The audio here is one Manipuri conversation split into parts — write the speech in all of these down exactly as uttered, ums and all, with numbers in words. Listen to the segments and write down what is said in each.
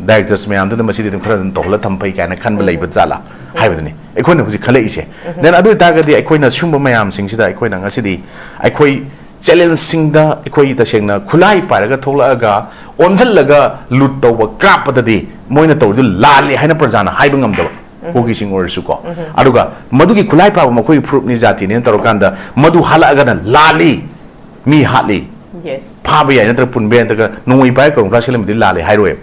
ꯗꯥꯏꯔꯦꯛꯇꯔꯁ ꯃꯌꯥꯝꯗꯨꯅ ꯃꯁꯤꯗꯤ ꯑꯗꯨꯝ ꯈꯔ ꯑꯗꯨꯝ ꯇꯧꯍꯜꯂ ꯊꯝꯕ ꯐꯩ ꯀꯥꯏꯅ ꯈꯟꯕ ꯂꯩꯕ ꯖꯥꯠꯂꯥ ꯍꯥꯏꯕꯗꯨꯅꯤ ꯑꯩꯈꯣꯏꯅ ꯍꯧꯖꯤꯛ ꯈꯜꯂꯛꯏꯁꯦ꯫ ꯗꯦꯟ ꯑꯗꯨ ꯑꯣꯏꯇꯥꯔꯒꯗꯤ ꯑꯩꯈꯣꯏꯅ ꯁꯨꯝꯕ ꯃꯌꯥꯝꯁꯤꯡꯁꯤꯗ ꯑꯩꯈꯣꯏꯅ ꯉꯁꯤꯗꯤ ꯑꯩꯈꯣꯏ ꯆꯦꯂꯦꯟꯖꯁꯤꯡꯗ ꯑꯩꯈꯣꯏ ꯇꯁꯦꯡꯅ ꯈꯨꯠꯂꯥꯏ ꯄꯥꯏꯔꯒ ꯊꯣꯛꯂꯛꯑꯒ ꯑꯣꯟꯁꯤꯜꯂꯒ ꯂꯨꯠ ꯇꯧꯕ ꯀꯥꯞꯄꯗꯗꯤ ꯃꯣꯏꯅ ꯇꯧꯔꯤꯗꯨ ꯂꯥꯜꯂꯤ ꯍꯥꯏꯅ ꯄ꯭ꯔꯖꯥꯅ ꯍꯥꯏꯕ ꯉꯝꯗꯕ꯫ ꯀꯨꯀꯤꯁꯤꯡ ꯑꯣꯏꯔꯁꯨꯀꯣ꯫ ꯑꯗꯨꯒ ꯃꯗꯨꯒꯤ ꯈꯨꯠꯂꯥꯏ ꯄꯥꯏꯕ ꯃꯈꯣꯏꯒꯤ ꯐꯨꯔꯨꯞꯅꯤ, ꯖꯥꯇꯤꯅꯦꯅ ꯇꯧꯔꯀꯥꯟꯗ ꯃꯗꯨ ꯍꯥꯠꯂꯛꯑꯒꯅ ꯂꯥꯜꯂꯤ, ꯃꯤ ꯍꯥꯠꯂꯤ, ꯌꯦꯁ ꯐꯥꯕ ꯌꯥꯏ ꯅꯠꯇ꯭ꯔꯒ ꯄꯨꯟꯕ ꯌꯥꯏ ꯅꯠꯇ꯭ꯔꯒ ꯅꯣꯡꯃꯩ ꯄꯥꯏꯔꯒ ꯀꯔꯝ ꯀꯥꯟ ꯁꯦꯠꯂꯝꯕꯗꯤ ꯂꯥꯜꯂꯦ ꯍꯥꯏꯔꯣꯏꯕ꯫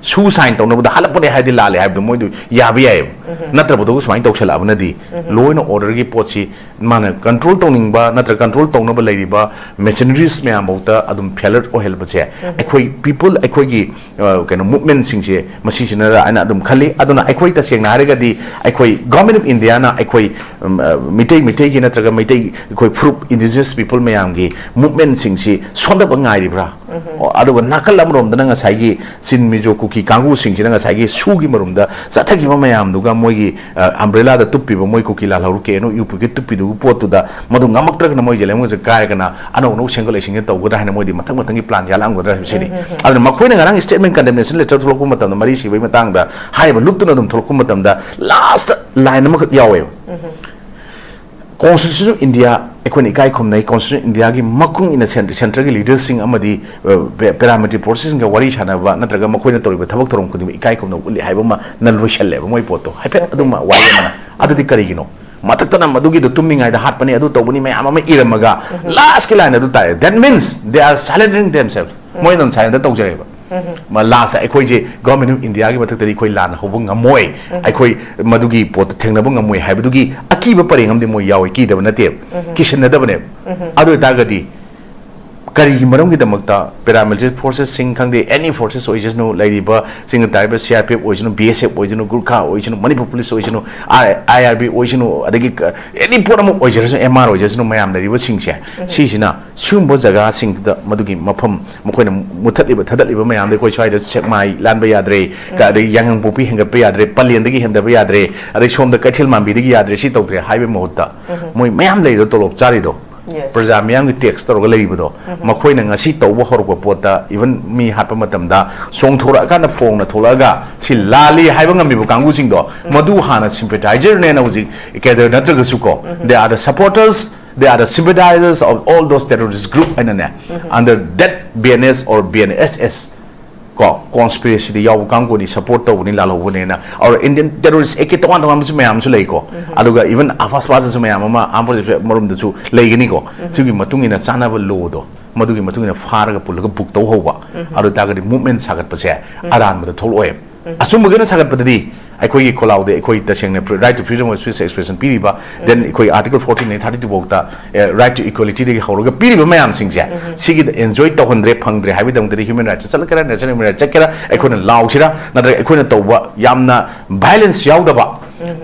ꯁꯨ ꯁꯥꯏꯟ ꯇꯧꯅꯕꯗ ꯍꯥꯠꯂꯛꯄꯅꯦ ꯍꯥꯏꯗꯤ ꯂꯥꯜꯂꯦ ꯍꯥꯏꯕꯗꯣ ꯃꯣꯏꯗꯨ ꯌꯥꯕ ꯌꯥꯏꯑꯕ꯫ ꯅꯠꯇ꯭ꯔꯕꯗꯨꯒ ꯁꯨꯃꯥꯏꯅ ꯇꯧꯁꯜꯂꯛꯑꯕꯅꯗꯤ ꯂꯣ ꯑꯦꯟ ꯑꯣꯔꯗꯔꯒꯤ ꯄꯣꯠꯁꯤ ꯃꯥꯅ ꯀꯟꯇ꯭ꯔꯣꯜ ꯇꯧꯅꯤꯡꯕ ꯅꯠꯇ꯭ꯔꯒ ꯀꯟꯇ꯭ꯔꯣꯜ ꯇꯧꯅꯕ ꯂꯩꯔꯤꯕ ꯃꯦꯁꯤꯅꯔꯤꯁ ꯃꯌꯥꯝꯐꯧꯗ ꯑꯗꯨꯝ ꯐꯦꯂꯔ ꯑꯣꯏꯍꯜꯂꯕꯁꯦ ꯑꯩꯈꯣꯏ ꯄꯤꯄꯜ ꯑꯩꯈꯣꯏꯒꯤ ꯑ, ꯀꯩꯅꯣ ꯃꯨꯞꯃꯦꯟꯁꯤꯡꯁꯦ ꯃꯁꯤꯁꯤꯅ ꯑꯩꯅ ꯑꯗꯨꯝ ꯈꯜꯂꯤ꯫ ꯑꯗꯨꯅ ꯑꯩꯈꯣꯏ ꯇꯁꯦꯡꯅ ꯍꯥꯏꯔꯒꯗꯤ ꯑꯩꯈꯣꯏ ꯒꯣꯔꯃꯦꯟ ꯑꯣꯐ ꯏꯟꯗꯤꯌꯥꯅ ꯑꯩꯈꯣꯏ ꯎꯝ, ꯑ, ꯃꯤꯇꯩ ꯃꯤꯇꯩꯒꯤ ꯅꯠꯇ꯭ꯔꯒ ꯃꯩꯇꯩ ꯑꯩꯈꯣꯏ ꯐꯨꯔꯨꯞ ꯏꯟꯗꯤꯖꯤꯅꯁ ꯄꯤꯄꯜ ꯃꯌꯥꯝꯒꯤ ꯃꯨꯞꯃꯦꯟꯁꯤꯡꯁꯤ ꯁꯣꯟꯊꯕ ꯉꯥꯏꯔꯤꯕ꯭ꯔꯥ? ꯑꯣ, ꯑꯗꯨꯒ ꯅꯥꯀꯜ ꯑꯃꯔꯣꯝꯗꯅ ꯉꯁꯥꯏꯒꯤ ꯆꯤꯟ ꯃꯤꯖꯣ ꯀꯨꯀꯤ ꯀꯥꯡꯕꯨꯁꯤꯡꯁꯤꯅ ꯉꯁꯥꯏꯒꯤ ꯁꯨꯒꯤ ꯃꯔꯨꯝꯗ ꯆꯠꯊꯈꯤꯕ ꯃꯌꯥꯝꯗꯨꯒ ꯃꯣꯏꯒꯤ ꯑ, ꯑꯝꯕ꯭ꯔꯦꯂꯥꯗ ꯇꯨꯞꯄꯤꯕ ꯃꯣꯏ ꯀꯨꯀꯤ ꯂꯥꯜꯍꯧꯔꯨ ꯀꯦ ꯑꯦꯟ ꯌꯨ ꯄꯤꯒꯤ ꯇꯨꯞꯄꯤꯗꯨꯒꯤ ꯄꯣꯠꯇꯨꯗ ꯃꯗꯨ ꯉꯝꯃꯛꯇ꯭ꯔꯒꯅ ꯃꯣꯏ ꯖꯦꯂꯦꯝꯒꯁꯦ ꯀꯥꯏꯔꯒꯅ ꯑꯅꯧ ꯑꯅꯧ ꯁꯦꯝꯒꯠꯂꯛꯏꯁꯤꯡꯁꯦ ꯇꯧꯒꯗ꯭ꯔꯥ ꯍꯥꯏꯅ ꯃꯣꯏꯗꯤ ꯃꯊꯪ ꯃꯊꯪꯒꯤ ꯄ꯭ꯂꯥꯟ ꯌꯥꯜꯂꯛꯑꯝꯒꯗ꯭ꯔꯥ ꯍꯥꯏꯕꯁꯤꯅꯤ꯫ ꯑꯗꯨꯅ ꯃꯈꯣꯏꯅ ꯉꯔꯥꯡ ꯁ꯭ꯇꯦꯠꯃꯦꯟ ꯀꯟꯗꯦꯝꯅꯦꯁꯟ ꯂꯦꯇꯔ ꯊꯣꯛꯂꯛꯄ ꯃꯇꯝꯗ ꯃꯔꯤ ꯁꯤꯕꯒꯤ ꯃꯇꯥꯡꯗ ꯍꯥꯏꯔꯤꯕ ꯂꯨꯞꯇꯨꯅ ꯑꯗꯨꯝ ꯊꯣꯛꯂꯛꯄ ꯃꯇꯝꯗ ꯂꯥꯁꯇ ꯂꯥꯏꯟ ꯑꯃꯈꯛ ꯌꯥꯎꯋꯦꯕ꯫ ꯀꯣꯟꯁꯇꯤꯇ꯭ꯌꯨꯁꯟ ꯑꯣꯐ ꯏꯟꯗꯤꯌꯥ ꯑꯩꯈꯣꯏꯅ ꯏꯀꯥꯏ ꯈꯨꯝꯅꯩ꯫ ꯀꯣꯟꯁꯇꯤꯇ꯭ꯌꯨꯁꯟ ꯏꯟꯗꯤꯌꯥꯒꯤ ꯃꯈꯨꯡ ꯏꯟꯅ ꯁꯦꯟ- ꯁꯦꯟꯇ꯭ꯔꯒꯤ ꯂꯤꯗꯔꯁꯤꯡ ꯑꯃꯗꯤ ꯄꯦꯔꯥꯃꯤꯂꯤꯇꯔꯤ ꯐꯣꯔꯁꯦꯁꯁꯤꯡꯒ ꯋꯥꯔꯤ ꯁꯥꯟꯅꯕ ꯅꯠꯇ꯭ꯔꯒ ꯃꯈꯣꯏꯅ ꯇꯧꯔꯤꯕ ꯊꯕꯛ ꯊꯧꯔꯝ ꯈꯨꯗꯤꯡꯃꯛ ꯏꯀꯥꯏ ꯈꯨꯝꯅꯕ ꯎꯠꯂꯤ ꯍꯥꯏꯕ ꯑꯃꯅ ꯂꯣꯏꯁꯜꯂꯦꯕ ꯃꯣꯏ ꯄꯣꯠꯇꯣ꯫ ꯍꯥꯏꯐꯦꯠ ꯑꯗꯨꯝ ꯋꯥꯔꯤ ꯑꯃꯅ꯫ ꯑꯗꯨꯗꯤ ꯀꯔꯤꯒꯤꯅꯣ? ꯃꯊꯛꯇꯅ ꯃꯗꯨꯒꯤꯗꯣ ꯇꯨꯝꯃꯤꯉꯩꯗ ꯍꯥꯠꯄꯅꯤ, ꯑꯗꯨ ꯇꯧꯕꯅꯤ ꯃꯌꯥꯝ ꯑꯃ ꯏꯔꯝꯃꯒ ꯂꯥꯁꯀꯤ ꯂꯥꯏꯟ ꯑꯗꯨ ꯇꯥꯔꯦ꯫ That means they are surrendering themselves. ꯃꯣꯏ ꯑꯗꯨꯝ ꯁꯔꯦꯟꯗꯔ ꯇꯧꯖꯔꯦꯕ꯫ ꯂꯥꯁꯇ ꯑꯩꯈꯣꯏꯁꯦ ꯒꯣꯔꯃꯦꯟ ꯑꯣꯐ ꯏꯟꯗꯤꯌꯥꯒꯤ ꯃꯊꯛꯇꯗꯤ ꯑꯩꯈꯣꯏ ꯂꯥꯟ ꯍꯧꯕ ꯉꯝꯃꯣꯏ, ꯑꯩꯈꯣꯏ ꯃꯗꯨꯒꯤ ꯄꯣꯠꯇꯨ ꯊꯦꯡꯅꯕ ꯉꯝꯃꯣꯏ ꯍꯥꯏꯕꯗꯨꯒꯤ ꯑꯀꯤꯕ ꯄꯔꯦꯡ ꯑꯃꯗꯤ ꯃꯣꯏ ꯌꯥꯎꯋꯦ, ꯀꯤꯗꯕ ꯅꯠꯇꯦꯕ, ꯀꯤꯁꯤꯟꯅꯗꯕꯅꯦꯕ꯫ ꯑꯗꯨ ꯑꯣꯏꯇꯥꯔꯒꯗꯤ ꯀꯔꯤꯒꯤ ꯃꯔꯝꯒꯤꯗꯃꯛꯇ ꯄꯦꯔꯥꯃꯤꯂꯤꯇꯔꯤ ꯐꯣꯔꯁꯦꯁꯁꯤꯡ ꯈꯪꯗꯦ, ꯑꯦꯅꯤ ꯐꯣꯔꯁꯦꯁ ꯑꯣꯏꯖꯁꯅꯨ, ꯂꯩꯔꯤꯕ ꯆꯤꯡꯗ ꯇꯥꯔꯤꯕ ꯁꯤ ꯑꯥꯔ ꯄꯤ ꯑꯦꯐ ꯑꯣꯏꯁꯅꯨ, ꯕꯤ ꯑꯦꯁ ꯑꯦꯐ ꯑꯣꯏꯁꯅꯨ, ꯒꯨꯔꯈꯥ ꯑꯣꯏꯁꯅꯨ, ꯃꯅꯤꯄꯨꯔ ꯄꯨꯂꯤꯁ ꯑꯣꯏꯁꯅꯨ, ꯑꯥꯏ ꯑꯥꯔ ꯕꯤ ꯑꯣꯏꯁꯅꯨ, ꯑꯗꯒꯤ ꯑꯦꯅꯤ ꯄꯣꯠ ꯑꯃ ꯑꯣꯏꯖꯔꯁꯅꯨ, ꯑꯦꯝ ꯑꯥꯔ ꯑꯣꯏꯖꯔꯁꯅꯨ, ꯃꯌꯥꯝ ꯂꯩꯔꯤꯕꯁꯤꯡꯁꯦ ꯁꯤꯁꯤꯅ ꯁꯤꯒꯨꯝꯕ ꯖꯒꯥꯁꯤꯡꯗꯨꯗ ꯃꯗꯨꯒꯤ ꯃꯐꯝ ꯃꯈꯣꯏꯅ ꯃꯨꯊꯠꯂꯤꯕ ꯊꯥꯗꯠꯂꯤꯕ ꯃꯌꯥꯝꯗꯣ ꯑꯩꯈꯣꯏ ꯁ꯭ꯋꯥꯏꯗ ꯁꯦꯛꯃꯥꯏ ꯂꯥꯟꯕ ꯌꯥꯗ꯭ꯔꯦ, ꯀ- ꯑꯗꯒꯤ ꯌꯥꯏꯉꯪꯄꯣꯛꯄꯤ ꯍꯦꯟꯒꯠꯄ ꯌꯥꯗ꯭ꯔꯦ, ꯄꯂꯦꯟꯗꯒꯤ ꯍꯦꯟꯗꯕ ꯌꯥꯗ꯭ꯔꯦ, ꯑꯗꯩ ꯁꯣꯝꯗ ꯀꯩꯊꯦꯜ ꯃꯥꯟꯕꯤꯗꯒꯤ ꯌꯥꯗ꯭ꯔꯦ, ꯁꯤ ꯇꯧꯗ꯭ꯔꯦ ꯍꯥꯏꯕꯒꯤ ꯃꯍꯨꯠꯇ ꯃꯣꯏ ꯃꯌꯥꯝ ꯂꯩꯔꯤꯗꯣ ꯇꯣꯂꯣꯞ ꯆꯥꯔꯤꯗꯣ ꯄ꯭ꯔꯖꯥ ꯃꯤꯌꯥꯝꯒꯤ ꯇꯦꯛꯁ ꯇꯧꯔꯒ ꯂꯩꯔꯤꯕꯗꯣ, ꯃꯈꯣꯏꯅ ꯉꯁꯤ ꯇꯧꯕ ꯍꯧꯔꯛꯄ ꯄꯣꯠꯇ, ꯏꯚꯟ ꯃꯤ ꯍꯥꯠꯄ ꯃꯇꯝꯗ ꯆꯣꯡꯊꯣꯔꯛꯑꯀꯥꯟꯗ ꯐꯣꯡꯅ ꯊꯣꯛꯂꯛꯑꯒ ꯁꯤ ꯂꯥꯜꯂꯤ ꯍꯥꯏꯕ ꯉꯝꯃꯤꯕ ꯀꯥꯡꯕꯨꯁꯤꯡꯗꯣ, ꯃꯗꯨ ꯍꯥꯟꯅ ꯁꯤꯝꯄꯦꯊꯥꯏꯖꯔꯅꯦꯅ ꯍꯧꯖꯤꯛ ꯀꯦꯗꯔ ꯅꯠꯇ꯭ꯔꯒꯁꯨ ꯀꯣ, they are the supporters, they are the sympathizers of all those terrorist group ꯍꯥꯏꯅꯅꯦ, under that B N S or B N S S ꯀꯣ, ꯀꯣꯟꯁꯄꯤꯔꯦꯁꯤꯗ ꯌꯥꯎꯕ ꯀꯥꯡꯕꯨꯅꯤ, ꯁꯄꯣꯔꯠ ꯇꯧꯕꯅꯤ, ꯂꯥꯜꯍꯧꯕꯅꯦꯅ꯫ ꯑꯣꯔ ꯏꯟꯗꯤꯌꯟ ꯇꯦꯔꯣꯔꯤꯁ ꯑꯦꯛꯀꯤ ꯇꯣꯉꯥꯟ ꯇꯣꯉꯥꯟꯕꯁꯨ ꯃꯌꯥꯝ ꯑꯃꯁꯨ ꯂꯩꯀꯣ꯫ ꯑꯗꯨꯒ ꯏꯚꯟ ꯑꯐꯥꯁꯄꯥꯁꯇꯁꯨ ꯃꯌꯥꯝ ꯑꯃ, ꯑꯥꯔꯝ ꯐꯣꯔꯁꯦꯁ ꯃꯔꯣꯝꯗꯁꯨ ꯂꯩꯒꯅꯤꯀꯣ꯫ ꯁꯤꯒꯤ ꯃꯇꯨꯡ ꯏꯟꯅ ꯆꯥꯅꯕ ꯂꯣꯗꯣ, ꯃꯗꯨꯒꯤ ꯃꯇꯨꯡ ꯏꯟꯅ ꯐꯥꯔꯒ ꯄꯨꯜꯂꯒ ꯕꯨꯛ ꯇꯧꯍꯧꯕ꯫ ꯑꯗꯨ ꯑꯣꯏꯇꯥꯔꯒꯗꯤ ꯃꯨꯚꯃꯦꯟ ꯁꯥꯒꯠꯄꯁꯦ ꯑꯔꯥꯟꯕꯗ ꯊꯣꯛꯂꯛꯑꯣꯏ꯫ ꯑꯆꯨꯝꯕꯒꯤ ꯑꯣꯏꯅ ꯁꯥꯒꯠꯄꯗꯗꯤ ꯑꯩꯈꯣꯏꯒꯤ ꯈꯣꯜꯂꯥꯎꯗ ꯑꯩꯈꯣꯏ ꯇꯁꯦꯡꯅ right to freedom of speech expression ꯄꯤꯔꯤꯕ, then ꯑꯩꯈꯣꯏ Article fourteen ꯗꯒꯤ thirty two ꯐꯥꯎꯗ, right to equality ꯗꯒꯤ ꯍꯧꯔꯒ ꯄꯤꯔꯤꯕ ꯃꯌꯥꯝꯁꯤꯡꯁꯦ, ꯁꯤꯒꯤꯗ ꯑꯦꯟꯖꯣꯏ ꯇꯧꯍꯟꯗ꯭ꯔꯦ, ꯐꯪꯗ꯭ꯔꯦ ꯍꯥꯏꯕꯒꯤꯗꯃꯛꯇꯗꯤ ꯍ꯭ꯌꯨꯃꯦꯟ ꯔꯥꯏꯠꯁ ꯆꯠꯂꯛꯀꯦꯔꯥ, ꯅꯦꯁꯅꯦꯜ ꯍ꯭ꯌꯨꯃꯦꯟ ꯔꯥꯏꯠꯁ ꯆꯠꯀꯦꯔꯥ, ꯑꯩꯈꯣꯏꯅ ꯂꯥꯎꯁꯤꯔꯥ, ꯅꯠꯇ꯭ꯔꯒ ꯑꯩꯈꯣꯏꯅ ꯇꯧꯕ ꯌꯥꯝꯅ ꯚꯥꯏꯂꯦꯟꯁ ꯌꯥꯎꯗꯕ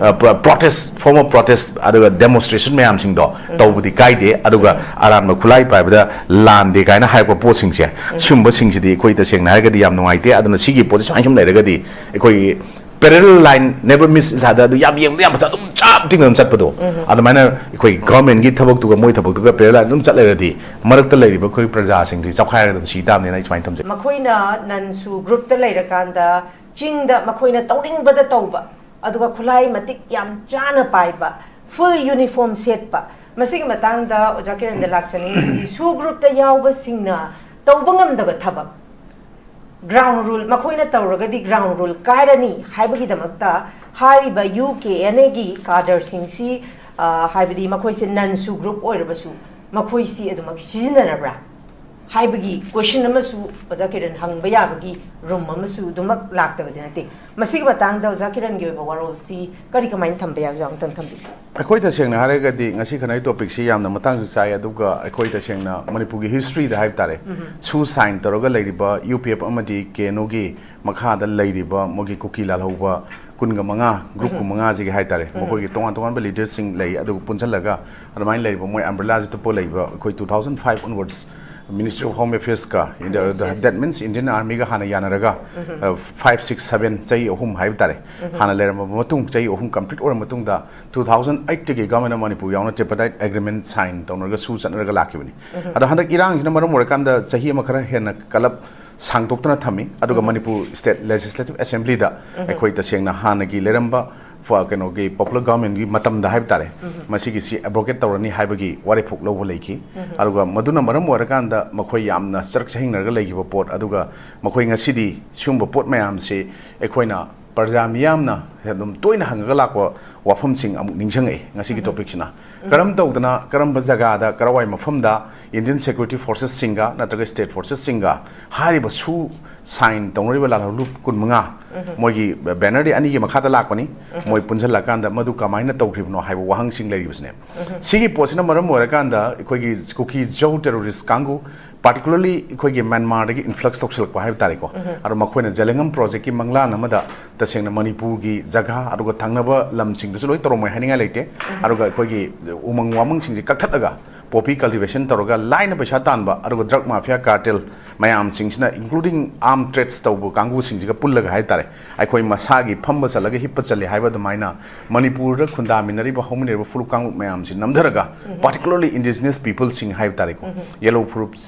ꯄ꯭ꯔꯣꯇꯦꯁ, ꯐꯣꯔꯝ ꯑꯣꯐ ꯄ꯭ꯔꯣꯇꯦꯁ ꯑꯗꯨꯒ ꯗꯦꯃꯣꯟꯁꯇ꯭ꯔꯦꯁꯟ ꯃꯌꯥꯝꯁꯤꯡꯗꯣ ꯇꯧꯕꯗꯤ ꯀꯥꯏꯗꯦ꯫ ꯑꯗꯨꯒ ꯑꯔꯥꯟꯕ ꯈꯨꯠꯂꯥꯏ ꯄꯥꯏꯕꯗ ꯂꯥꯟꯗꯦ ꯀꯥꯏꯅ ꯍꯥꯏꯔꯛꯄ ꯄꯣꯠꯁꯤꯡꯁꯦ, ꯁꯤꯒꯨꯝꯕꯁꯤꯡꯁꯤꯗꯤ ꯑꯩꯈꯣꯏ ꯇꯁꯦꯡꯅ ꯍꯥꯏꯔꯒꯗꯤ ꯌꯥꯝ ꯅꯨꯡꯉꯥꯏꯇꯦ꯫ ꯑꯗꯨꯅ ꯁꯤꯒꯤ ꯄꯣꯠꯁꯦ ꯁꯨꯃꯥꯏꯅ ꯁꯨꯝ ꯂꯩꯔꯒꯗꯤ ꯑꯩꯈꯣꯏꯒꯤ parallel line never meets each other, ꯑꯗꯨ ꯌꯥꯝ ꯌꯦꯡꯕꯗ ꯌꯥꯝ ꯐꯖ, ꯑꯗꯨꯝ ꯆꯞ ꯇꯤꯡꯅ ꯑꯗꯨꯝ ꯆꯠꯄꯗꯣ, ꯑꯗꯨꯃꯥꯏꯅ ꯑꯩꯈꯣꯏ ꯒꯚꯔꯟꯃꯦꯟꯒꯤ ꯊꯕꯛꯇꯨꯒ ꯃꯣꯏ ꯊꯕꯛꯇꯨꯒ parallel ꯑꯗꯨꯝ ꯆꯠ ꯂꯩꯔꯗꯤ ꯃꯔꯛꯇ ꯂꯩꯔꯤꯕ ꯑꯩꯈꯣꯏ ꯄ꯭ꯔꯖꯥꯁꯤꯡꯁꯤ ꯆꯞꯈꯥꯏꯔꯒ ꯑꯗꯨꯝ ꯁꯤ ꯇꯥꯕꯅꯦꯅ ꯑꯩ ꯁꯨꯃꯥꯏꯅ ꯊꯝꯖꯩ꯫ ꯃꯈꯣꯏꯅ ꯅꯟꯁꯨ ꯒ꯭ꯔꯨꯞꯇ ꯂꯩꯔꯀꯥꯟꯗ ꯆꯤꯡꯗ ꯃꯈꯣꯏꯅ ꯇꯧꯅꯤꯡꯕꯗ ꯇꯧꯕ, ꯑꯗꯨꯒ ꯈꯨꯠꯂꯥꯏ ꯃꯇꯤꯛ ꯌꯥꯝ ꯆꯥꯅ ꯄꯥꯏꯕ, ꯐꯨꯜ ꯌꯨꯅꯤꯐꯣꯔꯝ ꯁꯦꯠꯄ, ꯃꯁꯤꯒꯤ ꯃꯇꯥꯡꯗ ꯑꯣꯖꯥ ꯀꯤꯔꯟꯗ ꯂꯥꯛꯆꯅꯤꯡꯉꯤꯁꯤ, ꯁꯨ ꯒ꯭ꯔꯨꯞꯇ ꯌꯥꯎꯕꯁꯤꯡꯅ ꯇꯧꯕ ꯉꯝꯗꯕ ꯊꯕꯛ, ꯒ꯭ꯔꯥꯎꯟ ꯔꯨꯜ, ꯃꯈꯣꯏꯅ ꯇꯧꯔꯒꯗꯤ ꯒ꯭ꯔꯥꯎꯟ ꯔꯨꯜ ꯀꯥꯏꯔꯅꯤ ꯍꯥꯏꯕꯒꯤꯗꯃꯛꯇ ꯍꯥꯏꯔꯤꯕ ꯌꯨ ꯀꯦ ꯑꯦꯟ ꯑꯦꯒꯤ ꯀꯥꯗꯔꯁꯤꯡꯁꯤ, ꯑ, ꯍꯥꯏꯕꯗꯤ ꯃꯈꯣꯏꯁꯦ ꯅꯟꯁꯨ ꯒ꯭ꯔꯨꯞ ꯑꯣꯏꯔꯕꯁꯨ ꯃꯈꯣꯏꯁꯤ ꯑꯗꯨꯃꯛ ꯁꯤꯖꯤꯟꯅꯔꯕ꯭ꯔꯥ ꯍꯥꯏꯕꯒꯤ ꯀꯣꯏꯁꯟ ꯑꯃꯁꯨ ꯑꯣꯖꯥ ꯀꯤꯔꯟ ꯍꯪꯕ ꯌꯥꯕꯒꯤ ꯔꯨꯝ ꯑꯃꯁꯨ ꯑꯗꯨꯃꯛ ꯂꯥꯛꯇꯕꯗꯤ ꯅꯠꯇꯦ꯫ ꯃꯁꯤꯒꯤ ꯃꯇꯥꯡꯗ ꯑꯣꯖꯥ ꯀꯤꯔꯟꯒꯤ ꯑꯣꯏꯕ ꯋꯥꯔꯣꯜꯁꯤ ꯀꯔꯤ, ꯀꯃꯥꯏꯅ ꯊꯝꯕ ꯌꯥꯏ, ꯑꯣꯖꯥ ꯑꯃꯨꯛꯇꯪ ꯊꯝꯕꯤꯌꯨ꯫ ꯑꯩꯈꯣꯏ ꯇꯁꯦꯡꯅ ꯍꯥꯏꯔꯒꯗꯤ ꯉꯁꯤ ꯈꯟꯅꯔꯤ ꯇꯣꯄꯤꯛꯁꯤ ꯌꯥꯝꯅ ꯃꯇꯥꯡꯁꯨ ꯆꯥꯏ, ꯑꯗꯨꯒ ꯑꯩꯈꯣꯏ ꯇꯁꯦꯡꯅ ꯃꯅꯤꯄꯨꯔꯒꯤ ꯍꯤꯁꯇ꯭ꯔꯤꯗ ꯍꯥꯏꯕ ꯇꯥꯔꯦ, ꯁꯨ ꯁꯥꯏꯟ ꯇꯧꯔꯒ ꯂꯩꯔꯤꯕ ꯌꯨ ꯄꯤ ꯑꯦꯐ ꯑꯃꯗꯤ ꯀꯦ ꯑꯦꯟ ꯑꯣꯒꯤ ꯃꯈꯥꯗ ꯂꯩꯔꯤꯕ ꯃꯣꯏꯒꯤ ꯀꯨꯀꯤ ꯂꯥꯜꯍꯧꯕ ꯀꯨꯟꯒ ꯃꯉꯥ, ꯒ꯭ꯔꯨꯞ ꯀꯨꯟꯃꯉꯥꯁꯤꯒꯤ ꯍꯥꯏ ꯇꯥꯔꯦ, ꯃꯈꯣꯏꯒꯤ ꯇꯣꯉꯥꯟ ꯇꯣꯉꯥꯟꯕ ꯂꯤꯗꯔꯁꯤꯡ ꯂꯩ, ꯑꯗꯨꯒ ꯄꯨꯟꯁꯤꯜꯂꯒ ꯑꯗꯨꯃꯥꯏꯅ ꯂꯩꯔꯤꯕ ꯃꯣꯏ ꯑꯝꯕ꯭ꯔꯦꯂꯥꯁꯤ ꯇꯨꯞꯄ ꯂꯩꯕ ꯑꯩꯈꯣꯏ two thousand five onwards Ministry of Home Affairs ꯀ, India, that means Indian Army ꯒ ꯍꯥꯟꯅ ꯌꯥꯅꯔꯒ, ꯐꯥꯏꯚ ꯁꯤꯛꯁ ꯁꯚꯦꯟ, ꯆꯍꯤ ꯑꯍꯨꯝ ꯍꯥꯏꯕ ꯇꯥꯔꯦ, ꯍꯥꯟꯅ ꯂꯩꯔꯝꯃꯕ ꯃꯇꯨꯡ, ꯆꯍꯤ ꯑꯍꯨꯝ complete ꯑꯣꯏꯔ ꯃꯇꯨꯡꯗ, ꯇꯨ ꯊꯥꯎꯖꯟ ꯑꯩꯠꯇꯒꯤ Government of Manipur ꯌꯥꯎꯅ tripartite agreement sign ꯇꯧꯅꯔꯒ ꯁꯨ ꯆꯠꯅꯔꯒ ꯂꯥꯛꯈꯤꯕꯅꯤ꯫ ꯑꯗꯣ ꯍꯟꯗꯛ ꯏꯔꯥꯡꯁꯤꯅ ꯃꯔꯝ ꯑꯣꯏꯔꯀꯥꯟꯗ ꯆꯍꯤ ꯑꯃ ꯈꯔ ꯍꯦꯟꯅ ꯀꯜꯂꯞ ꯁꯥꯡꯗꯣꯛꯇꯅ ꯊꯝꯃꯤ꯫ ꯑꯗꯨꯒ ꯃꯅꯤꯄꯨꯔ State Legislative Assembly ꯗ ꯑꯩꯈꯣꯏ ꯇꯁꯦꯡꯅ ꯍꯥꯟꯅꯒꯤ ꯂꯩꯔꯝꯕ ꯐ-, ꯀꯩꯅꯣꯒꯤ popular government ꯀꯤ ꯃꯇꯝꯗ ꯍꯥꯏꯕ ꯇꯥꯔꯦ, ꯃꯁꯤꯒꯤꯁꯤ abrogate ꯇꯧꯔꯅꯤ ꯍꯥꯏꯕꯒꯤ ꯋꯥꯔꯦꯞ ꯂꯧꯕ ꯂꯩꯈꯤ꯫ ꯑꯗꯨꯒ ꯃꯗꯨꯅ ꯃꯔꯝ ꯑꯣꯏꯔꯀꯥꯟꯗ ꯃꯈꯣꯏ ꯌꯥꯝꯅ ꯆꯔꯛ ꯆꯍꯤꯡꯅꯔꯒ ꯂꯩꯈꯤꯕ ꯄꯣꯠ, ꯑꯗꯨꯒ ꯃꯈꯣꯏ ꯉꯁꯤꯗꯤ ꯁꯤꯒꯨꯝꯕ ꯄꯣꯠ ꯃꯌꯥꯝꯁꯤ ꯑꯩꯈꯣꯏꯅ ꯄ꯭ꯔꯖꯥ ꯃꯤꯌꯥꯝꯅ ꯑꯗꯨꯝ ꯇꯣꯏꯅ ꯍꯪꯉꯒ ꯂꯥꯛꯄ ꯋꯥꯐꯝꯁꯤꯡ ꯑꯃꯨꯛ ꯅꯤꯡꯁꯤꯡꯉꯛꯏ ꯉꯁꯤꯒꯤ topic ꯁꯤꯅ꯫ ꯀꯔꯝ ꯇꯧꯗꯅ, ꯀꯔꯝꯕ ꯖꯒꯥꯗ, ꯀꯔꯋꯥꯏ ꯃꯐꯝꯗ Indian security forces ꯁꯤꯡꯒ ꯅꯠꯇ꯭ꯔꯒ state forces ꯁꯤꯡꯒ ꯍꯥꯏꯔꯤꯕ ꯁꯨ sign ꯇꯧꯅꯔꯤꯕ ꯂꯥꯜꯍꯧꯂꯨꯞ ꯀꯨꯟꯃꯉꯥ, ꯃꯣꯏꯒꯤ banner ꯗꯤ ꯑꯅꯤꯒꯤ ꯃꯈꯥꯗ ꯂꯥꯛꯄꯅꯤ, ꯃꯣꯏ ꯄꯨꯟꯁꯤꯜꯂꯀꯥꯟꯗ ꯃꯗꯨ ꯀꯃꯥꯏꯅ ꯇꯧꯈ꯭ꯔꯤꯕꯅꯣ ꯍꯥꯏꯕ ꯋꯥꯍꯪꯁꯤꯡ ꯂꯩꯔꯤꯕꯁꯤꯅꯦ꯫ ꯁꯤꯒꯤ ꯄꯣꯠꯁꯤꯅ ꯃꯔꯝ ꯑꯣꯏꯔꯀꯥꯟꯗ ꯑꯩꯈꯣꯏꯒꯤ ꯀꯨꯀꯤ ꯖꯧ terrorist ꯀꯥꯡꯕꯨ, particularly ꯑꯩꯈꯣꯏꯒꯤ ꯃ꯭ꯌꯥꯟꯃꯥꯔꯗꯒꯤ influx ꯇꯧꯁꯤꯜꯂꯛꯄ ꯍꯥꯏꯕ ꯇꯥꯔꯦꯀꯣ꯫ ꯑꯗꯣ ꯃꯈꯣꯏꯅ ꯖꯦꯂꯦꯡꯉꯝ project ꯀꯤ ꯃꯪꯂꯥꯟ ꯑꯃꯗ ꯇꯁꯦꯡꯅ ꯃꯅꯤꯄꯨꯔꯒꯤ ꯖꯒꯥ ꯑꯗꯨꯒ ꯊꯪꯅꯕ ꯂꯝꯁꯤꯡꯗꯁꯨ ꯂꯣꯏ ꯇꯧꯔꯝꯃꯣꯏ ꯍꯥꯏꯅꯤꯡꯉꯥꯏ ꯂꯩꯇꯦ꯫ ꯑꯗꯨꯒ ꯑꯩꯈꯣꯏꯒꯤ ꯎꯃꯪ ꯋꯥꯃꯪꯁꯤꯡꯁꯦ ꯀꯛꯊꯠꯂꯒ poppy cultivation ꯇꯧꯔꯒ ꯂꯥꯏꯅ ꯄꯩꯁꯥ ꯇꯥꯟꯕ, ꯑꯗꯨꯒ drug mafia cartel ꯃꯌꯥꯝꯁꯤꯡꯁꯤꯅ, including arm trades ꯇꯧꯕ ꯀꯥꯡꯕꯨꯁꯤꯡꯁꯤꯒ ꯄꯨꯜꯂꯒ ꯍꯥꯏ ꯇꯥꯔꯦ, ꯑꯩꯈꯣꯏ ꯃꯁꯥꯒꯤ ꯐꯝꯕ ꯆꯠꯂꯒ ꯍꯤꯞꯄ ꯆꯠꯂꯦ ꯍꯥꯏꯕ ꯑꯗꯨꯃꯥꯏꯅ ꯃꯅꯤꯄꯨꯔꯗ ꯈꯨꯟꯗꯥꯃꯤꯟꯅꯔꯤꯕ, ꯍꯧꯃꯤꯟꯅꯔꯤꯕ ꯐꯨꯔꯨꯞ ꯀꯥꯡꯂꯨꯞ ꯃꯌꯥꯝꯁꯤ ꯅꯝꯊꯔꯒ, particularly indigenous people ꯁꯤꯡ ꯍꯥꯏꯕ ꯇꯥꯔꯦꯀꯣ, ꯌꯦꯜꯂꯧ ꯐꯨꯔꯨꯞ,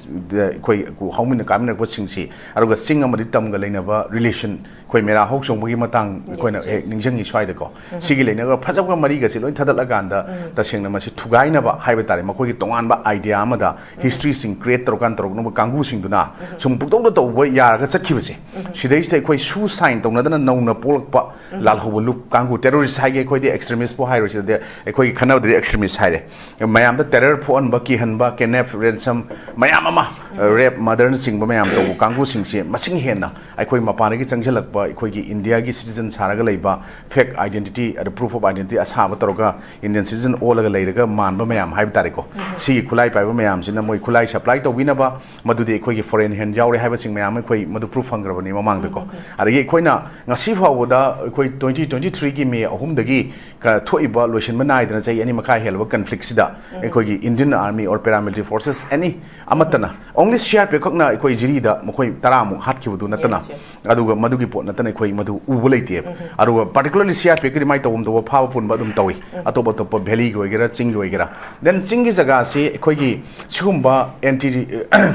ꯑꯩꯈꯣꯏ ꯍꯧꯃꯤꯟꯅ ꯀꯥꯃꯤꯟꯅꯔꯛꯄꯁꯤꯡꯁꯤ, ꯑꯗꯨꯒ ꯆꯤꯡ ꯑꯃꯗꯤ ꯇꯝꯒ ꯂꯩꯅꯕ relation, ꯑꯩꯈꯣꯏ ꯃꯦꯔꯥ ꯍꯧ ꯆꯣꯡꯕꯒꯤ ꯃꯇꯥꯡ ꯑꯩꯈꯣꯏꯅ ꯍꯦꯛ ꯅꯤꯡꯁꯤꯡꯉꯤ ꯁ꯭ꯋꯥꯏꯗꯀꯣ꯫ ꯁꯤꯒꯤ ꯂꯩꯅꯕ ꯐꯖꯕ ꯃꯔꯤꯒꯁꯤ ꯂꯣꯏ ꯊꯥꯗꯠꯂꯀꯥꯟꯗ, ꯇꯁꯦꯡꯅ ꯃꯁꯤ ꯊꯨꯒꯥꯏꯅꯕ ꯍꯥꯏꯕ ꯇꯥꯔꯦ, ꯃꯈꯣꯏꯒꯤ ꯇꯣꯉꯥꯟꯕ idea ꯑꯃꯗ history ꯁꯤꯡ create ꯇꯧꯔꯀꯥꯟ ꯇꯧꯔꯛꯅꯕ ꯀꯥꯡꯕꯨꯁꯤꯡꯗꯨꯅ ꯁꯨꯝ ꯄꯨꯡꯇꯧꯗ ꯇꯧꯕ ꯌꯥꯔꯒ ꯆꯠꯈꯤꯕꯁꯦ, ꯁꯤꯗꯩꯁꯤꯗ ꯑꯩꯈꯣꯏ ꯁꯨ sign ꯇꯧꯅꯗꯅ ꯅꯧꯅ ꯄꯣꯛꯂꯛꯄ ꯂꯥꯜꯍꯧꯕ ꯂꯨꯞ ꯀꯥꯡꯕꯨ, terrorist ꯍꯥꯏꯒꯦ ꯑꯩꯈꯣꯏꯗꯤ, extremist ꯄꯨ ꯍꯥꯏꯔꯣꯏ, ꯁꯤꯗꯗꯤ ꯑꯩꯈꯣꯏꯒꯤ ꯈꯟꯅꯕꯗꯗꯤ extremist ꯍꯥꯏꯔꯦ꯫ ꯃꯌꯥꯝꯗ terror ꯄꯣꯛꯍꯟꯕ, ꯀꯤꯍꯟꯕ, kidnap, ransom ꯃꯌꯥꯝ ꯑꯃ, rape, murder ꯅꯆꯤꯡꯕ ꯃꯌꯥꯝ ꯇꯧꯕ ꯀꯥꯡꯕꯨꯁꯤꯡꯁꯦ ꯃꯁꯤꯡ ꯍꯦꯟꯅ ꯑꯩꯈꯣꯏ ꯃꯄꯥꯟꯗꯒꯤ ꯆꯪꯁꯤꯜꯂꯛꯄ, ꯑꯩꯈꯣꯏꯒꯤ ꯏꯟꯗꯤꯌꯥꯒꯤ citizen ꯁꯥꯔꯒ ꯂꯩꯕ, fake identity ꯑꯗ proof of identity ꯑꯁꯥꯕ ꯇꯧꯔꯒ Indian citizen ꯑꯣꯜꯂꯒ ꯂꯩꯔꯒ ꯃꯥꯟꯕ ꯃꯌꯥꯝ ꯍꯥꯏꯕ ꯇꯥꯔꯦꯀꯣ꯫ ꯁꯤꯒꯤ ꯈꯨꯠꯂꯥꯏ ꯄꯥꯏꯕ ꯃꯌꯥꯝꯁꯤꯅ ꯃꯣꯏ ꯈꯨꯠꯂꯥꯏ supply ꯇꯧꯕꯤꯅꯕ, ꯃꯗꯨꯗꯤ ꯑꯩꯈꯣꯏꯒꯤ foreign hand ꯌꯥꯎꯔꯦ ꯍꯥꯏꯕꯁꯤꯡ ꯃꯌꯥꯝ ꯑꯩꯈꯣꯏ ꯃꯗꯨ proof ꯐꯪꯈ꯭ꯔꯕꯅꯤ ꯃꯃꯥꯡꯗꯀꯣ꯫ ꯑꯗꯒꯤ ꯑꯩꯈꯣꯏꯅ ꯉꯁꯤ ꯐꯥꯎꯕꯗ ꯑꯩꯈꯣꯏ twenty twenty three ꯒꯤ May ꯑꯍꯨꯝꯗꯒꯤ ꯀ-, ꯊꯣꯛꯏꯕ ꯂꯣꯏꯁꯤꯟꯕ ꯅꯥꯏꯗꯅ ꯆꯍꯤ ꯑꯅꯤ ꯃꯈꯥꯏ ꯍꯦꯜꯂꯕ conflict ꯁꯤꯗ ꯑꯩꯈꯣꯏꯒꯤ Indian Army or paramilitary forces any ꯑꯃꯠꯇꯅ only C R P F ꯈꯛꯅ ꯑꯩꯈꯣꯏ ꯖꯤꯔꯤꯗ ꯃꯈꯣꯏ ꯇꯔꯥꯃꯨꯛ ꯍꯥꯠꯈꯤꯕꯗꯨ ꯅꯠꯇꯅ, Yes, yes. ꯑꯗꯨꯒ ꯃꯗꯨꯒꯤ ꯄꯣꯠ ꯅꯠꯇꯅ ꯑꯩꯈꯣꯏ ꯃꯗꯨ ꯎꯕ ꯂꯩꯇꯦꯕ꯫ ꯑꯗꯨꯒ particularly C R P F ꯀꯤꯗꯤ ꯃꯥꯏ ꯇꯧꯐꯝ ꯇꯧꯕ ꯐꯥꯕ ꯄꯨꯟꯕ ꯑꯗꯨꯝ ꯇꯧꯏ, ꯑꯇꯣꯞ ꯑꯇꯣꯞꯄ valley ꯒꯤ ꯑꯣꯏꯒꯦꯔꯥ, ꯆꯤꯡꯒꯤ ꯑꯣꯏꯒꯦꯔꯥ꯫ Then ꯆꯤꯡꯒꯤ ꯖꯒꯥꯁꯤ ꯑꯩꯈꯣꯏꯒꯤ ꯁꯤꯒꯨꯝꯕ anti,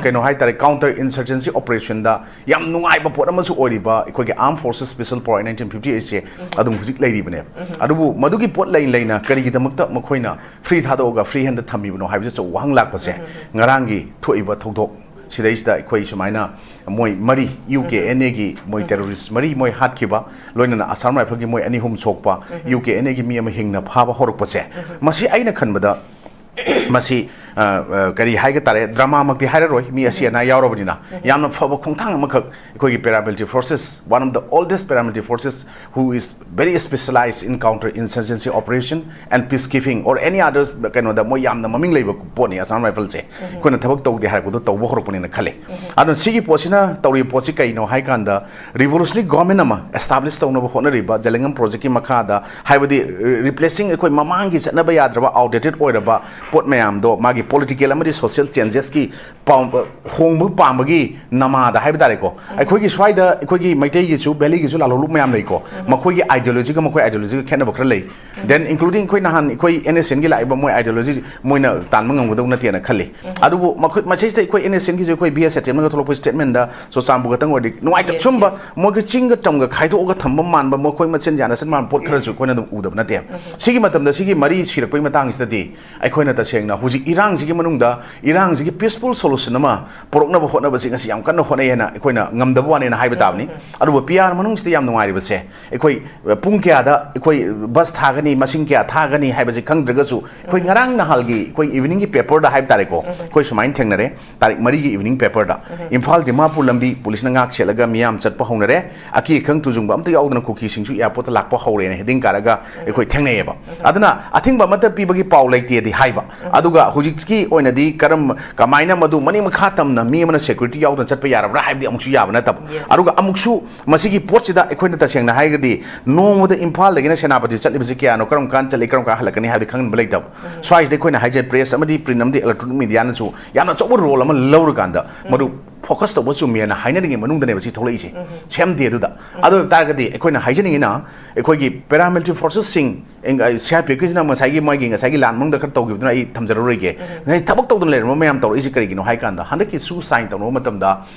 ꯀꯩꯅꯣ ꯍꯥꯏꯇꯥꯔꯦ, counter insurgency operation ꯗ ꯌꯥꯝ ꯅꯨꯡꯉꯥꯏꯕ ꯄꯣꯠ ꯑꯃꯁꯨ ꯑꯣꯏꯔꯤꯕ ꯑꯩꯈꯣꯏꯒꯤ Armed Forces Special Power Act nineteen fifty eight ꯁꯦ ꯑꯗꯨꯝ ꯍꯧꯖꯤꯛ ꯂꯩꯔꯤꯕꯅꯦꯕ꯫ ꯑꯗꯨꯕꯨ ꯃꯗꯨꯒꯤ ꯄꯣꯠ ꯂꯩ ꯂꯩꯅ ꯀꯔꯤꯒꯤꯗꯃꯛꯇ ꯃꯈꯣꯏꯅ free ꯊꯥꯗꯣꯛꯑꯒ free hand ꯗ ꯊꯝꯃꯤꯕꯅꯣ ꯍꯥꯏꯕꯁꯤ ꯑꯆꯧꯕ ꯋꯥꯍꯪ ꯂꯥꯛꯄꯁꯦ ꯉꯔꯥꯡꯒꯤ ꯊꯣꯛꯏꯕ ꯊꯧꯗꯣꯛ ꯁꯤꯗꯩꯁꯤꯗ ꯑꯩꯈꯣꯏ ꯁꯨꯃꯥꯏꯅ ꯃꯣꯏ ꯃꯔꯤ, U K N A ꯒꯤ ꯃꯣꯏ terrorist ꯃꯔꯤ ꯃꯣꯏ ꯍꯥꯠꯈꯤꯕ, ꯂꯣꯏꯅꯅ Assam Rifle ꯒꯤ ꯃꯣꯏ ꯑꯅꯤ ꯑꯍꯨꯝ ꯁꯣꯛꯄ, U K N A ꯒꯤ ꯃꯤ ꯑꯃ ꯍꯤꯡꯅ ꯐꯥꯕ ꯍꯧꯔꯛꯄꯁꯦ, ꯃꯁꯤ ꯑꯩꯅ ꯈꯟꯕꯗ ꯃꯁꯤ, ꯑ, ꯑ, ꯀꯔꯤ ꯍꯥꯏꯒ ꯇꯥꯔꯦ, drama ꯃꯛꯇꯤ ꯍꯥꯏꯔꯔꯣꯏ, ꯃꯤ ꯑꯁꯤ ꯑꯅꯥ ꯌꯥꯎꯔꯕꯅꯤꯅ꯫ ꯌꯥꯝꯅ ꯐꯕ ꯈꯣꯡꯊꯥꯡ ꯑꯃꯈꯛ ꯑꯩꯈꯣꯏꯒꯤ paramilitary forces, one of the oldest paramilitary forces who is very specialized in counter insurgency operation and peace keeping or any others, ꯀꯩꯅꯣꯗ ꯃꯣꯏ ꯌꯥꯝꯅ ꯃꯃꯤꯡ ꯂꯩꯕ ꯄꯣꯠꯅꯤ Assam Rifle ꯁꯦ꯫ ꯑꯩꯈꯣꯏꯅ ꯊꯕꯛ ꯇꯧꯗꯦ ꯍꯥꯏꯔꯛꯄꯗꯣ ꯇꯧꯕ ꯍꯧꯔꯛꯄꯅꯦꯅ ꯈꯜꯂꯤ꯫ ꯑꯗꯨꯅ ꯁꯤꯒꯤ ꯄꯣꯠꯁꯤꯅ ꯇꯧꯔꯤꯕ ꯄꯣꯠꯁꯤ ꯀꯩꯅꯣ ꯍꯥꯏ ꯀꯥꯟꯗ, revolutionary government ꯑꯃ establish ꯇꯧꯅꯕ ꯍꯣꯠꯅꯔꯤꯕ Jalengam project ꯀꯤ ꯃꯈꯥꯗ, ꯍꯥꯏꯕꯗꯤ replacing ꯑꯩꯈꯣꯏ ꯃꯃꯥꯡꯒꯤ ꯆꯠꯅꯕ ꯌꯥꯗ꯭ꯔꯕ, outdated ꯑꯣꯏꯔꯕ ꯄꯣꯠ ꯃꯌꯥꯝꯗꯣ ꯃꯥꯒꯤ political ꯑꯃꯗꯤ social changes ꯀꯤ ꯄꯥꯝ-, ꯍꯣꯡꯕ ꯄꯥꯝꯕꯒꯤ ꯅꯃꯥꯗ ꯍꯥꯏꯕ ꯇꯥꯔꯦꯀꯣ, ꯑꯩꯈꯣꯏꯒꯤ ꯁ꯭ꯋꯥꯏꯗ ꯑꯩꯈꯣꯏꯒꯤ ꯃꯩꯇꯩꯒꯤꯁꯨ valley ꯒꯤꯁꯨ ꯂꯥꯂꯣꯡꯂꯨꯞ ꯃꯌꯥꯝ ꯂꯩꯀꯣ, ꯃꯈꯣꯏꯒꯤ ideology ꯒ ꯃꯈꯣꯏ ideology ꯒ ꯈꯦꯠꯅꯕ ꯈꯔ ꯂꯩ꯫ Then including ꯑꯩꯈꯣꯏ ꯅꯍꯥꯟ ꯑꯩꯈꯣꯏ N S N ꯒꯤ ꯂꯥꯛꯏꯕ ꯃꯣꯏ ideology ꯃꯣꯏꯅ ꯇꯥꯟꯕ ꯉꯝꯒꯗꯧ ꯅꯠꯇꯦꯅ ꯈꯜꯂꯤ꯫ ꯑꯗꯨꯕꯨ ꯃꯈꯣꯏ ꯃꯁꯤꯁꯤꯗ ꯑꯩꯈꯣꯏ N S N ꯒꯤꯁꯨ ꯑꯩꯈꯣꯏ B S H F ꯅꯒ ꯊꯣꯛꯂꯛꯄ statement ꯗ ꯆꯨꯔꯆꯥꯟꯄꯨꯔ ꯈꯛꯇꯪ ꯑꯣꯏꯔꯗꯤ ꯅꯨꯡꯉꯥꯏꯇꯕ, ꯁꯨꯝꯕ ꯃꯣꯏꯒꯤ ꯆꯤꯡꯒ ꯇꯝꯒ ꯈꯥꯏꯗꯣꯛꯑꯒ ꯊꯝꯕ ꯃꯥꯟꯕ, ꯃꯈꯣꯏ ꯃꯆꯤꯟ ꯌꯥꯅꯁꯟ ꯃꯥꯟꯕ ꯄꯣꯠ ꯈꯔꯁꯨ ꯑꯩꯈꯣꯏꯅ ꯑꯗꯨꯝ ꯎꯗꯕ ꯅꯠꯇꯦ꯫ ꯁꯤꯒꯤ ꯃꯇꯝꯗ ꯁꯤꯒꯤ ꯃꯔꯤ ꯁꯤꯔꯛꯄꯒꯤ ꯃꯇꯥꯡꯁꯤꯗꯗꯤ ꯑꯩꯈꯣꯏꯅ ꯇꯁꯦꯡꯅ ꯍꯧꯖꯤꯛ ꯏꯔꯥꯡꯁꯤꯒꯤ ꯃꯅꯨꯡꯗ ꯏꯔꯥꯡꯁꯤꯒꯤ peaceful solution ꯑꯃ ꯄꯨꯔꯛꯅꯕ ꯍꯣꯠꯅꯕꯁꯤ ꯉꯁꯤ ꯌꯥꯝ ꯀꯟꯅ ꯍꯣꯠꯅꯩ ꯍꯥꯏꯅ ꯑꯩꯈꯣꯏꯅ ꯉꯝꯗꯕ ꯋꯥꯅꯦꯅ ꯍꯥꯏꯕ ꯇꯥꯕꯅꯤ꯫ ꯑꯗꯨꯕꯨ P R ꯃꯅꯨꯡꯁꯤꯗ ꯌꯥꯝ ꯅꯨꯡꯉꯥꯏꯔꯤꯕꯁꯦ, ꯑꯩꯈꯣꯏ, ꯑ, ꯄꯨꯡ ꯀꯌꯥꯗ ꯑꯩꯈꯣꯏ bus ꯊꯥꯒꯅꯤ, ꯃꯁꯤꯡ ꯀꯌꯥ ꯊꯥꯒꯅꯤ ꯍꯥꯏꯕꯁꯤ ꯈꯪꯗ꯭ꯔꯒꯁꯨ, ꯑꯩꯈꯣꯏ ꯉꯔꯥꯡ ꯅꯍꯥꯜꯒꯤ ꯑꯩꯈꯣꯏ evening ꯒꯤ paper ꯗ ꯍꯥꯏꯕ ꯇꯥꯔꯦꯀꯣ, ꯑꯩꯈꯣꯏ ꯁꯨꯃꯥꯏꯅ ꯊꯦꯡꯅꯔꯦ, ꯇꯥꯔꯤꯛ ꯃꯔꯤꯒꯤ evening paper ꯗ, "ꯏꯝꯐꯥꯜ ꯗꯤꯃꯥꯄꯨꯔ ꯂꯝꯕꯤ ꯄꯨꯂꯤꯁꯅ ꯉꯥꯛ ꯁꯦꯠꯂꯒ ꯃꯤꯌꯥꯝ ꯆꯠꯄ ꯍꯧꯅꯔꯦ, ꯑꯀꯤ ꯑꯈꯪ ꯇꯨꯖꯨꯡꯕ ꯑꯝꯇ ꯌꯥꯎꯗꯅ ꯀꯨꯀꯤꯁꯤꯡꯁꯨ airport ꯇ ꯂꯥꯛꯄ ꯍꯧꯔꯦꯅ" heading ꯀꯥꯔꯒ ꯑꯩꯈꯣꯏ ꯊꯦꯡꯅꯩꯌꯦꯕ꯫ ꯑꯗꯨꯅ ꯑꯊꯤꯡꯕ ꯑꯃꯠꯇ ꯄꯤꯕꯒꯤ ꯄꯥꯎ ꯂꯩꯇꯦꯗꯤ ꯍꯥꯏꯕ, ꯑꯗꯨꯒ ꯍꯧꯖꯤꯛ ꯀꯤ ꯑꯣꯏꯅꯗꯤ ꯀꯔꯝ ꯀꯃꯥꯏꯅ ꯃꯗꯨ ꯃꯅꯤꯡ ꯃꯈꯥ ꯇꯝꯅ ꯃꯤ ꯑꯃꯅ ꯁꯦꯀ꯭ꯌꯨꯔꯤꯇꯤ ꯌꯥꯎꯗꯅ ꯆꯠꯄ ꯌꯥꯔꯕ꯭ꯔꯥ ꯍꯥꯏꯕꯗꯤ ꯑꯃꯨꯛꯁꯨ ꯌꯥꯕ ꯅꯠꯇꯕ꯫ Yes. ꯑꯗꯨꯒ ꯑꯃꯨꯛꯁꯨ ꯃꯁꯤꯒꯤ ꯄꯣꯠꯁꯤꯗ ꯑꯩꯈꯣꯏꯅ ꯇꯁꯦꯡꯅ ꯍꯥꯏꯔꯒꯗꯤ ꯅꯣꯡꯃꯗ ꯏꯝꯐꯥꯜꯗꯒꯤꯅ ꯁꯦꯅꯥꯄꯇꯤ ꯆꯠꯂꯤꯕꯁꯤ ꯀꯌꯥꯅꯣ, ꯀꯔꯝ ꯀꯥꯟꯗ ꯆꯠꯂꯤ, ꯀꯔꯝ ꯀꯥꯟꯗ ꯍꯜꯂꯛꯀꯅꯤ ꯍꯥꯏꯕꯗꯤ ꯈꯪꯍꯟꯕ ꯂꯩꯇꯕ꯫ ꯁ꯭ꯋꯥꯏꯁꯤꯗ ꯑꯩꯈꯣꯏꯅ ꯍꯥꯏꯖꯩ, ꯄ꯭ꯔꯦꯁ ꯑꯃꯗꯤ ꯄ꯭ꯔꯤꯟ ꯑꯃꯗꯤ ꯏꯂꯦꯛꯇ꯭ꯔꯣꯅꯤꯛ ꯃꯤꯗꯤꯌꯥꯅꯁꯨ ꯌꯥꯝꯅ ꯑꯆꯧꯕ ꯔꯣꯜ ꯑꯃ ꯂꯧꯔꯀꯥꯟꯗ ꯃꯗꯨ ꯐꯣꯀꯁ ꯇꯧꯕ ꯆꯨꯝꯃꯦꯅ ꯍꯥꯏꯅꯔꯤꯉꯩ ꯃꯅꯨꯡꯗꯅꯦꯕ ꯁꯤ ꯊꯣꯛꯂꯛꯏꯁꯦ꯫ ꯁꯦꯝꯗꯦ ꯑꯗꯨꯗ꯫ ꯑꯗꯨ ꯑꯣꯏꯕ ꯇꯥꯔꯒꯗꯤ ꯑꯩꯈꯣꯏꯅ ꯍꯥꯏꯖꯅꯤꯡꯉꯤꯅ ꯑꯩꯈꯣꯏꯒꯤ ꯄꯦꯔꯥꯃꯤꯂꯤꯇꯔꯤ ꯐꯣꯔꯁꯦꯁꯁꯤꯡ, ꯁꯤ ꯑꯥꯔ ꯄꯤ ꯑꯦꯐꯀꯤꯁꯤꯅ ꯉꯁꯥꯏꯒꯤ ꯃꯣꯏꯒꯤ ꯉꯁꯥꯏꯒꯤ ꯂꯥꯟ ꯃꯅꯨꯡꯗ ꯈꯔ ꯇꯧꯈꯤꯕꯗꯨꯅ ꯑꯩ ꯊꯝꯖꯔꯔꯣꯏꯒꯦ꯫ ꯉꯁꯥꯏ ꯊꯕꯛ ꯇꯧꯗꯅ ꯂꯩꯔꯝꯕ ꯃꯌꯥꯝ ꯇꯧꯔꯛꯏꯁꯤ ꯀꯔꯤꯒꯤꯅꯣ ꯍꯥꯏ ꯀꯥꯟꯗ, ꯍꯟꯗꯛꯀꯤ ꯁꯨ ꯁꯥꯏꯟ ꯇꯧꯅꯕ ꯃꯇꯝꯗ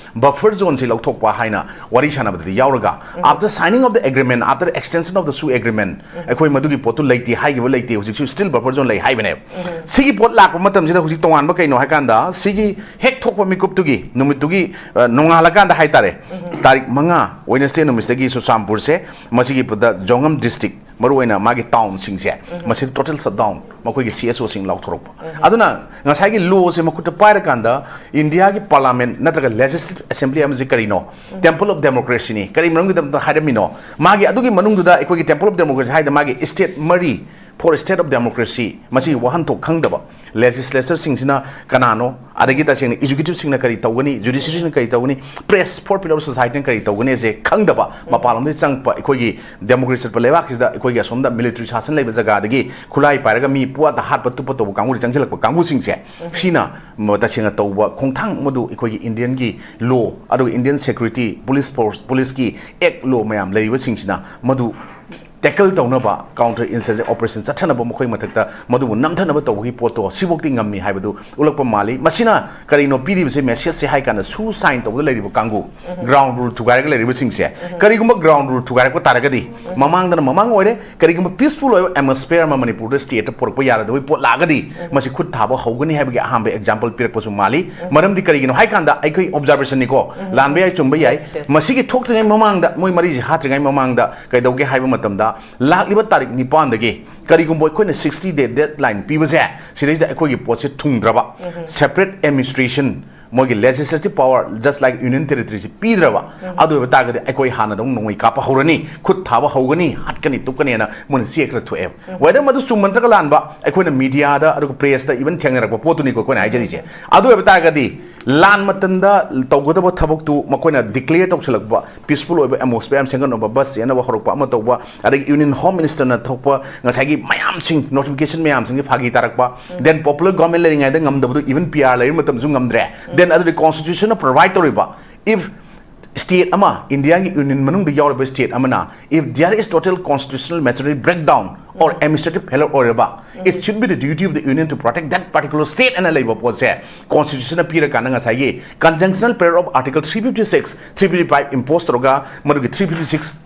ꯕꯐꯔ ꯖꯣꯟꯁꯤ ꯂꯧꯊꯣꯛꯄ ꯍꯥꯏꯅ ꯋꯥꯔꯤ ꯁꯥꯟꯅꯕꯗꯗꯤ ꯌꯥꯎꯔꯒ, after signing of the agreement, after extension of the SoO agreement, ꯑꯩꯈꯣꯏ ꯃꯗꯨꯒꯤ ꯄꯣꯠꯇꯨ ꯂꯩꯇꯦ ꯍꯥꯏꯈꯤꯕ ꯂꯩꯇꯦ, ꯍꯧꯖꯤꯛꯁꯨ ꯁ꯭ꯇꯤꯜ ꯕꯐꯔ ꯖꯣꯟ ꯂꯩ ꯍꯥꯏꯕꯅꯦꯕ꯫ ꯁꯤꯒꯤ ꯄꯣꯠ ꯂꯥꯛꯄ ꯃꯇꯝꯁꯤꯗ ꯍꯧꯖꯤꯛ ꯇꯣꯉꯥꯟꯕ ꯀꯩꯅꯣ ꯍꯥꯏ ꯀꯥꯟꯗ, ꯁꯤꯒꯤ ꯍꯦꯛ ꯊꯣꯛꯄ ꯃꯤꯀꯨꯞꯇꯨꯒꯤ ꯅꯨꯃꯤꯠꯇꯨꯒꯤ, ꯑ, ꯅꯣꯡꯉꯥꯜꯂꯀꯥꯟꯗ ꯍꯥꯏꯇꯥꯔꯦ, ꯇꯥꯔꯤꯛ ꯃꯉꯥ, ꯋꯦꯅꯁꯗꯦ ꯅꯨꯃꯤꯠꯁꯤꯗꯒꯤ ꯆꯨꯔꯆꯥꯟꯄꯨꯔꯁꯦ, ꯃꯁꯤꯒꯤ ꯄꯗ ꯖꯣꯡꯉꯝ ꯗꯤꯁꯇ꯭ꯔꯤꯛ, ꯃꯔꯨꯑꯣꯏꯅ ꯃꯥꯒꯤ ꯇꯥꯎꯟꯁꯤꯡꯁꯦ, ꯃꯁꯤꯗ ꯇꯣꯇꯦꯜ ꯁꯠꯗꯥꯎꯟ, ꯃꯈꯣꯏꯒꯤ ꯁꯤ ꯑꯦꯁ ꯑꯣꯁꯤꯡ ꯂꯥꯎꯊꯣꯔꯛꯄ꯫ ꯑꯗꯨꯅ ꯉꯁꯥꯏꯒꯤ ꯂꯣꯁꯦ ꯃꯈꯨꯠꯇ ꯄꯥꯏꯔꯀꯥꯟꯗ ꯏꯟꯗꯤꯌꯥꯒꯤ ꯄꯥꯔꯂꯥꯃꯦꯟ ꯅꯠꯇ꯭ꯔꯒ ꯂꯦꯖꯤꯁꯂꯦꯇꯤꯚ ꯑꯦꯁꯦꯝꯕ꯭ꯂꯤ ꯑꯃꯁꯦ ꯀꯔꯤꯅꯣ? ꯇꯦꯝꯄꯜ ꯑꯣꯐ ꯗꯦꯃꯣꯀ꯭ꯔꯦꯁꯤꯅꯤ꯫ ꯀꯔꯤ ꯃꯔꯝꯒꯤꯗꯃꯛꯇ ꯍꯥꯏꯔꯝꯃꯤꯅꯣ? ꯃꯥꯒꯤ ꯑꯗꯨꯒꯤ ꯃꯅꯨꯡꯗꯨꯗ ꯑꯩꯈꯣꯏꯒꯤ ꯇꯦꯝꯄꯜ ꯑꯣꯐ ꯗꯦꯃꯣꯀ꯭ꯔꯦꯁꯤ ꯍꯥꯏꯗ ꯃꯥꯒꯤ ꯁ꯭ꯇꯦꯠ ꯃꯔꯤ, for state of democracy, ꯃꯁꯤꯒꯤ ꯋꯥꯍꯟꯊꯣꯛ ꯈꯪꯗꯕ ꯂꯦꯖꯤꯁꯂꯦꯆꯔꯁꯤꯡꯁꯤꯅ ꯀꯅꯥꯅꯣ, ꯑꯗꯒꯤ ꯇꯁꯦꯡꯅ ꯑꯦꯛꯖꯤꯀ꯭ꯌꯨꯇꯤꯚꯁꯤꯡꯅ ꯀꯔꯤ ꯇꯧꯒꯅꯤ, ꯖꯨꯗꯤꯁꯤꯌꯔꯤꯅ ꯀꯔꯤ ꯇꯧꯒꯅꯤ, ꯄ꯭ꯔꯦꯁ, ꯐꯣꯔ ꯄꯤꯂꯔ ꯑꯣꯐ ꯁꯣꯁꯥꯏꯇꯤꯅ ꯀꯔꯤ ꯇꯧꯒꯅꯤ ꯑꯁꯦ ꯈꯪꯗꯕ, ꯃꯄꯥꯟꯂꯣꯝꯗꯒꯤ ꯆꯪꯉꯛꯄ ꯑꯩꯈꯣꯏꯒꯤ ꯗꯦꯃꯣꯀ꯭ꯔꯦꯁꯤ ꯆꯠꯄ ꯂꯩꯕꯥꯛꯁꯤꯗ ꯑꯩꯈꯣꯏꯒꯤ ꯑꯁꯣꯝꯗ ꯃꯤꯂꯤꯇꯔꯤ ꯁꯥꯁꯟ ꯂꯩꯕ ꯖꯒꯥꯗꯒꯤ ꯈꯨꯠꯂꯥꯏ ꯄꯥꯏꯔꯒ ꯃꯤ ꯄꯨꯋꯥꯗ ꯍꯥꯠꯄ ꯇꯨꯞꯄ ꯇꯧꯕ ꯀꯥꯡꯕꯨꯗ ꯆꯪꯁꯤꯜꯂꯛꯄ ꯀꯥꯡꯕꯨꯁꯤꯡꯁꯦ, ꯁꯤꯅ ꯃ-, ꯇꯁꯦꯡꯅ ꯇꯧꯕ ꯈꯣꯡꯊꯥꯡ ꯃꯗꯨ ꯑꯩꯈꯣꯏꯒꯤ ꯏꯟꯗꯤꯌꯟꯒꯤ ꯂꯣ, ꯑꯗꯨꯒ ꯏꯟꯗꯤꯌꯟ ꯁꯦꯀ꯭ꯌꯨꯔꯤꯇꯤ, ꯄꯨꯂꯤꯁ ꯐꯣꯔꯁ, ꯄꯨꯂꯤꯁꯀꯤ ꯑꯦꯛ ꯂꯣ ꯃꯌꯥꯝ ꯂꯩꯔꯤꯕꯁꯤꯡꯁꯤꯅ ꯃꯗꯨ ꯇꯦꯀꯜ ꯇꯧꯅꯕ, ꯀꯥꯎꯟꯇꯔ ꯏꯟꯁꯔꯖꯦꯟ ꯑꯣꯄꯔꯦꯁꯟ ꯆꯠꯊꯅꯕ, ꯃꯈꯣꯏ ꯃꯊꯛꯇ ꯃꯗꯨꯕꯨ ꯅꯝꯊꯅꯕ ꯇꯧꯕꯒꯤ ꯄꯣꯠꯇꯣ ꯁꯤꯐꯧꯗꯤ ꯉꯝꯃꯤ ꯍꯥꯏꯕꯗꯨ ꯎꯠꯂꯛꯄ ꯃꯥꯜꯂꯤ꯫ ꯃꯁꯤꯅ ꯀꯔꯤꯅꯣ ꯄꯤꯔꯤꯕꯁꯦ, ꯃꯦꯁꯦꯖꯁꯦ ꯍꯥꯏ ꯀꯥꯟꯗ, ꯁꯨ ꯁꯥꯏꯟ ꯇꯧꯕꯗ ꯂꯩꯔꯤꯕ ꯀꯥꯡꯕꯨ, ꯒ꯭ꯔꯥꯎꯟ ꯔꯨꯜ ꯊꯨꯒꯥꯏꯔꯒ ꯂꯩꯔꯤꯕꯁꯤꯡꯁꯦ, ꯀꯔꯤꯒꯨꯝꯕ ꯒ꯭ꯔꯥꯎꯟ ꯔꯨꯜ ꯊꯨꯒꯥꯏꯔꯛꯄ ꯇꯥꯔꯒꯗꯤ, ꯃꯃꯥꯡꯗꯅ ꯃꯃꯥꯡ ꯑꯣꯏꯔꯦ, ꯀꯔꯤꯒꯨꯝꯕ ꯄꯤꯁꯐꯨꯜ ꯑꯣꯏꯕ ꯑꯦꯠꯃꯣꯁꯐꯤꯌꯔ ꯑꯃ ꯃꯅꯤꯄꯨꯔꯗ ꯁ꯭ꯇꯦꯠꯇ ꯄꯨꯔꯛꯄ ꯌꯥꯔꯗꯕꯒꯤ ꯄꯣꯠ ꯂꯥꯛꯑꯒꯗꯤ, ꯃꯁꯤ ꯈꯨꯠ ꯊꯥꯕ ꯍꯧꯒꯅꯤ ꯍꯥꯏꯕꯒꯤ ꯑꯍꯥꯟꯕ ꯑꯦꯛꯖꯥꯝꯄꯜ ꯄꯤꯔꯛꯄꯁꯨ ꯃꯥꯜꯂꯤ꯫ ꯃꯔꯝꯗꯤ ꯀꯔꯤꯒꯤꯅꯣ ꯍꯥꯏ ꯀꯥꯟꯗ, ꯑꯩꯈꯣꯏ ꯑꯣꯕꯖꯥꯔꯕꯦꯁꯟꯅꯤꯀꯣ, ꯂꯥꯟꯕ ꯌꯥꯏ, ꯆꯨꯝꯕ ꯌꯥꯏ, Yes, yes. ꯃꯁꯤꯒꯤ ꯊꯣꯛꯇ꯭ꯔꯤꯉꯩ ꯃꯃꯥꯡꯗ, ꯃꯣꯏ ꯃꯔꯤꯁꯤ ꯍꯥꯠꯇ꯭ꯔꯤꯉꯩ ꯃꯃꯥꯡꯗ ꯀꯩꯗꯧꯒꯦ ꯍꯥꯏꯕ ꯃꯇꯝꯗ, ꯂꯥꯛꯂꯤꯕ ꯇꯥꯔꯤꯛ ꯅꯤꯄꯥꯟꯗꯒꯤ ꯀꯔꯤꯒꯨꯝꯕ ꯑꯩꯈꯣꯏꯅ ꯁꯤꯛꯁꯇꯤ ꯗꯦ ꯗꯦꯗ ꯂꯥꯏꯟ ꯄꯤꯕꯁꯦ, ꯁꯤꯗꯩꯁꯤꯗ ꯑꯩꯈꯣꯏꯒꯤ ꯄꯣꯠꯁꯦ ꯊꯨꯡꯗ꯭ꯔꯕ, ꯁꯦꯄꯔꯦꯠ ꯑꯦꯗꯃꯤꯅꯤꯁꯇ꯭ꯔꯦꯁꯟ, ꯃꯣꯏꯒꯤ legislative power, just like union territory ꯁꯤ ꯄꯤꯗ꯭ꯔꯕ, ꯑꯗꯨ ꯑꯣꯏꯕ ꯇꯥꯔꯒꯗꯤ ꯑꯩꯈꯣꯏ ꯍꯥꯟꯅꯗꯧ ꯅꯣꯡꯃꯩ ꯀꯥꯞꯄ ꯍꯧꯔꯅꯤ, ꯈꯨꯠ ꯊꯥꯕ ꯍꯧꯒꯅꯤ, ꯍꯥꯠꯀꯅꯤ, ꯇꯨꯞꯀꯅꯤꯅ ꯃꯣꯏꯅ ꯆꯦ ꯈꯔ ꯊꯣꯛꯑꯦꯕ꯫ Whether ꯃꯗꯨ ꯆꯨꯝꯕ ꯅꯠꯇ꯭ꯔꯒ ꯂꯥꯟꯕ, ꯑꯩꯈꯣꯏꯅ mediaꯗ ꯑꯗꯨꯒ pressꯇ even ꯊꯦꯡꯅꯔꯛꯄ ꯄꯣꯠꯇꯨꯅꯤꯀꯣ ꯑꯩꯈꯣꯏꯅ ꯍꯥꯏꯖꯔꯤꯁꯦ꯫ ꯑꯗꯨ ꯑꯣꯏꯕ ꯇꯥꯔꯒꯗꯤ ꯂꯥꯟ ꯃꯇꯝꯗ ꯇꯧꯒꯗꯕ ꯊꯕꯛꯇꯨ ꯃꯈꯣꯏꯅ declare ꯇꯧꯁꯤꯜꯂꯛꯄ, peaceful ꯑꯣꯏꯕ atmosphere ꯑꯃ ꯁꯦꯝꯒꯠꯅꯕ, bus ꯆꯦꯟꯅꯕ ꯍꯧꯔꯛꯄ ꯑꯃ ꯇꯧꯕ, ꯑꯗꯒꯤ Union Home Ministerꯅ ꯊꯣꯛꯄ ꯉꯁꯥꯏꯒꯤ ꯃꯌꯥꯝꯁꯤꯡ, notification ꯃꯌꯥꯝꯁꯤꯡꯁꯦ ꯐꯥꯒꯤ ꯇꯥꯔꯛꯄ, then popular government ꯂꯩꯔꯤꯉꯩꯗ ꯉꯝꯗꯕꯗꯨ even P R ꯂꯩꯔꯤ ꯃꯇꯝꯁꯨ ꯉꯝꯗ꯭ꯔꯦ, then ꯑꯗꯨꯗꯤ constitutionꯅ provide ꯇꯧꯔꯤꯕ, if state ꯑꯃ, Indiaꯒꯤ Union ꯃꯅꯨꯡꯗ ꯌꯥꯎꯔꯤꯕ state ꯑꯃꯅ, if there is total constitutional machinery breakdown or administrative failure ꯑꯣꯏꯔꯕ, it should be the duty of the Union to protect that particular state ꯑꯅ ꯂꯩꯕ ꯄꯣꯠꯁꯦ constitutionꯅ ꯄꯤꯔꯀꯥꯟꯗ ꯉꯁꯥꯏꯒꯤ conjunctional power of article three fifty six, three fifty five impose ꯇꯧꯔꯒ ꯃꯗꯨꯒꯤ three fifty six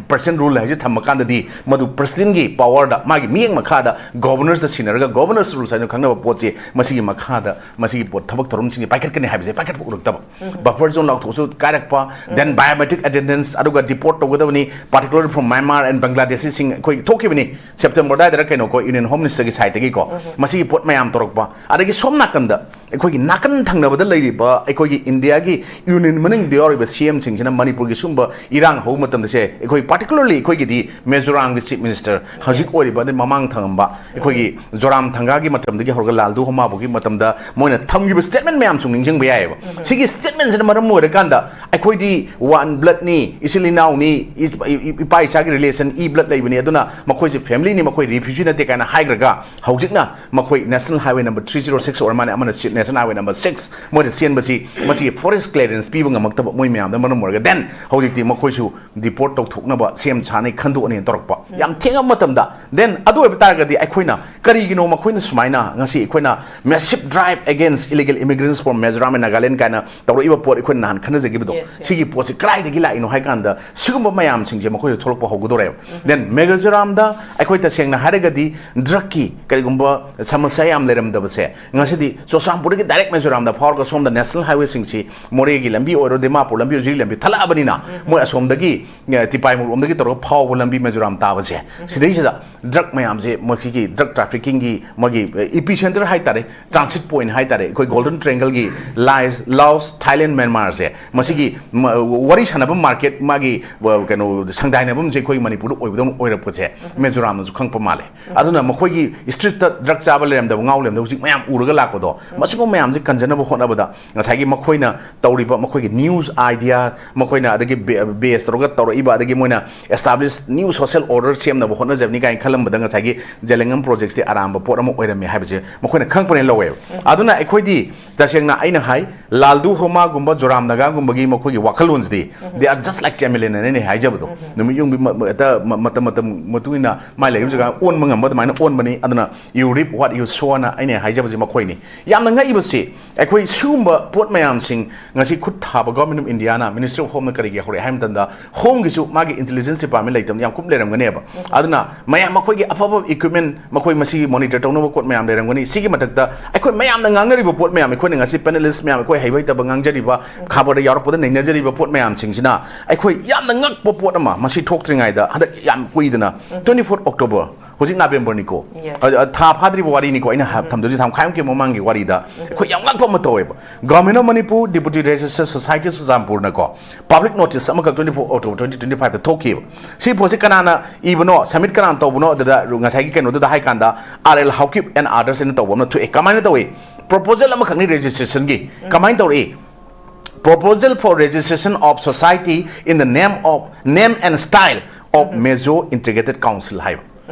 percent rule ꯍꯥꯏꯁꯦ ꯊꯝꯃꯀꯥꯟꯗꯗꯤ ꯃꯗꯨ presidentꯀꯤ powerꯗ, ꯃꯥꯒꯤ ꯃꯤꯠꯌꯦꯡ ꯃꯈꯥꯗ, governorsꯇ ꯁꯤꯟꯅꯔꯒ governors rules ꯍꯥꯏꯅ ꯈꯪꯅꯕ ꯄꯣꯠꯁꯤ ꯃꯁꯤꯒꯤ ꯃꯈꯥꯗ ꯃꯁꯤꯒꯤ ꯄꯣꯠ ꯊꯕꯛ ꯊꯧꯔꯝꯁꯤꯡꯁꯦ ꯄꯥꯏꯈꯠꯀꯅꯤ ꯍꯥꯏꯕꯁꯦ ꯄꯥꯏꯈꯠꯄ ꯎꯔꯛꯇꯕ꯫ Buffer zone ꯂꯥꯎꯊꯣꯛꯑꯁꯨ ꯀꯥꯏꯔꯛꯄ, then biometric attendance, ꯑꯗꯨꯒ deport ꯇꯧꯒꯗꯕꯅꯤ, particularly from Myanmar and Bangladeshiꯁꯤꯡ ꯑꯩꯈꯣꯏ ꯊꯣꯛꯈꯤꯕꯅꯤ꯫ September ꯑꯗꯨꯋꯥꯏꯗꯔ ꯀꯩꯅꯣꯀꯣ, Union Home Ministerꯒꯤ sideꯇꯒꯤꯀꯣ, ꯃꯁꯤꯒꯤ ꯄꯣꯠ ꯃꯌꯥꯝ ꯇꯧꯔꯛꯄ꯫ ꯑꯗꯒꯤ ꯁꯣꯝ ꯅꯥꯀꯟꯗ ꯑꯩꯈꯣꯏꯒꯤ ꯅꯥꯀꯟ ꯊꯪꯅꯕꯗ ꯂꯩꯔꯤꯕ ꯑꯩꯈꯣꯏꯒꯤ Indiaꯒꯤ Union ꯃꯅꯨꯡꯗ ꯌꯥꯎꯔꯤꯕ CMꯁꯤꯡꯁꯤꯅ ꯃꯅꯤꯄꯨꯔꯒꯤ ꯁꯨꯝꯕ ꯏꯔꯥꯡ ꯍꯧꯕ ꯃꯇꯝꯗꯁꯦ, ꯑꯩꯈꯣꯏ particularly ꯑꯩꯈꯣꯏꯒꯤꯗꯤ ꯃꯤꯖꯣꯔꯥꯝꯒꯤ Chief Minister ꯍꯧꯖꯤꯛ ꯑꯣꯏꯔꯤꯕ, ꯑꯗꯩ ꯃꯃꯥꯡ ꯊꯪꯉꯝꯕ ꯑꯩꯈꯣꯏꯒꯤ ꯖꯣꯔꯥꯝ ꯊꯪꯒꯥꯒꯤ ꯃꯇꯝꯗꯒꯤ ꯍꯧꯔꯒ ꯂꯥꯜꯗꯨ ꯍꯣꯃꯥꯕꯨꯒꯤ ꯃꯇꯝꯗ ꯃꯣꯏꯅ ꯊꯝꯈꯤꯕ statement ꯃꯌꯥꯝꯁꯨ ꯅꯤꯡꯁꯤꯡꯕ ꯌꯥꯏꯑꯕ꯫ ꯁꯤꯒꯤ statementꯁꯤꯅ ꯃꯔꯝ ꯑꯣꯏꯔꯀꯥꯟꯗ ꯑꯩꯈꯣꯏꯗꯤ one bloodꯅꯤ, ꯏꯆꯤꯜ ꯏꯅꯥꯎꯅꯤ, ꯏ-, ꯏ-, ꯏꯄꯥ ꯏꯆꯥꯒꯤ relation, ꯏ blood ꯂꯩꯕꯅꯤ, ꯑꯗꯨꯅ ꯃꯈꯣꯏꯁꯦ familyꯅꯤ, ꯃꯈꯣꯏ refugee ꯅꯠꯇꯦ ꯀꯥꯏꯅ ꯍꯥꯏꯈ꯭ꯔꯒ, ꯍꯧꯖꯤꯛꯅ ꯃꯈꯣꯏ National Highway number three zero six ꯑꯣꯏꯔ ꯃꯥꯜꯂꯦ, ꯑꯃꯅ ꯆꯦ-, National Highway number six, ꯃꯣꯏꯅ ꯆꯦꯟꯕꯁꯤ, ꯃꯁꯤꯒꯤ forest clearance ꯄꯤꯕ ꯉꯝꯃꯛꯇꯕ ꯃꯣꯏ ꯃꯌꯥꯝꯗ ꯃꯔꯝ ꯑꯣꯏꯔꯒ, then ꯍꯧꯖꯤꯛꯇꯤ ꯃꯈꯣꯏꯁꯨ deport ꯇꯧꯊꯣꯛꯅꯕ ꯁꯦꯝ ꯁꯥꯅꯤ, ꯈꯟꯗꯣꯛꯑꯅꯤ ꯇꯧꯔꯛꯄ ꯌꯥꯝ ꯊꯦꯡꯉꯕ ꯃꯇꯝꯗ, then ꯑꯗꯨ ꯑꯣꯏꯕ ꯇꯥꯔꯒꯗꯤ ꯑꯩꯈꯣꯏꯅ ꯀꯔꯤꯒꯤꯅꯣ ꯃꯈꯣꯏꯅ ꯁꯨꯃꯥꯏꯅ ꯉꯁꯤ ꯑꯩꯈꯣꯏꯅ massive drive against illegal immigrants from Mizoram and Nagaland ꯀꯥꯏꯅ ꯇꯧꯔꯛꯏꯕ ꯄꯣꯠ ꯑꯩꯈꯣꯏꯅ ꯅꯍꯥꯟ ꯈꯟꯅꯖꯈꯤꯕꯗꯣ, Yes, yes. ꯁꯤꯒꯤ ꯄꯣꯠꯁꯤ ꯀꯗꯥꯏꯗꯒꯤ ꯂꯥꯛꯏꯅꯣ ꯍꯥꯏ ꯀꯥꯟꯗ ꯁꯤꯒꯨꯝꯕ ꯃꯌꯥꯝꯁꯤꯡꯁꯦ ꯃꯈꯣꯏꯁꯨ ꯊꯣꯛꯂꯛꯄ ꯍꯧꯒꯗꯧꯔꯦꯕ꯫ Then ꯃꯤꯖꯣꯔꯥꯝꯗ ꯑꯩꯈꯣꯏ ꯇꯁꯦꯡꯅ ꯍꯥꯏꯔꯒꯗꯤ ꯗ꯭ꯔꯛꯀꯤ ꯀꯔꯤꯒꯨꯝꯕ ꯁꯃꯁ꯭ꯌꯥ ꯌꯥꯝ ꯂꯩꯔꯝꯗꯕꯁꯦ ꯉꯁꯤꯗꯤ ꯆꯨꯔꯆꯥꯟꯄꯨꯔꯗꯒꯤ ꯗꯥꯏꯔꯦꯛ ꯃꯤꯖꯣꯔꯥꯝꯗ ꯐꯥꯎꯔꯒ ꯁꯣꯝꯗ ꯅꯦꯁꯅꯦꯜ ꯍꯥꯏꯋꯦꯁꯤꯡꯁꯤ, ꯃꯣꯔꯦꯒꯤ ꯂꯝꯕꯤ ꯑꯣꯏꯔꯣ, ꯗꯤꯃꯥꯄꯨꯔ ꯂꯝꯕꯤ ꯑꯣꯏꯔꯣ, ꯍꯧꯖꯤꯛ ꯂꯝꯕꯤ ꯊꯠꯂꯛꯑꯕꯅꯤꯅ ꯃꯣꯏ ꯑꯁꯣꯝꯗꯒꯤ, ꯑ, ꯇꯤꯄꯥꯏꯃꯨꯛ ꯂꯣꯝꯗꯒꯤ ꯇꯧꯔꯒ ꯐꯥꯎꯕ ꯂꯝꯕꯤ ꯃꯤꯖꯣꯔꯥꯝ ꯇꯥꯕꯁꯦ, ꯁꯤꯗꯩꯁꯤꯗ ꯗ꯭ꯔꯛ ꯃꯌꯥꯝꯁꯦ, ꯃꯁꯤꯒꯤ ꯗ꯭ꯔꯛ ꯇ꯭ꯔꯥꯐꯤꯀꯤꯡꯒꯤ ꯃꯣꯏꯒꯤ ꯏꯄꯤ ꯁꯦꯟꯇꯔ ꯍꯥꯏꯇꯥꯔꯦ, ꯇ꯭ꯔꯥꯟꯁꯤꯠ ꯄꯣꯏꯟꯠ ꯍꯥꯏꯇꯥꯔꯦ, ꯑꯩꯈꯣꯏ ꯒꯣꯜꯗꯟ ꯇ꯭ꯔꯦꯡꯒꯜꯒꯤ ꯂꯥꯏꯁ, ꯂꯥꯑꯣꯁ, ꯊꯥꯏꯂꯦꯟ, ꯃ꯭ꯌꯥꯟꯃꯥꯔꯁꯦ, ꯃꯁꯤꯒꯤ ꯃ-, ꯋꯥꯔꯤ ꯁꯥꯟꯅꯐꯝ ꯃꯥꯔꯀꯦꯠ, ꯃꯥꯒꯤ, ꯑ, ꯀꯩꯅꯣ, ꯁꯪꯗꯥꯏꯅꯐꯝꯁꯦ ꯑꯩꯈꯣꯏ ꯃꯅꯤꯄꯨꯔꯗ ꯑꯣꯏꯕꯗꯧꯅ ꯑꯣꯏꯔꯛꯄꯁꯦ ꯃꯤꯖꯣꯔꯥꯝꯅꯁꯨ ꯈꯪꯉꯛꯄ ꯃꯥꯜꯂꯦ꯫ ꯑꯗꯨꯅ ꯃꯈꯣꯏꯒꯤ ꯁ꯭ꯇ꯭ꯔꯤꯠꯇ ꯗ꯭ꯔꯛ ꯆꯥꯕ ꯂꯩꯔꯝꯗꯕ, ꯉꯥꯎ ꯂꯩꯔꯝꯗꯕ ꯍꯧꯖꯤꯛ ꯃꯌꯥꯝ ꯎꯔꯒ ꯂꯥꯛꯄꯗꯣ, ꯃꯁꯤꯒꯨꯝꯕ ꯃꯌꯥꯝꯁꯦ ꯀꯟꯖꯅꯕ ꯍꯣꯠꯅꯕꯗ ꯉꯁꯥꯏꯒꯤ ꯃꯈꯣꯏꯅ ꯇꯧꯔꯤꯕ ꯃꯈꯣꯏꯒꯤ ꯅ꯭ꯌꯨꯁ ꯑꯥꯏꯗꯤꯌꯥ, ꯃꯈꯣꯏꯅ ꯑꯗꯒꯤ ꯕꯦ-, ꯕꯦꯁ ꯇꯧꯔꯒ ꯇꯧꯔꯛꯏꯕ, ꯑꯗꯒꯤ ꯃꯣꯏꯅ ꯑꯦꯁꯇꯥꯕ꯭ꯂꯤꯁ ꯅ꯭ꯌꯨ ꯁꯣꯁꯤꯌꯦꯜ ꯑꯣꯔꯗꯔ ꯁꯦꯝꯅꯕ ꯍꯣꯠꯅꯖꯕꯅꯤ ꯀꯥꯏꯅ ꯈꯜꯂꯝꯕꯗ ꯉꯁꯥꯏꯒꯤ ꯖꯦꯂꯦꯡꯉꯝ ꯄ꯭ꯔꯣꯖꯦꯛꯁꯦ ꯑꯔꯥꯟꯕ ꯄꯣꯠ ꯑꯃ ꯑꯣꯏꯔꯝꯃꯦ ꯍꯥꯏꯕꯁꯦ ꯃꯈꯣꯏꯅ ꯈꯪꯉꯛꯄꯅꯦꯅ ꯂꯧꯋꯦꯕ꯫ ꯑꯗꯨꯅ ꯑꯩꯈꯣꯏꯗꯤ ꯇꯁꯦꯡꯅ ꯑꯩꯅ ꯍꯥꯏ, ꯂꯥꯜꯗꯨ ꯍꯣꯃꯥꯒꯨꯝꯕ ꯖꯣꯔꯥꯝ ꯅꯒꯥꯒꯨꯝꯕꯒꯤ ꯃꯈꯣꯏꯒꯤ ꯋꯥꯈꯜꯂꯣꯟꯁꯤꯗꯤ, they are just like ꯆꯦꯃꯤꯂꯦꯟ ꯑꯩꯅ ꯍꯥꯏꯖꯕꯗꯣ, ꯅꯨꯃꯤꯠ ꯌꯨꯡꯕꯤ ꯃ-, ꯃ-, ꯍꯦꯛꯇ ꯃ-, ꯃꯇꯝ ꯃꯇꯝ ꯃꯇꯨꯡ ꯏꯟꯅ ꯃꯥꯏ ꯂꯩꯔꯤꯕ ꯖꯒꯥ ꯑꯣꯟꯕ ꯉꯝꯕ ꯑꯗꯨꯃꯥꯏꯅ ꯑꯣꯟꯕꯅꯤ꯫ ꯑꯗꯨꯅ you reap what you sow ꯍꯥꯏꯅ ꯑꯩꯅ ꯍꯥꯏꯖꯕꯁꯦ ꯃꯈꯣꯏꯅꯤ꯫ ꯌꯥꯝꯅ ꯉꯛꯏꯕꯁꯤ, ꯑꯩꯈꯣꯏ ꯁꯤꯒꯨꯝꯕ ꯄꯣꯠ ꯃꯌꯥꯝꯁꯤꯡ ꯉꯁꯤ ꯈꯨꯠ ꯊꯥꯕ Government of Indiaꯅ, Ministry of Homeꯅ ꯀꯔꯤꯒꯤ ꯍꯧꯔꯛꯑꯦ ꯍꯥꯏꯕ ꯃꯇꯝꯗ, Homeꯒꯤꯁꯨ ꯃꯥꯒꯤ intelligence department ꯂꯩꯇꯕꯅ ꯌꯥꯝ ꯀꯨꯞ ꯂꯩꯔꯝꯒꯅꯦꯕ꯫ ꯑꯗꯨꯅ ꯃꯌꯥꯝ ꯃꯈꯣꯏꯒꯤ ꯑꯐꯕ equipment, ꯃꯈꯣꯏ ꯃꯁꯤꯒꯤ monitor ꯇꯧꯅꯕ ꯄꯣꯠ ꯃꯌꯥꯝ ꯂꯩꯔꯝꯒꯅꯤ꯫ ꯁꯤꯒꯤ ꯃꯊꯛꯇ ꯑꯩꯈꯣꯏ ꯃꯌꯥꯝꯅ ꯉꯥꯡꯅꯔꯤꯕ ꯄꯣꯠ ꯃꯌꯥꯝ, ꯑꯩꯈꯣꯏꯅ ꯉꯁꯤ panelist ꯃꯌꯥꯝ, ꯑꯩꯈꯣꯏ ꯍꯩꯕ ꯍꯩꯇꯕ ꯉꯥꯡꯖꯔꯤꯕ, ꯈꯕꯔꯗ ꯌꯥꯎꯔꯛꯄꯗ ꯅꯩꯅꯖꯔꯤꯕ ꯄꯣꯠ ꯃꯌꯥꯝꯁꯤꯡꯁꯤꯅ ꯑꯩꯈꯣꯏ ꯌꯥꯝꯅ ꯉꯛꯄ ꯄꯣꯠ ꯑꯃ, ꯃꯁꯤ ꯊꯣꯛꯇ꯭ꯔꯤꯉꯩꯗ ꯍꯟꯗꯛ ꯌꯥꯝ ꯀꯨꯏꯗꯅ, twenty fourth October, ꯍꯧꯖꯤꯛ ꯅꯕꯦꯝꯕꯔꯅꯤꯀꯣ꯫ Yes. ꯑ, ꯑ, ꯊꯥ ꯐꯥꯗ꯭ꯔꯤꯕ ꯋꯥꯔꯤꯅꯤꯀꯣ, ꯑꯩꯅ ꯍꯥ-, ꯊꯝꯗꯣꯏꯁꯦ ꯊꯥ ꯃꯈꯥꯏꯃꯨꯛꯀꯤ ꯃꯃꯥꯡꯒꯤ ꯋꯥꯔꯤꯗ ꯑꯩꯈꯣꯏ ꯌꯥꯝ ꯉꯛꯄ ꯑꯃ ꯇꯧꯋꯦꯕ꯫ Government of Manipur, Deputy Registrar Society ꯆꯨꯔꯆꯥꯟꯄꯨꯔꯅꯀꯣ, public notice ꯑꯃꯈꯛ twenty four October twenty twenty five ꯊꯣꯛꯈꯤꯕ꯫ ꯁꯤ ꯄꯣꯠꯁꯦ ꯀꯅꯥꯅ ꯏꯕꯅꯣ, submit ꯀꯅꯥꯅ ꯇꯧꯕꯅꯣ, ꯑꯗꯨꯗ ꯉꯁꯥꯏꯒꯤ ꯀꯩꯅꯣꯗꯨꯗ ꯍꯥꯏ ꯀꯥꯟꯗ, R L Haokip and others ꯍꯥꯏꯅ ꯇꯧꯕ ꯑꯃ ꯊꯣꯛꯑꯦ꯫ ꯀꯃꯥꯏꯅ ꯇꯧꯏ? Proposal ꯑꯃꯈꯛꯅꯤ registrationꯒꯤ꯫ ꯀꯃꯥꯏꯅ ꯇꯧꯔꯛꯏ? Proposal for registration of society in the name of, name and style of Mizo Integrated Council ꯍꯥꯏꯕ꯫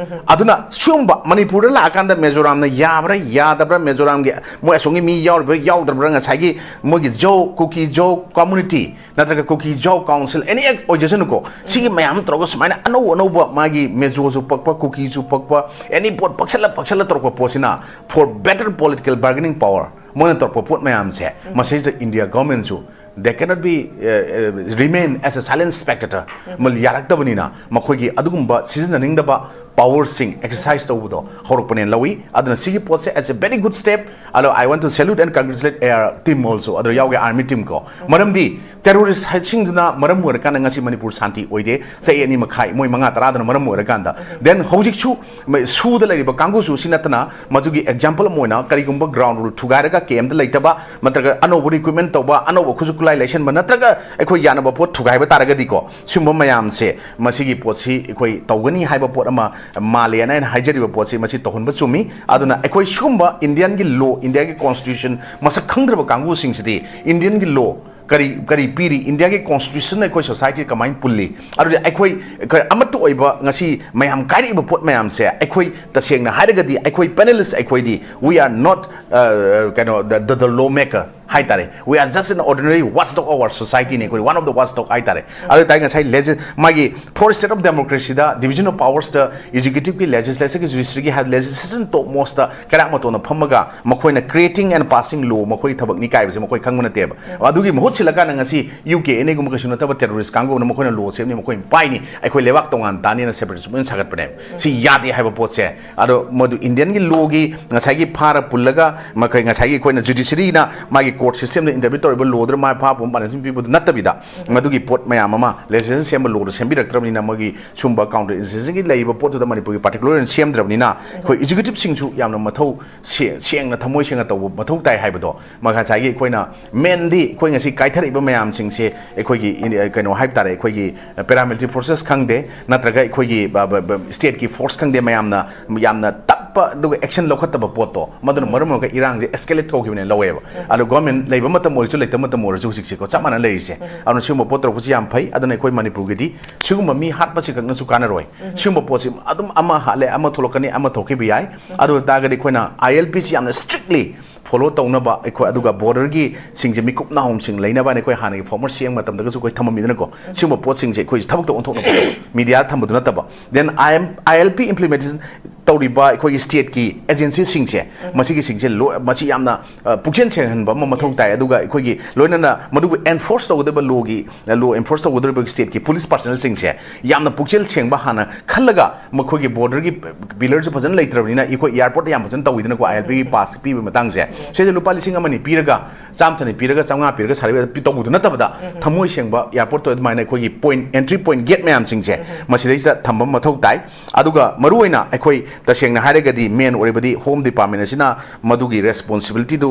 ꯑꯗꯨꯅ ꯁꯤꯒꯨꯝꯕ ꯃꯅꯤꯄꯨꯔꯗ ꯂꯥꯛꯑꯀꯥꯟꯗ ꯃꯤꯖꯣꯔꯥꯝꯅ ꯌꯥꯕ꯭ꯔꯥ ꯌꯥꯗꯕ꯭ꯔꯥ, ꯃꯤꯖꯣꯔꯥꯝꯒꯤ ꯃꯣꯏ ꯑꯁꯣꯝꯒꯤ ꯃꯤ ꯌꯥꯎꯔꯤꯕ꯭ꯔꯥ ꯌꯥꯎꯗꯕ꯭ꯔꯥ, ꯉꯁꯥꯏꯒꯤ ꯃꯣꯏꯒꯤ ꯖꯣ, ꯀꯨꯀꯤ ꯖꯣ community ꯅꯠꯇ꯭ꯔꯒ ꯀꯨꯀꯤ ꯖꯣ council, any ꯑꯣꯏꯖꯁꯅꯨꯀꯣ, ꯁꯤꯒꯤ ꯃꯌꯥꯝ ꯇꯧꯔꯒ ꯁꯨꯃꯥꯏꯅ ꯑꯅꯧ ꯑꯅꯧꯕ ꯃꯥꯒꯤ ꯃꯤꯖꯣꯁꯨ ꯄꯛꯄ, ꯀꯨꯀꯤꯁꯨ ꯄꯛꯄ, any ꯄꯣꯠ ꯄꯛꯁꯜꯂ ꯄꯛꯁꯜꯂ ꯇꯧꯔꯛꯄ ꯄꯣꯠꯁꯤꯅ for better political bargaining power ꯃꯣꯏꯅ ꯇꯧꯔꯛꯄ ꯄꯣꯠ ꯃꯌꯥꯝꯁꯦ, ꯃꯁꯤꯁꯤꯗ India governmentꯁꯨ, they cannot be, uh, uh, remain as a silent spectator꯫ ꯃ-, ꯌꯥꯔꯛꯇꯕꯅꯤꯅ ꯃꯈꯣꯏꯒꯤ ꯑꯗꯨꯒꯨꯝꯕ ꯁꯤꯖꯤꯟꯅꯅꯤꯡꯗꯕ ꯄꯥꯋꯔꯁꯤꯡ ꯑꯦꯛꯁꯔꯁꯥꯏꯁ ꯇꯧꯕꯗꯣ ꯍꯧꯔꯛꯄꯅꯦꯅ ꯂꯧꯏ꯫ ꯑꯗꯨꯅ ꯁꯤꯒꯤ ꯄꯣꯠꯁꯦ as a very good step, ꯑꯗꯣ I want to salute and congratulate AR team also, ꯑꯗꯨꯗ ꯌꯥꯎꯒꯦ ꯑꯥꯔꯃꯤ ꯇꯤꯝ ꯀꯣ꯫ ꯃꯔꯝꯗꯤ ꯇꯦꯔꯣꯔꯤꯁꯁꯤꯡꯗꯨꯅ ꯃꯔꯝ ꯑꯣꯏꯔꯀꯥꯟꯗ ꯉꯁꯤ ꯃꯅꯤꯄꯨꯔ ꯁꯥꯟꯇꯤ ꯑꯣꯏꯗꯦ, ꯆꯍꯤ ꯑꯅꯤ ꯃꯈꯥꯏ, ꯃꯣꯏ ꯃꯉꯥ ꯇꯔꯥꯗꯨꯅ ꯃꯔꯝ ꯑꯣꯏꯔꯀꯥꯟꯗ꯫ ꯗꯦꯟ ꯍꯧꯖꯤꯛꯁꯨ ꯃ-, ꯁꯨꯗ ꯂꯩꯔꯤꯕ ꯀꯥꯡꯕꯨꯁꯨ ꯁꯤ ꯅꯠꯇꯅ, ꯃꯗꯨꯒꯤ ꯑꯦꯛꯖꯥꯝꯄꯜ ꯑꯃ ꯑꯣꯏꯅ ꯀꯔꯤꯒꯨꯝꯕ ꯒ꯭ꯔꯥꯎꯟ ꯔꯨꯜ ꯊꯨꯒꯥꯏꯔꯒ ꯀꯦꯝꯗ ꯂꯩꯇꯕ, ꯅꯠꯇ꯭ꯔꯒ ꯑꯅꯧꯕ ꯔꯤꯀ꯭ꯔꯨꯠꯃꯦꯟ ꯇꯧꯕ, ꯑꯅꯧꯕ ꯈꯨꯠꯁꯨ ꯈꯨꯠꯂꯥꯏ ꯂꯩꯁꯟꯕ, ꯅꯠꯇ꯭ꯔꯒ ꯑꯩꯈꯣꯏ ꯌꯥꯅꯕ ꯄꯣꯠ ꯊꯨꯒꯥꯏꯕ ꯇꯥꯔꯒꯗꯤꯀꯣ, ꯁꯤꯒꯨꯝꯕ ꯃꯌꯥꯝꯁꯦ, ꯃꯁꯤꯒꯤ ꯄꯣꯠꯁꯤ ꯑꯩꯈꯣꯏ ꯇꯧꯒꯅꯤ ꯍꯥꯏꯕ ꯄꯣꯠ ꯑꯃ ꯃꯥꯜꯂꯦꯅ ꯑꯩꯅ ꯍꯥꯏꯖꯔꯤꯕ ꯄꯣꯠꯁꯤ, ꯃꯁꯤ ꯇꯧꯍꯟꯕ ꯆꯨꯝꯃꯤ꯫ ꯑꯗꯨꯅ ꯑꯩꯈꯣꯏ ꯁꯤꯒꯨꯝꯕ ꯏꯟꯗꯤꯌꯟꯒꯤ ꯂꯣ, ꯏꯟꯗꯤꯌꯥꯒꯤ ꯀꯣꯟꯁꯇꯤꯇ꯭ꯌꯨꯁꯟ ꯃꯁꯛ ꯈꯪꯗ꯭ꯔꯕ ꯀꯥꯡꯕꯨꯁꯤꯡꯁꯤꯗꯤ ꯏꯟꯗꯤꯌꯟꯒꯤ ꯂꯣ ꯀꯔꯤ, ꯀꯔꯤ ꯄꯤꯔꯤ, ꯏꯟꯗꯤꯌꯥꯒꯤ ꯀꯣꯟꯁꯇꯤꯇ꯭ꯌꯨꯁꯟꯅ ꯑꯩꯈꯣꯏ ꯁꯣꯁꯥꯏꯇꯤ ꯀꯃꯥꯏꯅ ꯄꯨꯜꯂꯤ, ꯑꯗꯨꯗꯤ ꯑꯩꯈꯣꯏ, ꯑꯩꯈꯣꯏ ꯑꯃꯠꯇ ꯑꯣꯏꯕ ꯉꯁꯤ ꯃꯌꯥꯝ ꯀꯥꯏꯔꯛꯏꯕ ꯄꯣꯠ ꯃꯌꯥꯝꯁꯦ, ꯑꯩꯈꯣꯏ ꯇꯁꯦꯡꯅ ꯍꯥꯏꯔꯒꯗꯤ ꯑꯩꯈꯣꯏ ꯄꯦꯅꯦꯂꯤꯁ ꯑꯩꯈꯣꯏꯗꯤ we are not, uh, ꯀꯩꯅꯣ, the, the, the lawmaker ꯍꯥꯏꯇꯥꯔꯦ, we are just an ordinary watchdog of our society ꯅꯦ ꯑꯩꯈꯣꯏ, one of the watchdog ꯍꯥꯏꯇꯥꯔꯦ꯫ ꯑꯗꯨ ꯇꯥꯏ ꯉꯁꯥꯏ ꯂꯦꯖ-, ꯃꯥꯒꯤ fourth step of democracy the division of powers ꯇ executive ꯀꯤ, legislature ꯒꯤ, judiciary ꯒꯤ ꯍꯥꯏ, legislation ꯇꯣꯞ ꯃꯣꯁꯇ ꯀꯩꯔꯥꯛ ꯃꯇꯣꯟꯗ ꯐꯝꯃꯒ ꯃꯈꯣꯏꯅ creating and passing law ꯃꯈꯣꯏꯒꯤ ꯊꯕꯛꯅꯤ ꯀꯥꯏꯕꯁꯦ ꯃꯈꯣꯏ ꯈꯪꯕ ꯅꯠꯇꯦꯕ꯫ ꯑꯗꯨꯒꯤ ꯃꯍꯨꯠ ꯁꯤꯜꯂꯀꯥꯟꯗ ꯉꯁꯤ ꯌꯨ ꯀꯦ ꯑꯦꯟ ꯑꯦꯒꯨꯝꯕ ꯀꯩꯁꯨ ꯅꯠꯇꯕ ꯇꯦꯔꯣꯔꯤꯁ ꯀꯥꯡꯕꯨꯅ ꯃꯈꯣꯏꯅ ꯂꯣ ꯁꯦꯝꯅꯤ, ꯃꯈꯣꯏ ꯄꯥꯏꯅꯤ, ꯑꯩꯈꯣꯏ ꯂꯩꯕꯥꯛ ꯇꯣꯉꯥꯟ ꯇꯥꯅꯤꯅ separation movement ꯁꯥꯒꯠꯄꯅꯦꯕ꯫ ꯁꯤ ꯌꯥꯗꯦ ꯍꯥꯏꯕ ꯄꯣꯠꯁꯦ꯫ ꯑꯗꯣ ꯃꯗꯨ ꯏꯟꯗꯤꯌꯟꯒꯤ ꯂꯣꯒꯤ ꯉꯁꯥꯏꯒꯤ ꯐꯥꯔ ꯄꯨꯜꯂꯒ ꯃꯈꯣꯏ ꯉꯁꯥꯏꯒꯤ ꯑꯩꯈꯣꯏꯅ judiciary ꯅ ꯃꯥꯒꯤ court system ꯗ intervene ꯇꯧꯔꯤꯕ ꯂꯣꯗꯨꯗ ꯃꯥꯏ ꯐꯥꯕ ꯄꯥꯟꯗꯝ ꯄꯤꯕꯗꯨ ꯅꯠꯇꯕꯤꯗ, ꯃꯗꯨꯒꯤ ꯄꯣꯠ ꯃꯌꯥꯝ ꯑꯃ legislation ꯁꯦꯝꯕ ꯂꯣꯗ ꯁꯦꯝꯕꯤꯔꯛꯇ꯭ꯔꯕꯅꯤꯅ ꯃꯣꯏꯒꯤ ꯁꯨꯝꯕ counter insurgency ꯒꯤ ꯂꯩꯔꯤꯕ ꯄꯣꯠꯇꯨꯗ ꯃꯅꯤꯄꯨꯔꯒꯤ particular ꯑꯣꯏꯅ ꯁꯦꯝꯗ꯭ꯔꯕꯅꯤꯅ ꯑꯩꯈꯣꯏ executive ꯁꯤꯡꯁꯨ ꯌꯥꯝꯅ ꯃꯊꯧ ꯁꯦ-, ꯁꯦꯡꯅ ꯊꯃꯣꯏ ꯁꯦꯡꯅ ꯇꯧꯕ ꯃꯊꯧ ꯇꯥꯏ ꯍꯥꯏꯕꯗꯣ꯫ ꯃ-, ꯉꯁꯥꯏꯒꯤ ꯑꯩꯈꯣꯏꯅ mainly ꯑꯩꯈꯣꯏ ꯉꯁꯤ ꯀꯥꯏꯊꯔꯛꯏꯕ ꯃꯌꯥꯝꯁꯤꯡꯁꯦ ꯑꯩꯈꯣꯏꯒꯤ ꯏꯟ-, ꯀꯩꯅꯣ ꯍꯥꯏꯕ ꯇꯥꯔꯦ, ꯑꯩꯈꯣꯏꯒꯤ paramilitary forces ꯈꯪꯗꯦ, ꯅꯠꯇ꯭ꯔꯒ ꯑꯩꯈꯣꯏꯒꯤ ꯕ-, ꯕ-, ꯕ-, state ꯀꯤ force ꯈꯪꯗꯦ, ꯃꯌꯥꯝꯅ ꯌꯥꯝꯅ ꯇꯞꯄ ꯑꯗꯨꯒ action ꯂꯧꯈꯠꯇꯕ ꯄꯣꯠꯇꯣ, ꯃꯗꯨꯅ ꯃꯔꯝ ꯑꯣꯏꯔꯒ ꯏꯔꯥꯡꯁꯦ escalate ꯇꯧꯈꯤꯕꯅꯦ ꯂꯧꯋꯦꯕ꯫ ꯑꯗꯣ government ꯂꯩꯕ ꯃꯇꯝ ꯑꯣꯏꯔꯁꯨ ꯂꯩꯇꯕ ꯃꯇꯝ ꯑꯣꯏꯔꯁꯨ ꯍꯧꯖꯤꯛꯁꯦꯀꯣ ꯆꯞ ꯃꯥꯟꯅ ꯂꯩꯔꯤꯁꯦ꯫ ꯑꯗꯨꯅ ꯁꯤꯒꯨꯝꯕ ꯄꯣꯠ ꯇꯧꯔꯛꯄꯁꯤ ꯌꯥꯝ ꯐꯩ꯫ ꯑꯗꯨꯅ ꯑꯩꯈꯣꯏ ꯃꯅꯤꯄꯨꯔꯒꯤꯗꯤ ꯁꯤꯒꯨꯝꯕ ꯃꯤ ꯍꯥꯠꯄꯁꯤ ꯈꯛꯅꯁꯨ ꯀꯥꯟꯅꯔꯣꯏ꯫ ꯁꯤꯒꯨꯝꯕ ꯄꯣꯠꯁꯤ ꯑꯗꯨꯝ ꯑꯃ ꯍꯥꯠꯂꯦ, ꯑꯃ ꯊꯣꯛꯂꯛꯀꯅꯤ, ꯑꯃ ꯊꯣꯛꯈꯤꯕ ꯌꯥꯏ꯫ ꯑꯗꯨ ꯑꯣꯏ ꯇꯥꯔꯒꯗꯤ ꯑꯩꯈꯣꯏꯅ I L P ꯁꯤ ꯌꯥꯝꯅ strictly ꯐꯣꯂꯣ ꯇꯧꯅꯕ ꯑꯩꯈꯣꯏ, ꯑꯗꯨꯒ ꯕꯣꯔꯗꯔꯒꯤ ꯁꯤꯡꯁꯦ ꯃꯤꯀꯨꯞ ꯅꯥꯍꯣꯝꯁꯤꯡ ꯂꯩꯅꯕ ꯍꯥꯏꯅ ꯑꯩꯈꯣꯏ ꯍꯥꯟꯅꯒꯤ ꯐꯣꯔꯃꯔ ꯁꯤ ꯑꯦꯝ ꯃꯇꯝꯗꯒꯁꯨ ꯑꯩꯈꯣꯏ ꯊꯝꯃꯝꯃꯤꯗꯅꯀꯣ꯫ ꯁꯤꯒꯨꯝꯕ ꯄꯣꯠꯁꯤꯡꯁꯦ ꯑꯩꯈꯣꯏ ꯊꯕꯛꯇ ꯑꯣꯟꯊꯣꯛꯅꯕ ꯃꯤꯗꯤꯌꯥ ꯊꯝꯕꯗꯨ ꯅꯠꯇꯕ, ꯗꯦꯟ ꯑꯥꯏ ꯑꯦꯝ ꯑꯥꯏ ꯑꯦꯜ ꯄꯤ ꯏꯝꯄ꯭ꯂꯤꯃꯦꯟꯇꯦꯁꯟ ꯇꯧꯔꯤꯕ ꯑꯩꯈꯣꯏꯒꯤ ꯁ꯭ꯇꯦꯠꯀꯤ ꯑꯦꯖꯦꯟꯁꯤꯁꯤꯡꯁꯦ, ꯃꯁꯤꯒꯤꯁꯤꯡꯁꯦ ꯂꯣꯏ, ꯃꯁꯤ ꯌꯥꯝꯅ ꯑ, ꯄꯨꯛꯆꯦꯜ ꯁꯦꯡꯍꯟꯕ ꯑꯃ ꯃꯊꯧ ꯇꯥꯏ꯫ ꯑꯗꯨꯒ ꯑꯩꯈꯣꯏꯒꯤ ꯂꯣꯏꯅꯅ ꯃꯗꯨꯕꯨ ꯑꯦꯟꯐꯣꯔꯁ ꯇꯧꯒꯗꯕ ꯂꯣꯒꯤ, ꯂꯣ ꯑꯦꯟꯐꯣꯔꯁ ꯇꯧꯒꯗꯧꯔꯤꯕ ꯁ꯭ꯇꯦꯠꯀꯤ ꯄꯨꯂꯤꯁ ꯄꯥꯔꯁꯅꯦꯜꯁꯤꯡꯁꯦ ꯌꯥꯝꯅ ꯄꯨꯛꯆꯦꯜ ꯁꯦꯡꯕ ꯍꯥꯟꯅ ꯈꯜꯂꯒ, ꯃꯈꯣꯏꯒꯤ ꯕꯣꯔꯗꯔꯒꯤ ꯄꯤꯂꯔꯁꯨ ꯐꯖꯅ ꯂꯩꯇ꯭ꯔꯕꯅꯤꯅ ꯑꯩꯈꯣꯏ ꯑꯦꯌꯥꯔꯄꯣꯔꯠꯇ ꯌꯥꯝ ꯐꯖꯅ ꯇꯧꯋꯤꯗꯅꯀꯣ, ꯑꯥꯏ ꯑꯦꯜ ꯄꯤꯒꯤ ꯄꯥꯁ ꯄꯤꯕ ꯃꯇꯥꯡꯁꯦ꯫ ꯁꯤꯁꯦ ꯂꯨꯄꯥ ꯂꯤꯁꯤꯡ ꯑꯃ ꯑꯅꯤ ꯄꯤꯔꯒ, ꯆꯥꯝ ꯆꯅꯤ ꯄꯤꯔꯒ, ꯆꯥꯝꯃꯉꯥ ꯄꯤꯔꯒ ꯁꯥꯔꯚꯤꯁ ꯇꯧꯕꯗꯨ ꯅꯠꯇꯕꯗ, ꯊꯃꯣꯏ ꯁꯦꯡꯕ ꯑꯦꯌꯥꯔꯄꯣꯔꯠꯇ ꯑꯗꯨꯃꯥꯏꯅ ꯑꯩꯈꯣꯏꯒꯤ ꯄꯣꯏꯟꯠ, ꯑꯦꯟꯇ꯭ꯔꯤ ꯄꯣꯏꯟꯠ ꯒꯦꯠ ꯃꯌꯥꯝꯁꯤꯡꯁꯦ ꯃꯁꯤꯗꯩꯁꯤꯗ ꯊꯝꯕ ꯃꯊꯧ ꯇꯥꯏ꯫ ꯑꯗꯨꯒ ꯃꯔꯨꯑꯣꯏꯅ ꯑꯩꯈꯣꯏ ꯇꯁꯦꯡꯅ ꯍꯥꯏꯔꯒꯗꯤ ꯃꯦꯟ ꯑꯣꯏꯔꯤꯕꯗꯤ ꯍꯣꯝ ꯗꯤꯄꯥꯔꯠꯃꯦꯟ ꯑꯁꯤꯅ ꯃꯗꯨꯒꯤ ꯔꯦꯁꯄꯣꯟꯁꯤꯕꯤꯂꯤꯇꯤꯗꯨ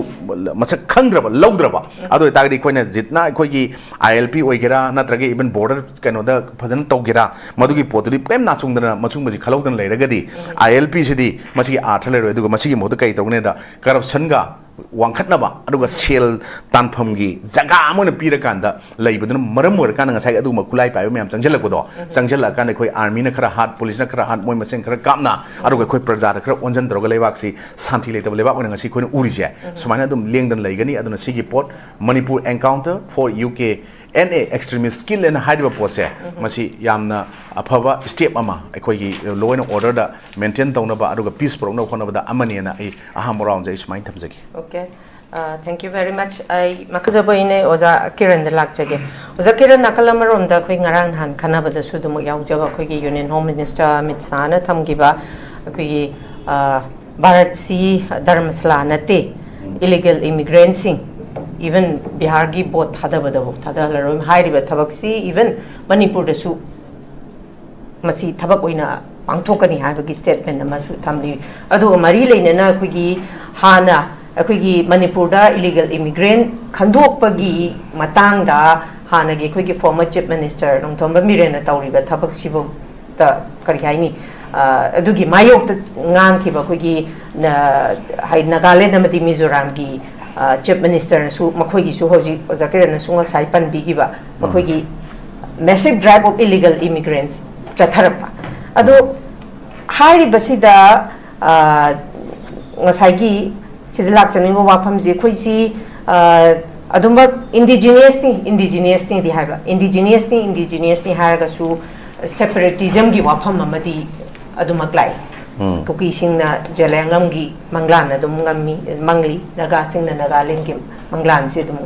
ꯃꯁꯛ ꯈꯪꯗ꯭ꯔꯕ, ꯂꯧꯗ꯭ꯔꯕ, ꯑꯗꯨ ꯑꯣꯏꯇꯥꯔꯒꯗꯤ ꯑꯩꯈꯣꯏꯅ ꯖꯤꯠꯅ ꯑꯩꯈꯣꯏꯒꯤ ꯑꯥꯏ ꯑꯦꯜ ꯄꯤ ꯑꯣꯏꯒꯦꯔꯥ, ꯅꯠꯇ꯭ꯔꯒ ꯏꯚꯟ ꯕꯣꯔꯗꯔ ꯀꯩꯅꯣꯗ ꯐꯖꯅ ꯇꯧꯒꯦꯔꯥ, ꯃꯗꯨꯒꯤ ꯄꯣꯠꯇꯨꯗꯤ ꯀꯔꯤꯝ ꯅꯥꯆꯨꯡꯗꯅ, ꯃꯁꯨꯝꯕꯁꯤ ꯈꯜꯍꯧꯗꯅ ꯂꯩꯔꯒꯗꯤ, ꯑꯥꯏ ꯑꯦꯜ ꯄꯤꯁꯤꯗꯤ ꯃꯁꯤꯒꯤ ꯑꯥꯔꯊ ꯂꯩꯔꯣꯏ꯫ ꯑꯗꯨꯒ ꯃꯁꯤꯒꯤ ꯃꯍꯨꯠꯇ ꯀꯔꯤ ꯇꯧꯒꯅꯤ ꯍꯥꯏꯗ, ꯀꯔꯞꯁꯟꯒ ꯋꯥꯡꯈꯠꯅꯕ, ꯑꯗꯨꯒ ꯁꯦꯜ ꯇꯥꯟꯐꯝꯒꯤ ꯖꯒꯥ ꯑꯃ ꯑꯣꯏꯅ ꯄꯤꯔꯀꯥꯟꯗ ꯂꯩꯕꯗꯨꯅ ꯃꯔꯝ ꯑꯣꯏꯔꯀꯥꯟꯗ ꯉꯁꯥꯏ ꯑꯗꯨꯒꯨꯝꯕ ꯈꯨꯠꯂꯥꯏ ꯄꯥꯏꯕ ꯃꯌꯥꯝ ꯆꯪꯁꯤꯜꯂꯛꯄꯗꯣ, ꯆꯪꯁꯤꯜꯂꯛꯑꯀꯥꯟꯗ ꯑꯩꯈꯣꯏ ꯑꯥꯔꯃꯤꯅ ꯈꯔ ꯍꯥꯠ, ꯄꯨꯂꯤꯁꯅ ꯈꯔ ꯍꯥꯠ, ꯃꯣꯏ ꯃꯁꯦꯟ ꯈꯔ ꯀꯥꯞꯅ, ꯑꯗꯨꯒ ꯑꯩꯈꯣꯏ ꯄ꯭ꯔꯖꯥꯗ ꯈꯔ ꯑꯣꯟꯁꯤꯟ ꯇꯧꯔꯒ ꯂꯩꯕꯥꯛꯁꯤ ꯁꯥꯟꯇꯤ ꯂꯩꯇꯕ ꯂꯩꯕꯥꯛ ꯑꯣꯏꯅ ꯉꯁꯤ ꯑꯩꯈꯣꯏꯅ ꯎꯔꯤꯁꯦ, ꯁꯨꯃꯥꯏꯅ ꯑꯗꯨꯝ ꯂꯦꯡꯗꯅ ꯂꯩꯒꯅꯤ꯫ ꯑꯗꯨꯅ ꯁꯤꯒꯤ ꯄꯣꯠ, Manipur Encounter for U K N A Extremist Kill ꯍꯥꯏꯅ ꯍꯥꯏꯔꯤꯕ ꯄꯣꯠꯁꯦ, ꯃꯁꯤ ꯌꯥꯝꯅ ꯑꯐꯕ ꯁ꯭ꯇꯦꯞ ꯑꯃ ꯑꯩꯈꯣꯏꯒꯤ ꯂꯣ ꯑꯦꯟ ꯑꯣꯔꯗꯔꯗ ꯃꯦꯟꯇꯦꯟ ꯇꯧꯅꯕ ꯑꯗꯨꯒ ꯄꯤꯁ ꯄꯨꯔꯛꯅꯕ ꯍꯣꯠꯅꯕꯗ ꯑꯃꯅꯦꯅ ꯑꯩ ꯑꯍꯥꯟꯕ ꯔꯥꯎꯟꯁꯦ ꯑꯩ ꯁꯨꯃꯥꯏꯅ ꯊꯝꯖꯒꯦ꯫ Okay. Uh, thank you very much. ꯑꯩ ꯃꯈꯖꯕ ꯑꯩꯅ ꯑꯣꯖꯥ ꯀꯤꯔꯟꯗ ꯂꯥꯛꯆꯒꯦ꯫ ꯑꯣꯖꯥ ꯀꯤꯔꯟ, ꯅꯥꯀꯜ ꯑꯃꯔꯣꯝꯗ ꯑꯩꯈꯣꯏ ꯉꯔꯥꯡ ꯅꯍꯥꯟ ꯈꯟꯅꯕꯗꯁꯨ ꯑꯗꯨꯃꯛ ꯌꯥꯎꯖꯕ ꯑꯩꯈꯣꯏꯒꯤ Union Home Minister ꯑꯃꯤꯠ ꯁꯥꯍꯅ ꯊꯝꯈꯤꯕ ꯑꯩꯈꯣꯏꯒꯤ, ꯑ, ꯚꯥꯔꯠꯁꯤ ꯙꯔꯃꯁꯂꯥ ꯅꯠꯇꯦ, ꯏꯂꯤꯒꯦꯜ ꯏꯃꯤꯒ꯭ꯔꯦꯟꯁꯤꯡ, ꯏꯚꯟ ꯕꯤꯍꯥꯔꯒꯤ ꯚꯣꯠ ꯊꯥꯗꯕꯗꯐꯥꯎ ꯊꯥꯗꯍꯜꯂꯔꯣꯏ ꯍꯥꯏꯔꯤꯕ ꯊꯕꯛꯁꯤ ꯏꯚꯟ ꯃꯅꯤꯄꯨꯔꯗꯁꯨ ꯃꯁꯤ ꯊꯕꯛ ꯑꯣꯏꯅ ꯄꯥꯡꯊꯣꯛꯀꯅꯤ ꯍꯥꯏꯕꯒꯤ ꯁ꯭ꯇꯦꯠꯃꯦꯟ ꯑꯃꯁꯨ ꯊꯝꯂꯤ꯫ ꯑꯗꯨꯒ ꯃꯔꯤ ꯂꯩꯅꯅ ꯑꯩꯈꯣꯏꯒꯤ ꯍꯥꯟꯅ ꯑꯩꯈꯣꯏꯒꯤ ꯃꯅꯤꯄꯨꯔꯗ ꯏꯂꯤꯒꯦꯜ ꯏꯃꯤꯒ꯭ꯔꯦꯟ ꯈꯟꯗꯣꯛꯄꯒꯤ ꯃꯇꯥꯡꯗ ꯍꯥꯟꯅꯒꯤ ꯑꯩꯈꯣꯏꯒꯤ ꯐꯣꯔꯃꯔ ꯆꯤꯐ ꯃꯤꯅꯤꯁꯇꯔ ꯅꯣꯡꯊꯣꯝꯕꯝ ꯕꯤꯔꯦꯟꯅ ꯇꯧꯔꯤꯕ ꯊꯕꯛꯁꯤꯐꯥꯎꯗ ꯀꯔꯤ ꯍꯥꯏꯅꯤ, ꯑ, ꯑꯗꯨꯒꯤ ꯃꯥꯌꯣꯛꯇ ꯉꯥꯡꯈꯤꯕ ꯑꯩꯈꯣꯏꯒꯤ ꯅ-, ꯍꯥꯏ-, ꯅꯥꯒꯥꯂꯦꯟ ꯑꯃꯗꯤ ꯃꯤꯖꯣꯔꯥꯝꯒꯤ, ꯑ, ꯆꯤꯐ ꯃꯤꯅꯤꯁꯇꯔꯅꯁꯨ, ꯃꯈꯣꯏꯒꯤꯁꯨ ꯍꯧꯖꯤꯛ ꯑꯣꯖꯥ ꯀꯤꯔꯟꯅꯁꯨ ꯉꯁꯥꯏ ꯄꯟꯕꯤꯈꯤꯕ ꯃꯈꯣꯏꯒꯤ massive drive of illegal immigrants ꯆꯠꯊꯔꯛꯄ꯫ ꯑꯗꯣ ꯍꯥꯏꯔꯤꯕꯁꯤꯗ, ꯑ, ꯉꯁꯥꯏꯒꯤ ꯁꯤꯗ ꯂꯥꯛꯆꯅꯤꯡꯕ ꯋꯥꯐꯝꯁꯤ ꯑꯩꯈꯣꯏꯁꯤ ꯑꯗꯨꯃꯛ ꯏꯟꯗꯤꯖꯤꯅꯤꯌꯁꯅꯤ ꯏꯟꯗꯤꯖꯤꯅꯤꯌꯁꯅꯤꯗꯤ ꯍꯥꯏꯕ, ꯏꯟꯗꯤꯖꯤꯅꯤꯌꯁꯅꯤ ꯏꯟꯗꯤꯖꯤꯅꯤꯌꯁꯅꯤ ꯍꯥꯏꯔꯒꯁꯨ ꯁꯦꯄꯔꯦꯇꯤꯖꯝꯒꯤ ꯋꯥꯐꯝ ꯑꯃꯗꯤ ꯑꯗꯨꯃꯛ ꯂꯥꯛꯏ꯫ ꯀꯨꯀꯤꯁꯤꯡꯅ ꯖꯦꯂꯤꯌꯥꯡꯂꯝꯒꯤ ꯃꯪꯂꯥꯟ ꯑꯗꯨꯝ ꯉꯝꯃꯤ, ꯃꯪꯂꯤ, ꯅꯥꯒꯥꯁꯤꯡꯅ ꯅꯥꯒꯥꯂꯦꯟꯒꯤ ꯃꯪꯂꯥꯟꯁꯤ ꯑꯗꯨꯝ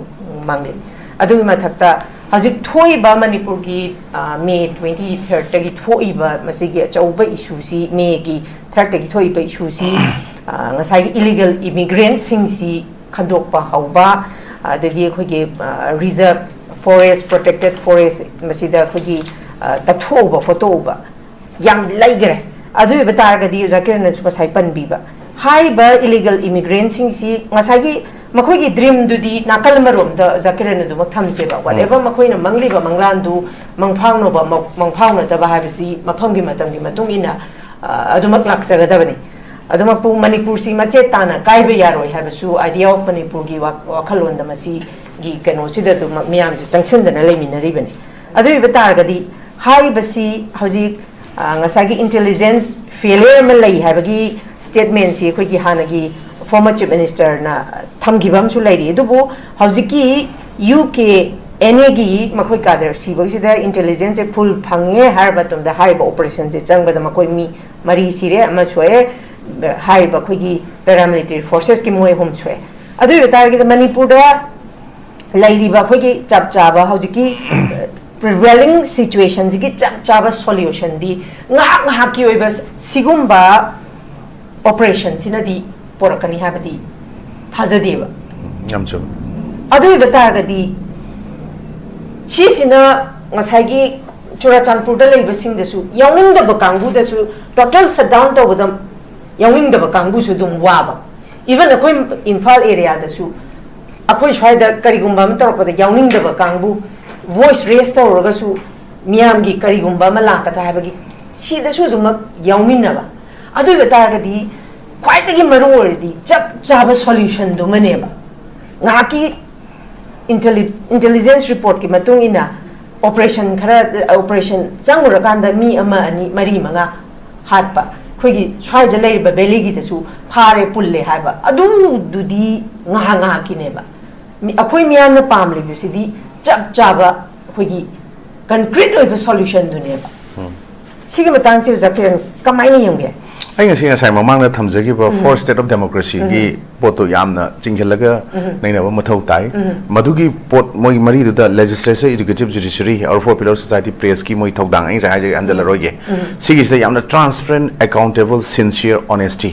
ꯃꯪꯂꯤ꯫ ꯑꯗꯨꯒꯤ ꯃꯊꯛꯇ ꯍꯧꯖꯤꯛ ꯊꯣꯛꯏꯕ ꯃꯅꯤꯄꯨꯔꯒꯤ ꯃꯦ ꯇ꯭ꯋꯦꯟꯇꯤ ꯊꯥꯔꯠꯇꯒꯤ ꯊꯣꯛꯏꯕ ꯃꯁꯤꯒꯤ ꯑꯆꯧꯕ ꯏꯁꯨꯁꯤ, ꯃꯦꯒꯤ ꯊꯥꯔꯠꯇꯒꯤ ꯊꯣꯛꯏꯕ ꯏꯁꯨꯁꯤ ꯉꯁꯥꯏꯒꯤ ꯏꯂꯤꯒꯦꯜ ꯏꯃꯤꯒ꯭ꯔꯦꯟꯁꯤꯡꯁꯤ ꯈꯟꯗꯣꯛꯄ ꯍꯧꯕ, ꯑꯗꯒꯤ ꯑꯩꯈꯣꯏꯒꯤ ꯔꯤꯖꯔꯚ ꯐꯣꯔꯦꯁ, ꯄ꯭ꯔꯣꯇꯦꯛꯇꯦꯠ ꯐꯣꯔꯦꯁ ꯃꯁꯤꯗ ꯑꯩꯈꯣꯏꯒꯤ ꯇꯛꯊꯣꯛꯎꯕ ꯈꯣꯠꯇꯣꯛꯎꯕ ꯌꯥꯝ ꯂꯩꯈ꯭ꯔꯦ꯫ ꯑꯗꯨ ꯑꯣꯏꯕ ꯇꯥꯔꯒꯗꯤ ꯑꯣꯖꯥ ꯀꯤꯔꯟꯅꯁꯨ ꯉꯁꯥꯏ ꯄꯟꯕꯤꯕ ꯍꯥꯏꯔꯤꯕ ꯏꯂꯤꯒꯦꯜ ꯏꯃꯤꯒ꯭ꯔꯦꯟꯁꯤꯡꯁꯤ ꯉꯁꯥꯏꯒꯤ ꯃꯈꯣꯏꯒꯤ ꯗ꯭ꯔꯤꯝꯗꯨꯗꯤ ꯅꯥꯀꯜ ꯑꯃꯔꯣꯝꯗ ꯑꯣꯖꯥ ꯀꯤꯔꯟ ꯑꯗꯨꯃꯛ ꯊꯝꯁꯦꯕ, ꯋꯥꯠ ꯑꯦꯚꯔ ꯃꯈꯣꯏꯅ ꯃꯪꯂꯤꯕ ꯃꯪꯂꯥꯟꯗꯨ ꯃꯪꯐꯥꯎꯅꯕ ꯃꯪꯐꯥꯎꯅꯗꯕ ꯍꯥꯏꯕꯁꯤ ꯃꯐꯝꯒꯤ ꯃꯇꯝꯒꯤ ꯃꯇꯨꯡ ꯏꯟꯅ ꯑꯗꯨꯃꯛ ꯂꯥꯛꯆꯒꯗꯕꯅꯤ꯫ ꯑꯗꯨꯃꯛꯄꯨ ꯃꯅꯤꯄꯨꯔꯁꯤ ꯃꯆꯦꯠ ꯇꯥꯅ ꯀꯥꯏꯕ ꯌꯥꯔꯣꯏ ꯍꯥꯏꯕꯁꯨ ꯑꯥꯏꯗꯤꯌꯥ ꯑꯣꯐ ꯃꯅꯤꯄꯨꯔꯒꯤ ꯋꯥꯈꯜꯂꯣꯟꯗ ꯃꯁꯤꯒꯤ ꯀꯩꯅꯣꯁꯤꯗ ꯑꯗꯨꯃꯛ ꯃꯤꯌꯥꯝꯁꯦ ꯆꯪꯁꯤꯟꯗꯅ ꯂꯩꯃꯤꯟꯅꯔꯤꯕꯅꯤ꯫ ꯑꯗꯨ ꯑꯣꯏꯕ ꯇꯥꯔꯒꯗꯤ ꯍꯥꯏꯔꯤꯕꯁꯤ ꯍꯧꯖꯤꯛ ꯉꯁꯥꯏꯒꯤ ꯏꯟꯇꯦꯂꯤꯖꯦꯟꯁ ꯐꯦꯂꯤꯌꯔ ꯑꯃ ꯂꯩ ꯍꯥꯏꯕꯒꯤ ꯁ꯭ꯇꯦꯠꯃꯦꯟꯁꯤ ꯑꯩꯈꯣꯏꯒꯤ ꯍꯥꯟꯅꯒꯤ ꯐꯣꯔꯃꯔ ꯆꯤꯐ ꯃꯤꯅꯤꯁꯇꯔꯅ ꯊꯝꯈꯤꯕ ꯑꯃꯁꯨ ꯂꯩꯔꯤ꯫ ꯑꯗꯨꯕꯨ ꯍꯧꯖꯤꯛꯀꯤ ꯌꯨ ꯀꯦ ꯑꯦꯟ ꯑꯦꯒꯤ ꯃꯈꯣꯏ ꯀꯥꯗꯔ ꯁꯤꯕꯒꯤꯁꯤꯗ ꯏꯟꯇꯦꯂꯤꯖꯦꯟꯁꯁꯦ ꯐꯨꯜ ꯐꯪꯉꯦ ꯍꯥꯏꯔꯕ ꯃꯇꯝꯗ ꯍꯥꯏꯔꯤꯕ ꯑꯣꯄꯔꯦꯁꯟꯁꯦ ꯆꯪꯕꯗ ꯃꯈꯣꯏ ꯃꯤ ꯃꯔꯤ ꯁꯤꯔꯦ, ꯑꯃ ꯁꯣꯛꯑꯦ, ꯍꯥꯏꯔꯤꯕ ꯑꯩꯈꯣꯏꯒꯤ ꯄꯦꯔꯥꯃꯤꯂꯤꯇꯔꯤ ꯐꯣꯔꯁꯦꯁꯀꯤ ꯃꯣꯏ ꯑꯍꯨꯝ ꯁꯣꯛꯑꯦ꯫ ꯑꯗꯨ ꯑꯣꯏꯕ ꯇꯥꯔꯒꯗꯤ ꯃꯅꯤꯄꯨꯔꯗ ꯂꯩꯔꯤꯕ ꯑꯩꯈꯣꯏꯒꯤ ꯆꯞ ꯆꯥꯕ ꯍꯧꯖꯤꯛꯀꯤ ꯄ꯭ꯔꯤꯚꯦꯂꯤꯡ ꯁꯤꯆꯨꯋꯦꯁꯟꯁꯤꯒꯤ ꯆꯞ ꯆꯥꯕ ꯁꯣꯂ꯭ꯌꯨꯁꯟꯗꯤ ꯉꯥꯏꯍꯥꯛ ꯉꯥꯏꯍꯥꯛꯀꯤ ꯑꯣꯏꯕ ꯁꯤꯒꯨꯝꯕ ꯑꯣꯄꯔꯦꯁꯟꯁꯤꯅꯗꯤ ꯄꯣꯔꯛꯀꯅꯤ ꯍꯥꯏꯕꯗꯤ ꯊꯥꯖꯗꯦꯕ꯫ ꯌꯥꯝ ꯆꯨꯝꯃꯤ꯫ ꯑꯗꯨ ꯑꯣꯏꯕ ꯇꯥꯔꯒꯗꯤ ꯁꯤꯁꯤꯅ ꯉꯁꯥꯏꯒꯤ ꯆꯨꯔꯥꯆꯥꯟꯄꯨꯔꯗ ꯂꯩꯕꯁꯤꯡꯗꯁꯨ, ꯌꯥꯎꯅꯤꯡꯗꯕ ꯀꯥꯡꯕꯨꯗꯁꯨ, ꯇꯣꯇꯦꯜ ꯁꯠ ꯗꯥꯎꯟ ꯇꯧꯕꯗ ꯌꯥꯎꯅꯤꯡꯗꯕ ꯀꯥꯡꯕꯨꯁꯨ ꯑꯗꯨꯝ ꯋꯥꯕ꯫ ꯏꯚꯟ ꯑꯩꯈꯣꯏ ꯏꯝꯐꯥꯜ ꯑꯦꯔꯤꯌꯥꯗꯁꯨ ꯑꯩꯈꯣꯏ ꯁ꯭ꯋꯥꯏꯗ ꯀꯔꯤꯒꯨꯝꯕ ꯑꯃ ꯇꯧꯔꯛꯄꯗ ꯌꯥꯎꯅꯤꯡꯗꯕ ꯀꯥꯡꯕꯨ, ꯚꯣꯏꯁ ꯔꯦꯁ ꯇꯧꯔꯒꯁꯨ ꯃꯤꯌꯥꯝꯒꯤ ꯀꯔꯤꯒꯨꯝꯕ ꯑꯃ ꯂꯥꯛꯀꯗ꯭ꯔꯥ ꯍꯥꯏꯕꯒꯤ ꯁꯤꯗꯁꯨ ꯑꯗꯨꯃꯛ ꯌꯥꯎꯃꯤꯟꯅꯕ꯫ ꯑꯗꯨ ꯑꯣꯏꯕ ꯇꯥꯔꯒꯗꯤ ꯈ꯭ꯋꯥꯏꯗꯒꯤ ꯃꯔꯨ ꯑꯣꯏꯔꯗꯤ ꯆꯞ ꯆꯥꯕ ꯁꯣꯂ꯭ꯌꯨꯁꯟꯗꯨꯃꯅꯦꯕ꯫ ꯉꯥꯏꯍꯥꯛꯀꯤ ꯏꯟꯇꯦꯂꯤ-, ꯏꯟꯇꯦꯂꯤꯖꯦꯟꯁ ꯔꯤꯄꯣꯔꯠꯀꯤ ꯃꯇꯨꯡ ꯏꯟꯅ ꯑꯣꯄꯔꯦꯁꯟ ꯈꯔ, ꯑꯣꯄꯔꯦꯁꯟ ꯆꯪꯉꯨꯔꯀꯥꯟꯗ ꯃꯤ ꯑꯃ, ꯑꯅꯤ, ꯃꯔꯤ, ꯃꯉꯥ ꯍꯥꯠꯄ, ꯑꯩꯈꯣꯏꯒꯤ ꯁ꯭ꯋꯥꯏꯗ ꯂꯩꯔꯤꯕ ꯚꯦꯂꯤꯒꯤꯗꯁꯨ ꯐꯥꯔꯦ ꯄꯨꯜꯂꯦ ꯍꯥꯏꯕ ꯑꯗꯨꯗꯨꯗꯤ ꯉꯥꯏꯍꯥꯛ ꯉꯥꯏꯍꯥꯛꯀꯤꯅꯦꯕ꯫ ꯃꯤ- ꯑꯩꯈꯣꯏ ꯃꯤꯌꯥꯝꯅ ꯄꯥꯝꯂꯤꯕꯁꯤꯗꯤ ꯆꯞ ꯆꯥꯕ ꯑꯩꯈꯣꯏꯒꯤ ꯀꯟꯀ꯭ꯔꯤꯠ ꯑꯣꯏꯕ ꯁꯣꯂꯨꯁꯟꯗꯨꯅꯦꯕ꯫ ꯁꯤꯒꯤ ꯃꯇꯥꯡꯁꯦ ꯑꯣꯖꯥ ꯀꯤꯔꯟ ꯀꯃꯥꯏꯅ ꯌꯦꯡꯒꯦ? ꯑꯩ ꯉꯁꯤ ꯉꯁꯥꯏ ꯃꯃꯥꯡꯗ ꯊꯝꯖꯈꯤꯕ four state of democracyꯒꯤ ꯄꯣꯠꯇꯣ ꯌꯥꯝꯅ ꯆꯤꯡꯁꯤꯜꯂꯒ ꯅꯩꯅꯕ ꯃꯊꯧ ꯇꯥꯏ꯫ ꯃꯗꯨꯒꯤ ꯄꯣꯠ ꯃꯣꯏ ꯃꯔꯤꯗꯨꯗ legislature, executive, judiciary, our four pillar society, pressꯀꯤ ꯃꯣꯏ ꯊꯧꯗꯥꯡ ꯑꯩ ꯉꯁꯥꯏ ꯍꯥꯏꯖꯔꯦ, ꯍꯟꯖꯜꯂꯔꯣꯏꯒꯦ꯫ ꯁꯤꯒꯤꯁꯤꯗ ꯌꯥꯝꯅ transparent, accountable, sincere, honesty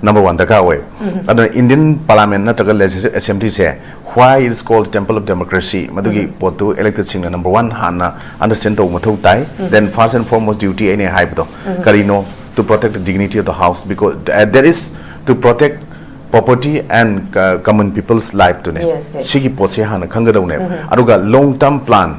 number one ꯗꯔꯀꯥꯔ ꯑꯣꯏ꯫ ꯑꯗꯨꯅ Indian Parliament ꯅꯠꯇ꯭ꯔꯒ Legislative Assemblyꯁꯦ why it is called Temple of Democracy, ꯃꯗꯨꯒꯤ ꯄꯣꯠꯇꯨ electedꯁꯤꯡꯅ number one ꯍꯥꯟꯅ understand ꯇꯧꯕ ꯃꯊꯧ ꯇꯥꯏ꯫ Then first and foremost duty ꯑꯩꯅ ꯍꯥꯏꯕꯗꯣ ꯀꯔꯤꯅꯣ? To protect the dignity of the house, because uh, there is to protect property and uh, common people's life ꯇꯨꯅꯦ꯫ Yes, yes. ꯁꯤꯒꯤ ꯄꯣꯠꯁꯦ ꯍꯥꯟꯅ ꯈꯪꯒꯗꯧꯅꯦꯕ꯫ ꯑꯗꯨꯒ long term plan,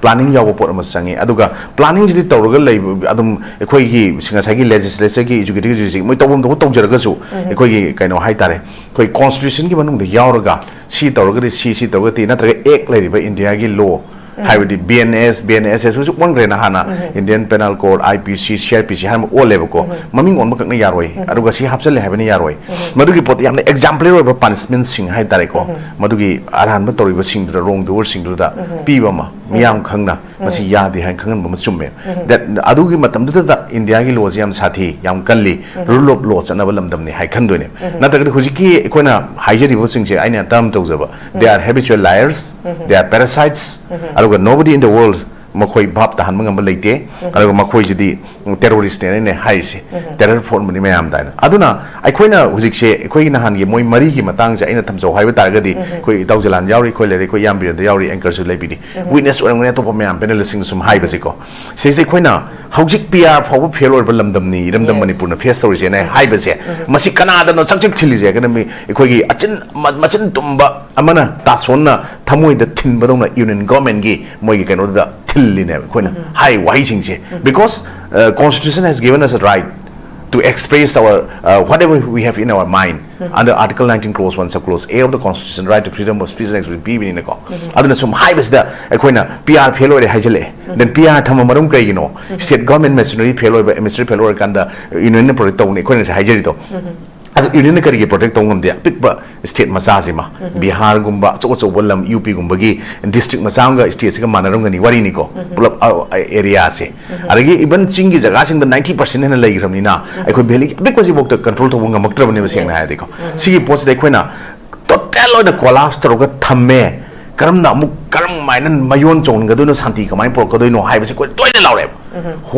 planning ꯌꯥꯎꯕ ꯄꯣꯠ ꯑꯃ ꯆꯪꯉꯤ꯫ ꯑꯗꯨꯒ planningꯁꯤꯗꯤ ꯇꯧꯔꯒ ꯂꯩꯕ ꯑꯗꯨꯝ ꯑꯩꯈꯣꯏꯒꯤ ꯉꯁꯥꯏꯒꯤ legislatureꯒꯤ, executiveꯒꯤ ꯃꯣꯏ ꯇꯧꯐꯝ ꯊꯣꯛꯄ ꯇꯧꯖꯔꯒꯁꯨ ꯑꯩꯈꯣꯏꯒꯤ ꯀꯩꯅꯣ ꯍꯥꯏꯇꯥꯔꯦ, ꯑꯩꯈꯣꯏ constitutionꯒꯤ ꯃꯅꯨꯡꯗ ꯌꯥꯎꯔꯒ ꯁꯤ ꯇꯧꯔꯒꯗꯤ ꯁꯤ, ꯁꯤ ꯇꯧꯔꯒꯗꯤ, ꯅꯠꯇ꯭ꯔꯒ act ꯂꯩꯔꯤꯕ Indiaꯒꯤ law, ꯍꯥꯏꯕꯗꯤ B N S, B N S S ꯍꯧꯖꯤꯛ ꯑꯣꯟꯈ꯭ꯔꯦꯅ, ꯍꯥꯟꯅ Indian Penal Code, I P C, C R P C ꯍꯥꯏꯅ ꯑꯣꯜꯂꯦꯕꯀꯣ꯫ ꯃꯃꯤꯡ ꯑꯣꯟꯕ ꯈꯛꯅ ꯌꯥꯔꯣꯏ, ꯑꯗꯨꯒ ꯁꯤ ꯍꯥꯞꯆꯜꯂꯦ ꯍꯥꯏꯕꯅ ꯌꯥꯔꯣꯏ꯫ ꯃꯗꯨꯒꯤ ꯄꯣꯠꯇ ꯌꯥꯝꯅ exemplary ꯑꯣꯏꯕ punishmentꯁꯤꯡ ꯍꯥꯏꯇꯥꯔꯦꯀꯣ, ꯃꯗꯨꯒꯤ ꯑꯔꯥꯟꯕ ꯇꯧꯔꯤꯕꯁꯤꯡꯗꯨꯗ, wrongdoerꯁꯤꯡꯗꯨꯗ ꯄꯤꯕ ꯑꯃ, ꯃꯤꯌꯥꯝ ꯈꯪꯅ ꯃꯁꯤ ꯌꯥꯗꯦ ꯍꯥꯏꯅ ꯈꯪꯍꯟꯕ ꯑꯃ ꯆꯨꯝꯃꯦ꯫ That ꯑꯗꯨꯒꯤ ꯃꯇꯝꯗꯨꯗ Indiaꯒꯤ lawꯁꯦ ꯌꯥꯝ ꯁꯥꯊꯤ, ꯌꯥꯝ ꯀꯜꯂꯤ, rule of law ꯆꯠꯅꯕ ꯂꯝꯗꯝꯅꯤ ꯍꯥꯏ ꯈꯟꯗꯣꯏꯅꯦ꯫ ꯅꯠꯇ꯭ꯔꯒꯗꯤ ꯍꯧꯖꯤꯛꯀꯤ ꯑꯩꯈꯣꯏꯅ ꯍꯥꯏꯖꯔꯤꯕꯁꯤꯡꯁꯦ ꯑꯩꯅ ꯇꯔꯝ ꯇꯧꯖꯕ, they are habitual liars, they are parasites, ꯑꯗꯨꯒ nobody in the world ꯃꯈꯣꯏ ꯚꯥꯞ ꯇꯥꯍꯟꯕ ꯉꯝꯕ ꯂꯩꯇꯦ꯫ ꯑꯗꯨꯒ ꯃꯈꯣꯏꯁꯤꯗꯤ terroristꯅꯦꯅ ꯍꯥꯏꯔꯤꯁꯦ, terror ꯐꯣꯡꯕꯅꯤ ꯃꯌꯥꯝꯗ ꯍꯥꯏꯅ꯫ ꯑꯗꯨꯅ ꯑꯩꯈꯣꯏꯅ ꯍꯧꯖꯤꯛꯁꯦ ꯑꯩꯈꯣꯏꯒꯤ ꯅꯍꯥꯟꯒꯤ ꯃꯣꯏ ꯃꯔꯤꯒꯤ ꯃꯇꯥꯡꯁꯦ ꯑꯩꯅ ꯊꯝꯖꯧ ꯍꯥꯏꯕ ꯇꯥꯔꯒꯗꯤ, ꯑꯩꯈꯣꯏ ꯏꯇꯥꯎ ꯖꯂꯥꯟ ꯌꯥꯎꯔꯤ, ꯑꯩꯈꯣꯏ ꯂꯩꯔꯦ, ꯑꯩꯈꯣꯏ ꯏꯌꯥꯝꯕꯤꯔꯦꯟꯗ ꯌꯥꯎꯔꯤ, anchorꯁꯨ ꯂꯩꯕꯤꯔꯤ, witness ꯑꯣꯏꯔꯝꯒꯅꯤ ꯑꯇꯣꯞꯄ ꯃꯌꯥꯝ panelistꯁꯤꯡꯅ ꯁꯨꯝ ꯍꯥꯏꯕꯁꯦꯀꯣ꯫ ꯁꯤꯁꯦ ꯑꯩꯈꯣꯏꯅ ꯍꯧꯖꯤꯛ P R ꯐꯥꯎꯕ fail ꯑꯣꯏꯔꯕ ꯂꯝꯗꯝꯅꯤ, ꯏꯔꯝꯗꯝ ꯃꯅꯤꯄꯨꯔꯅ face ꯇꯧꯔꯤꯁꯦꯅ ꯍꯥꯏꯕꯁꯦ, ꯃꯁꯤ ꯀꯅꯥꯗꯅꯣ ꯆꯛ ꯆꯛ ꯊꯤꯜꯂꯤꯁꯦ ꯍꯥꯏꯔꯒꯅ ꯃꯤ ꯑꯩꯈꯣꯏꯒꯤ ꯑꯆꯤꯟ ꯃ- ꯃꯆꯤꯟ ꯇꯨꯝꯕ ꯑꯃꯅ ꯇꯥꯁꯣꯟꯅ ꯊꯃꯣꯏꯗ ꯊꯤꯟꯕꯗꯧꯅ Union Governmentꯀꯤ ꯃꯣꯏꯒꯤ ꯀꯩꯅꯣꯗꯨꯗ ꯊꯤꯜꯂꯤꯅꯦꯕ ꯑꯩꯈꯣꯏꯅ ꯍꯥꯏ ꯋꯥꯍꯩꯁꯤꯡꯁꯦ꯫ Because uh, Constitution has given us a right to to express our uh, whatever we have in our mind under Article nineteen, clause one, subclause A of the Constitution, right to freedom of speech and expression ꯄꯤꯕꯅꯤꯅꯀꯣ꯫ ꯑꯗꯨꯅ ꯁꯨꯝ ꯍꯥꯏꯕꯁꯤꯗ ꯑꯩꯈꯣꯏꯅ P R fail ꯑꯣꯏꯔꯦ ꯍꯥꯏꯖꯜꯂꯛꯑꯦ꯫ Then P R ꯊꯝꯕ ꯃꯔꯝ ꯀꯩꯒꯤꯅꯣ? State government machinery fail ꯑꯣꯏꯕ, machinery fail ꯑꯣꯏꯔꯀꯥꯟꯗ unionꯅ protect ꯇꯧꯅꯤ, ꯑꯩꯈꯣꯏꯅ ꯉꯁꯥꯏ ꯍꯥꯏꯖꯔꯤꯗꯣ꯫ ꯑꯗꯨ unionꯅ ꯀꯔꯤꯒꯤ protect ꯇꯧꯕ ꯉꯝꯗꯦ? ꯑꯄꯤꯛꯄ state ꯃꯆꯥꯁꯤꯃ, ꯕꯤꯍꯥꯔꯒꯨꯝꯕ ꯑꯆꯧ ꯑꯆꯧꯕ ꯂꯝ, UPꯒꯨꯝꯕꯒꯤ district ꯃꯆꯥ ꯑꯃꯒ stateꯁꯤꯒ ꯃꯥꯟꯅꯔꯝꯒꯅꯤ, ꯋꯥꯔꯤꯅꯤꯀꯣ, ꯄꯨꯂꯞ ꯑ, ꯑ, areaꯁꯦ꯫ ꯑꯗꯒꯤ even ꯆꯤꯡꯒꯤ ꯖꯒꯥꯁꯤꯡꯗ ninety percent ꯍꯦꯟꯅ ꯂꯩꯈ꯭ꯔꯕꯅꯤꯅ ꯑꯩꯈꯣꯏ valley ꯑꯄꯤꯛꯄꯁꯤꯐꯥꯎꯗ control ꯇꯧꯕ ꯉꯝꯃꯛꯇ꯭ꯔꯕꯅꯦꯕ, ꯁꯦꯡꯅ ꯍꯥꯏꯔꯗꯤꯀꯣ꯫ ꯁꯤꯒꯤ ꯄꯣꯠꯁꯤꯗ ꯑꯩꯈꯣꯏꯅ total ꯑꯣꯏꯅ collapse ꯇꯧꯔꯒ ꯊꯝꯃꯦ꯫ ꯀꯔꯝꯅ ꯑꯃꯨꯛ, ꯀꯔꯝ ꯍꯥꯏꯅ ꯃꯌꯣꯟ ꯆꯣꯡꯍꯟꯒꯗꯣꯏꯅꯣ, ꯁꯥꯟꯇꯤ ꯀꯃꯥꯏꯅ ꯄꯨꯔꯛꯀꯗꯣꯏꯅꯣ ꯍꯥꯏꯕꯁꯦ ꯑꯩꯈꯣꯏ ꯇꯣꯏꯅ ꯂꯥꯎꯔꯦꯕ꯫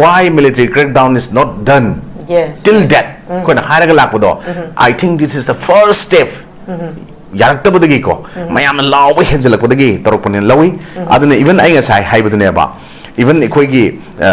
Why military crackdown is not done Yes, till yes. that? ꯑꯩꯈꯣꯏꯅ ꯍꯥꯏꯔꯒ ꯂꯥꯛꯄꯗꯣ, I think this is the first step. ꯌꯥꯔꯛꯇꯕꯗꯒꯤꯀꯣ, ꯃꯌꯥꯝꯅ ꯂꯥꯎꯕ ꯍꯦꯟꯖꯜꯂꯛꯄꯗꯒꯤ ꯇꯧꯔꯛꯄꯅꯦꯅ ꯂꯧꯏ꯫ ꯑꯗꯨꯅ even ꯑꯩ ꯉꯁꯥꯏ ꯍꯥꯏꯕꯗꯨꯅꯦꯕ, even ꯑꯩꯈꯣꯏꯒꯤ ꯑ,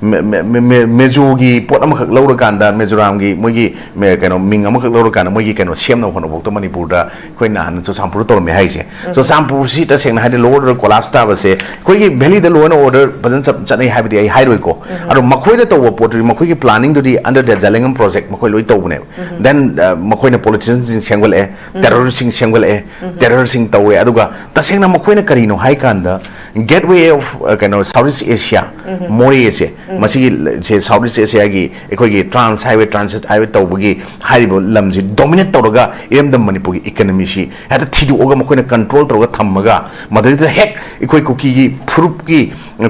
ꯃꯦ- ꯃꯦ- ꯃꯦ- ꯃꯦ- ꯃꯦꯖꯣꯒꯤ ꯄꯣꯠ ꯑꯃꯈꯛ ꯂꯧꯔꯀꯥꯟꯗ, ꯃꯦꯖꯣꯔꯥꯝꯒꯤ ꯃꯣꯏꯒꯤ ꯃꯦ- ꯀꯩꯅꯣ ꯃꯤꯡ ꯑꯃꯈꯛ ꯂꯧꯔꯀꯥꯟꯗ ꯃꯣꯏꯒꯤ ꯀꯩꯅꯣ ꯁꯦꯝꯅꯕ ꯍꯣꯠꯅꯕꯐꯥꯎꯗ ꯃꯅꯤꯄꯨꯔꯗ ꯑꯩꯈꯣꯏ ꯅꯍꯥꯟ ꯆꯨꯔꯆꯥꯟꯄꯨꯔꯗ ꯇꯧꯔꯝꯃꯦ ꯍꯥꯏꯁꯦ꯫ ꯆꯨꯔꯆꯥꯟꯄꯨꯔꯁꯤ ꯇꯁꯦꯡꯅ ꯍꯥꯏꯗꯤ law order collapse ꯇꯥꯕꯁꯦ ꯑꯩꯈꯣꯏꯒꯤ valleyꯗ law and order ꯐꯖꯅ ꯆꯠ- ꯆꯠꯅꯩ ꯍꯥꯏꯕꯗꯤ ꯑꯩ ꯍꯥꯏꯔꯣꯏꯀꯣ꯫ ꯑꯗꯣ ꯃꯈꯣꯏꯅ ꯇꯧꯕ ꯄꯣꯠꯇꯨꯗꯤ, ꯃꯈꯣꯏꯒꯤ planningꯗꯨꯗꯤ under the Zalengam project ꯃꯈꯣꯏ ꯂꯣꯏ ꯇꯧꯕꯅꯦꯕ꯫ Then ꯑ, ꯃꯈꯣꯏꯅ politicianꯁꯤꯡ ꯁꯦꯝꯒꯠꯂꯛꯑꯦ, terroristꯁꯤꯡ ꯁꯦꯝꯒꯠꯂꯛꯑꯦ, terrorꯁꯤꯡ ꯇꯧꯋꯦ꯫ ꯑꯗꯨꯒ ꯇꯁꯦꯡꯅ ꯃꯈꯣꯏꯅ ꯀꯔꯤꯅꯣ ꯍꯥꯏ ꯀꯥꯟꯗ, gateway of ꯑ, ꯀꯩꯅꯣ South East Asia, ꯃꯣꯔꯦꯁꯦ, ꯃꯁꯤꯒꯤ ꯁꯦ South East Asiaꯒꯤ ꯑꯩꯈꯣꯏꯒꯤ trans highway, transit highway ꯇꯧꯕꯒꯤ ꯍꯥꯏꯔꯤꯕ ꯂꯝꯁꯤ dominate ꯇꯧꯔꯒ ꯏꯔꯝꯗꯝ ꯃꯅꯤꯄꯨꯔꯒꯤ economyꯁꯤ ꯍꯦꯛꯇ ꯊꯤꯗꯣꯛꯑꯒ ꯃꯈꯣꯏꯅ control ꯇꯧꯔꯒ ꯊꯝꯃꯒ, ꯃꯗꯨꯗ ꯍꯦꯛ ꯑꯩꯈꯣꯏ ꯀꯨꯀꯤꯒꯤ ꯐꯨꯔꯨꯞꯀꯤ,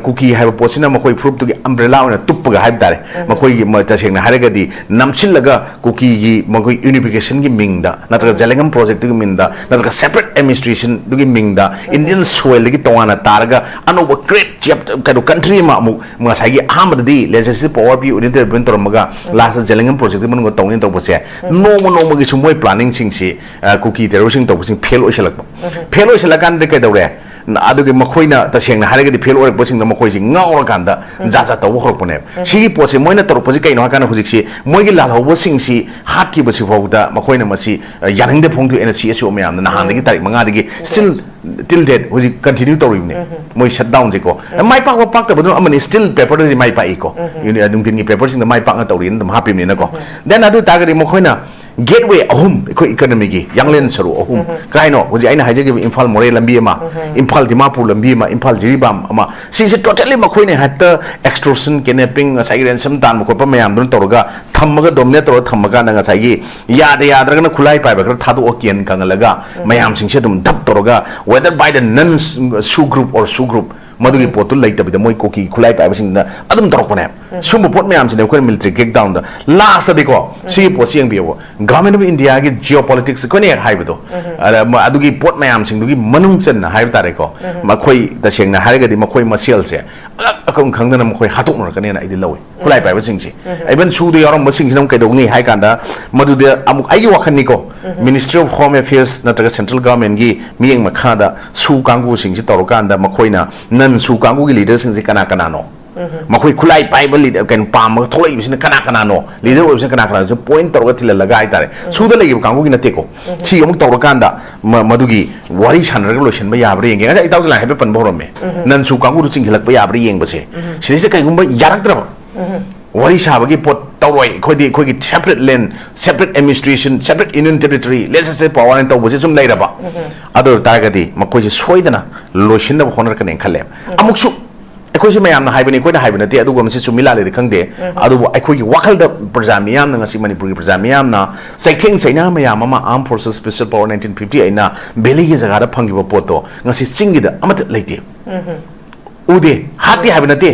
ꯀꯨꯀꯤ ꯍꯥꯏꯕ ꯄꯣꯠꯁꯤꯅ ꯃꯈꯣꯏ ꯐꯨꯔꯨꯞꯇꯨꯒꯤ umbrella ꯑꯣꯏꯅ ꯇꯨꯞꯄꯒ ꯍꯥꯏꯕ ꯇꯥꯔꯦ, ꯃꯈꯣꯏꯒꯤ ꯃ- ꯇꯁꯦꯡꯅ ꯍꯥꯏꯔꯒꯗꯤ ꯅꯝꯁꯤꯜꯂꯒ ꯀꯨꯀꯤꯒꯤ ꯃꯈꯣꯏ unificationꯒꯤ ꯃꯤꯡꯗ ꯅꯠꯇ꯭ꯔꯒ Zalengam projectꯇꯨꯒꯤ ꯃꯤꯡꯗ ꯅꯠꯇ꯭ꯔꯒ separate administrationꯗꯨꯒꯤ ꯃꯤꯡꯗ Indian soilꯗꯒꯤ ꯇꯣꯉꯥꯟꯅ ꯇꯥꯔꯒ ꯑꯅꯧꯕ great chap- ꯀꯩꯅꯣ country ꯑꯃ ꯑꯃꯨꯛ ꯉꯁꯥꯏꯒꯤ ꯑꯍꯥꯟꯕꯗꯗꯤ legislative power ꯄꯤ, unitary government ꯇꯧꯔꯝꯃꯒ lastꯇ Zalengam projectꯀꯤ ꯃꯅꯨꯡꯗ ꯇꯧꯅꯤ ꯇꯧꯕꯁꯦ, ꯅꯣꯡꯃ ꯅꯣꯡꯃꯒꯤ ꯁꯨꯝ ꯃꯣꯏ planningꯁꯤꯡꯁꯤ, ꯑ, ꯀꯨꯀꯤ terroristꯁꯤꯡ ꯇꯧꯕꯁꯤꯡ fail ꯑꯣꯏꯁꯜꯂꯛꯄ꯫ Fail ꯑꯣꯏꯁꯜꯂꯀꯥꯟꯗ ꯀꯩꯗꯧꯔꯦ? ꯑꯗꯨꯒꯤ ꯃꯈꯣꯏꯅ ꯇꯁꯦꯡꯅ ꯍꯥꯏꯔꯒꯗꯤ fail ꯑꯣꯏꯔꯛꯄꯁꯤꯡꯗ ꯃꯈꯣꯏꯁꯤ ꯉꯥꯎꯔꯀꯥꯟꯗ ꯖꯥꯠ ꯖꯥꯠ ꯇꯧꯕ ꯍꯧꯔꯛꯄꯅꯦꯕ꯫ ꯁꯤꯒꯤ ꯄꯣꯠꯁꯦ ꯃꯣꯏꯅ ꯇꯧꯔꯛꯄꯁꯤ ꯀꯩꯅꯣ ꯍꯥꯏ ꯀꯥꯟꯗ ꯍꯧꯖꯤꯛꯁꯤ ꯃꯣꯏꯒꯤ ꯂꯥꯜꯍꯧꯕꯁꯤꯡꯁꯤ ꯍꯥꯠꯈꯤꯕꯁꯤ ꯐꯥꯎꯗ ꯃꯈꯣꯏꯅ ꯃꯁꯤ, ꯑ, ꯌꯥꯅꯤꯡꯗꯕ ꯐꯣꯡꯗꯣꯛꯑꯦꯅ CSO ꯃꯌꯥꯝꯅ ꯅꯍꯥꯟꯗꯒꯤ ꯇꯥꯔꯤꯛ ꯃꯉꯥꯗꯒꯤ still Till date ꯍꯧꯖꯤꯛ continue ꯇꯧꯔꯤꯕꯅꯦ꯫ ꯃꯣꯏ shutdown ꯁꯦꯀꯣ꯫ ꯃꯥꯏ ꯄꯥꯛꯄ ꯄꯥꯛꯇꯕꯗꯨꯅ ꯑꯃꯅꯤ, still paper ꯗꯗꯤ ꯃꯥꯏ ꯄꯥꯛꯏꯀꯣ꯫ ꯌꯨꯅꯤ-, ꯅꯨꯡꯊꯤꯟꯒꯤ paper ꯁꯤꯡꯗ ꯃꯥꯏ ꯄꯥꯛꯅ ꯇꯧꯔꯤꯅ ꯑꯗꯨꯝ ꯍꯥꯞꯄꯤꯕꯅꯤꯅꯀꯣ꯫ Then ꯑꯗꯨ ꯑꯣꯏꯇꯥꯔꯒꯗꯤ ꯃꯈꯣꯏꯅ gateway ꯑꯍꯨꯝ, ꯑꯩꯈꯣꯏ economy ꯒꯤ ꯌꯥꯡꯂꯦꯟ ꯁꯔꯨ ꯑꯍꯨꯝ, ꯀꯔꯥꯏꯅꯣ? ꯍꯧꯖꯤꯛ ꯑꯩꯅ ꯍꯥꯏꯖꯈꯤꯕ ꯏꯝꯐꯥꯜ ꯃꯣꯔꯦ ꯂꯝꯕꯤ ꯑꯃ, ꯏꯝꯐꯥꯜ ꯗꯤꯃꯥꯄꯨꯔ ꯂꯝꯕꯤ ꯑꯃ, ꯏꯝꯐꯥꯜ ꯖꯤꯔꯤꯕꯥꯝ ꯑꯃ, ꯁꯤꯁꯦ totally ꯃꯈꯣꯏꯅ ꯍꯦꯛꯇ extortion, kidnapping, ꯉꯁꯥꯏꯒꯤ ransom ꯇꯥꯟꯕ ꯈꯣꯠꯄ ꯃꯌꯥꯝꯗꯨꯅ ꯇꯧꯔꯒ ꯊꯝꯃꯒ, dominate ꯇꯧꯔꯒ ꯊꯝꯃꯀꯥꯟꯗ ꯉꯁꯥꯏꯒꯤ ꯌꯥꯗ ꯌꯥꯗ꯭ꯔꯒꯅ ꯈꯨꯠꯂꯥꯏ ꯄꯥꯏꯕ ꯈꯔ ꯊꯥꯗꯣꯛꯑ ꯀꯤꯍꯟ ꯈꯪꯍꯜꯂꯒ ꯃꯌꯥꯝꯁꯤꯡꯁꯦ ꯑꯗꯨꯝ ꯗꯞ ꯇꯧꯔꯒ, whether by the non SoO group or SoO group, ꯃꯗꯨꯒꯤ ꯄꯣꯠꯇꯨ ꯂꯩꯇꯕꯤꯗ ꯃꯣꯏ ꯀꯨꯀꯤ ꯈꯨꯠꯂꯥꯏ ꯄꯥꯏꯕꯁꯤꯡꯗꯨꯅ ꯑꯗꯨꯝ ꯇꯧꯔꯛꯄꯅꯦ꯫ ꯁꯨꯝꯕ ꯄꯣꯠ ꯃꯌꯥꯝꯁꯤꯅꯦ ꯑꯩꯈꯣꯏꯅ military crackdown ꯗ last ꯇꯗꯤꯀꯣ, ꯁꯤꯒꯤ ꯄꯣꯠꯁꯤ ꯌꯦꯡꯕꯤꯌꯣꯕ, Government of India ꯒꯤ geopolitics ꯑꯩꯈꯣꯏꯅ ꯍꯦꯛ ꯍꯥꯏꯕꯗꯣ, ꯑꯗ ꯃ-, ꯑꯗꯨꯒꯤ ꯄꯣꯠ ꯃꯌꯥꯝꯁꯤꯡꯗꯨꯒꯤ ꯃꯅꯨꯡ ꯆꯟꯅ ꯍꯥꯏꯕ ꯇꯥꯔꯦꯀꯣ, ꯃꯈꯣꯏ ꯇꯁꯦꯡꯅ ꯍꯥꯏꯔꯒꯗꯤ ꯃꯈꯣꯏ ꯃꯁꯦꯜꯁꯦ ꯑꯀꯛ ꯑꯀꯪ ꯈꯪꯗꯅ ꯃꯈꯣꯏ ꯍꯥꯠꯇꯣꯛꯅꯔꯛꯀꯅꯦꯅ ꯑꯩꯗꯤ ꯂꯧꯏ, ꯈꯨꯠꯂꯥꯏ ꯄꯥꯏꯕꯁꯤꯡꯁꯦ꯫ Even SoO ꯗ ꯌꯥꯎꯔꯝꯕꯁꯤꯡꯁꯤꯅ ꯑꯃꯨꯛ ꯀꯩꯗꯧꯅꯤ ꯍꯥꯏ ꯀꯥꯟꯗ, ꯃꯗꯨꯗ ꯑꯃꯨꯛ ꯑꯩꯒꯤ ꯋꯥꯈꯜꯅꯤꯀꯣ, Ministry of Home Affairs ꯅꯠꯇ꯭ꯔꯒ central government ꯒꯤ ꯃꯤꯠꯌꯦꯡ ꯃꯈꯥꯗ SoO ꯀꯥꯡꯕꯨꯁꯤꯡꯁꯤ ꯇꯧꯔꯀꯥꯟꯗ ꯃꯈꯣꯏꯅ non SoO ꯀꯥꯡꯕꯨꯒꯤ leader ꯁꯤꯡꯁꯤ ꯀꯅꯥ ꯀꯅꯥꯅꯣ? ꯃꯈꯣꯏ ꯈꯨꯠꯂꯥꯏ ꯄꯥꯏꯕ leader, ꯀꯩꯅꯣ, ꯄꯥꯝꯃꯒ ꯊꯣꯛꯂꯛꯏꯕꯁꯤꯅ ꯀꯅꯥ ꯀꯅꯥꯅꯣ? Leader ꯑꯣꯏꯕꯁꯤꯅ ꯀꯅꯥ ꯀꯅꯥꯅꯣ? Point ꯇꯧꯔꯒ ꯊꯤꯜꯍꯜꯂꯒ ꯍꯥꯏꯇꯥꯔꯦ꯫ SoO ꯗ ꯂꯩꯈꯤꯕ ꯀꯥꯡꯕꯨꯒꯤ ꯅꯠꯇꯦꯀꯣ꯫ ꯁꯤ ꯑꯃꯨꯛ ꯇꯧꯔꯀꯥꯟꯗ ꯃ-, ꯃꯗꯨꯒꯤ ꯋꯥꯔꯤ ꯁꯥꯟꯅꯔꯒ ꯂꯣꯏꯁꯤꯟꯕ ꯌꯥꯕ꯭ꯔꯥ ꯌꯦꯡꯒꯦ꯫ ꯉꯁꯥꯏ ꯏꯇꯥꯎꯁꯨ ꯂꯥꯏ ꯍꯥꯏꯐꯦꯠ ꯄꯟꯕ ꯍꯧꯔꯝꯃꯦ꯫ Non SoO ꯀꯥꯡꯕꯨꯗꯨ ꯆꯤꯡꯁꯤꯜꯂꯛꯄ ꯌꯥꯕ꯭ꯔꯥ ꯌꯦꯡꯕꯁꯦ꯫ ꯁꯤꯗꯩꯁꯤꯗ ꯀꯩꯒꯨꯝꯕ ꯌꯥꯔꯛꯇ꯭ꯔꯕ, ꯋꯥꯔꯤ ꯁꯥꯕꯒꯤ ꯄꯣꯠ ꯇꯧꯔꯣꯏ, ꯑꯩꯈꯣꯏꯗꯤ ꯑꯩꯈꯣꯏꯒꯤ separate land, separate administration, separate union territory, legislative power ꯍꯥꯏꯅ ꯇꯧꯕꯁꯦ ꯁꯨꯝ ꯂꯩꯔꯕ, ꯑꯗꯨ ꯑꯣꯏꯇꯥꯔꯒꯗꯤ ꯃꯈꯣꯏꯁꯦ ꯁꯣꯏꯗꯅ ꯂꯣꯏꯁꯤꯟꯅꯕ ꯍꯣꯠꯅꯔꯛꯀꯅꯦꯅ ꯈꯜꯂꯦ꯫ ꯑꯃꯨꯛꯁꯨ ꯑꯩꯈꯣꯏꯁꯦ ꯃꯌꯥꯝꯅ ꯍꯥꯏꯕꯅꯤ, ꯑꯩꯈꯣꯏꯅ ꯍꯥꯏꯕ ꯅꯠꯇꯦ, ꯑꯗꯨꯒ ꯃꯁꯤ ꯆꯨꯝꯃꯤ ꯂꯥꯜꯂꯤꯗꯤ ꯈꯪꯗꯦ꯫ ꯑꯗꯨꯕꯨ ꯑꯩꯈꯣꯏꯒꯤ ꯋꯥꯈꯜꯗ ꯄ꯭ꯔꯖꯥ ꯃꯤꯌꯥꯝꯅ, ꯉꯁꯤ ꯃꯅꯤꯄꯨꯔꯒꯤ ꯄ꯭ꯔꯖꯥ ꯃꯤꯌꯥꯝꯅ ꯆꯩꯊꯦꯡ ꯆꯩꯅ ꯃꯌꯥꯝ ꯑꯃ Armed Forces Special Power nineteen fifty ꯑꯩꯅ valley ꯒꯤ ꯖꯒꯥꯗ ꯐꯪꯈꯤꯕ ꯄꯣꯠꯇꯣ ꯉꯁꯤ ꯆꯤꯡꯒꯤꯗ ꯑꯃꯠꯇ ꯂꯩꯇꯦ꯫ ꯎꯗꯦ, ꯍꯥꯠꯇꯦ ꯍꯥꯏꯕ ꯅꯠꯇꯦ,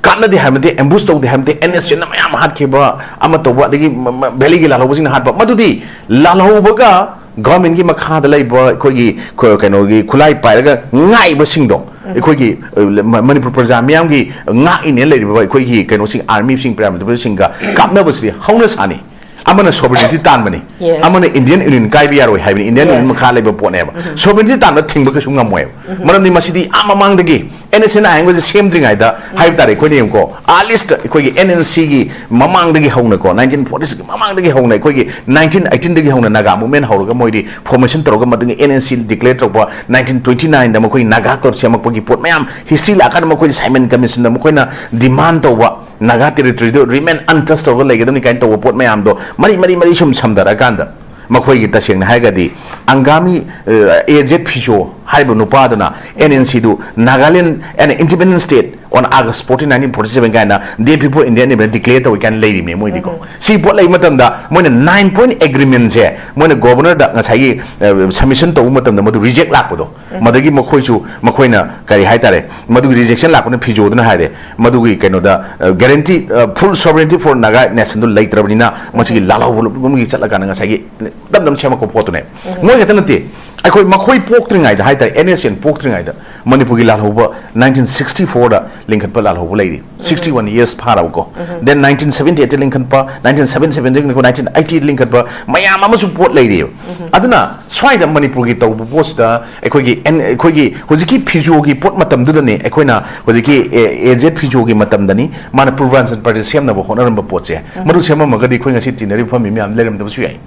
ꯀꯥꯞꯅꯗꯦ ꯍꯥꯏꯕ ꯅꯠꯇꯦ, ambush ꯇꯧꯗꯦ ꯍꯥꯏꯕ ꯅꯠꯇꯦ, NSCN ꯅ ꯃꯌꯥꯝ ꯍꯥꯠꯈꯤꯕ ꯑꯃ ꯇꯧꯕ, ꯑꯗꯒꯤ ꯃ-, ꯃ-, valley ꯒꯤ ꯂꯥꯜꯍꯧꯕꯁꯤꯡꯅ ꯍꯥꯠꯄ, ꯃꯗꯨꯗꯤ ꯂꯥꯜꯍꯧꯕꯒ government ꯒꯤ ꯃꯈꯥꯗ ꯂꯩꯕ ꯑꯩꯈꯣꯏꯒꯤ ꯈ-, ꯀꯩꯅꯣꯒꯤ ꯈꯨꯠꯂꯥꯏ ꯄꯥꯏꯔꯒ ꯉꯥꯛꯏꯕꯁꯤꯡꯗꯣ, ꯑꯩꯈꯣꯏꯒꯤ, ꯑ, ꯃ-, ꯃꯅꯤꯄꯨꯔ ꯄ꯭ꯔꯖꯥ ꯃꯤꯌꯥꯝꯒꯤ ꯉꯥꯛꯏꯅꯦ ꯂꯩꯔꯤꯕ ꯑꯩꯈꯣꯏꯒꯤ ꯀꯩꯅꯣꯁꯤꯡ, army ꯁꯤꯡ, paramilitary ꯁꯤꯡꯒ ꯀꯥꯞꯅꯕꯁꯤꯗꯤ ꯍꯧꯅ ꯁꯥꯅꯤ꯫ ꯑꯃꯅ sovereignty ꯇꯥꯟꯕꯅꯤ, Yes. ꯑꯃꯅ Indian Union ꯀꯥꯏꯕ ꯌꯥꯔꯣꯏ ꯍꯥꯏꯕꯅꯤ, Indian Union Yes. ꯃꯈꯥ ꯂꯩꯕ ꯄꯣꯠꯅꯦꯕ꯫ Sovereignty ꯇꯥꯟꯕ ꯊꯤꯡꯕ ꯀꯩꯁꯨ ꯉꯝꯃꯣꯏꯕ꯫ ꯃꯔꯝꯗꯤ ꯃꯁꯤꯗꯤ ꯑꯥ ꯃꯃꯥꯡꯗꯒꯤ N S N ꯑꯍꯦꯡꯕꯁꯦ ꯁꯦꯝꯗ꯭ꯔꯤꯉꯩꯗ ꯍꯥꯏꯕ ꯇꯥꯔꯦ, ꯑꯩꯈꯣꯏꯅ ꯌꯦꯡꯉꯨꯀꯣ, ꯑꯥ list ꯑꯩꯈꯣꯏꯒꯤ N N C ꯒꯤ ꯃꯃꯥꯡꯗꯒꯤ ꯍꯧꯅꯀꯣ, nineteen forty six ꯃꯃꯥꯡꯗꯒꯤ ꯍꯧꯅ, ꯑꯩꯈꯣꯏꯒꯤ nineteen eighteen ꯗꯒꯤ ꯍꯧꯅ ꯅꯥꯒꯥ movement ꯍꯧꯔꯒ ꯃꯣꯏꯗꯤ formation ꯇꯧꯔꯒ ꯃꯗꯨꯒꯤ N N C declare ꯇꯧꯕ, nineteen twenty nine ꯗ ꯃꯈꯣꯏ ꯅꯥꯒꯥ club ꯁꯦꯝꯃꯛꯄꯒꯤ ꯄꯣꯠ ꯃꯌꯥꯝ history ꯂꯥꯛꯀꯥꯟꯗ ꯃꯈꯣꯏꯅ Simon Commission ꯗ ꯃꯈꯣꯏꯅ demand ꯇꯧꯕ, ꯅꯥꯒꯥ territory ꯗꯨ remain untouched ꯇꯧꯔꯒ ꯂꯩꯒꯗꯕꯅꯤ ꯀꯥꯏꯅ ꯇꯧꯕ ꯄꯣꯠ ꯃꯌꯥꯝꯗꯣ ꯃꯔꯤ ꯃꯔꯤ ꯃꯔꯤ ꯁꯨꯝ ꯁꯝꯊꯔꯛꯑꯀꯥꯟꯗ, ꯃꯈꯣꯏꯒꯤ ꯇꯁꯦꯡꯅ ꯍꯥꯏꯔꯒꯗꯤ ꯑꯪꯒꯥꯃꯤ, ꯑ, A Z ꯐꯤꯖꯣ ꯍꯥꯏꯔꯤꯕ ꯅꯨꯄꯥꯗꯨꯅ N N C do Nagaland an independent state on August fourteen, nineteen forty seven ꯀꯥꯏꯅ day before Indian independence declare ꯇꯧꯏ ꯀꯥꯏꯅ ꯂꯩꯔꯤꯕꯅꯦ ꯃꯣꯏꯗꯤꯀꯣ꯫ ꯁꯤ ꯄꯣꯠ ꯂꯩꯕ ꯃꯇꯝꯗ ꯃꯣꯏꯅ nine point agreement ꯁꯦ ꯃꯣꯏꯅ governor ꯗ ꯉꯁꯥꯏꯒꯤ, ꯑ, submission ꯇꯧꯕ ꯃꯇꯝꯗ ꯃꯗꯨ reject ꯂꯥꯛꯄꯗꯣ, ꯃꯗꯒꯤ ꯃꯈꯣꯏꯁꯨ, ꯃꯈꯣꯏꯅ ꯀꯔꯤ ꯍꯥꯏꯇꯥꯔꯦ, ꯃꯗꯨꯒꯤ rejection ꯂꯥꯛꯄꯅ ꯐꯤꯖꯣꯗꯨꯅ ꯍꯥꯏꯔꯦ, ꯃꯗꯨꯒꯤ ꯀꯩꯅꯣꯗ, ꯑ, guarantee, ꯑ, full sovereignty for Naga nation ꯗꯨ ꯂꯩꯇ꯭ꯔꯕꯅꯤꯅ ꯃꯁꯤꯒꯤ ꯂꯥꯜꯍꯧꯕ ꯂꯨꯞꯂꯨꯞ ꯑꯃꯒꯤ ꯆꯠꯂꯀꯥꯟꯗ ꯉꯁꯥꯏꯒꯤ ꯇꯞ ꯇꯞꯅ ꯁꯦꯝꯃꯛꯄ ꯄꯣꯠꯇꯨꯅꯦ꯫ ꯃꯣꯏ ꯈꯛꯇ ꯅꯠꯇꯦ, ꯑꯩꯈꯣꯏ ꯃꯈꯣꯏ ꯄꯣꯛꯇ꯭ꯔꯤꯉꯩꯗ ꯍꯥꯏꯇꯥꯔꯦ, N S N ꯄꯣꯛꯇ꯭ꯔꯤꯉꯩꯗ ꯃꯅꯤꯄꯨꯔꯒꯤ ꯂꯥꯜꯍꯧꯕ nineteen sixty four ꯗ ꯂꯤꯡꯈꯠꯄ ꯂꯥꯜꯍꯧꯕ ꯂꯩꯔꯤ꯫ Sixty one years ꯐꯥꯔꯕꯀꯣ꯫ Then nineteen seventy eight ꯗ ꯂꯤꯡꯈꯠꯄ, nineteen seventy seven ꯗꯒꯤ nineteen eighty ꯗ ꯂꯤꯡꯈꯠꯄ ꯃꯌꯥꯝ ꯑꯃꯁꯨ ꯄꯣꯠ ꯂꯩꯔꯤꯑꯕ꯫ ꯑꯗꯨꯅ ꯁ꯭ꯋꯥꯏꯗ ꯃꯅꯤꯄꯨꯔꯒꯤ ꯇꯧꯕ ꯄꯣꯠꯁꯤꯗ ꯑꯩꯈꯣꯏꯒꯤ ꯑꯦꯟ-, ꯑꯩꯈꯣꯏꯒꯤ ꯍꯧꯖꯤꯛꯀꯤ ꯐꯤꯖꯣꯒꯤ ꯄꯣꯠ ꯃꯇꯝꯗꯨꯗꯅꯤ, ꯑꯩꯈꯣꯏꯅ ꯍꯧꯖꯤꯛꯀꯤ ꯑꯦ-, A Z ꯐꯤꯖꯣꯒꯤ ꯃꯇꯝꯗꯅꯤ ꯃꯥꯅ ꯄꯨꯔꯕꯥꯟꯆꯟ ꯄ꯭ꯔꯗꯦꯁ ꯁꯦꯝꯅꯕ ꯍꯣꯠꯅꯔꯝꯕ ꯄꯣꯠꯁꯦ꯫ ꯃꯗꯨ ꯁꯦꯝꯃꯝꯃꯒꯗꯤ ꯑꯩꯈꯣꯏ ꯉꯁꯤ ꯇꯤꯟꯅꯔꯤꯕ ꯐꯝꯃꯤ ꯃꯌꯥꯝ ꯂꯩꯔꯝꯗꯕꯁꯨ ꯌꯥꯏ꯫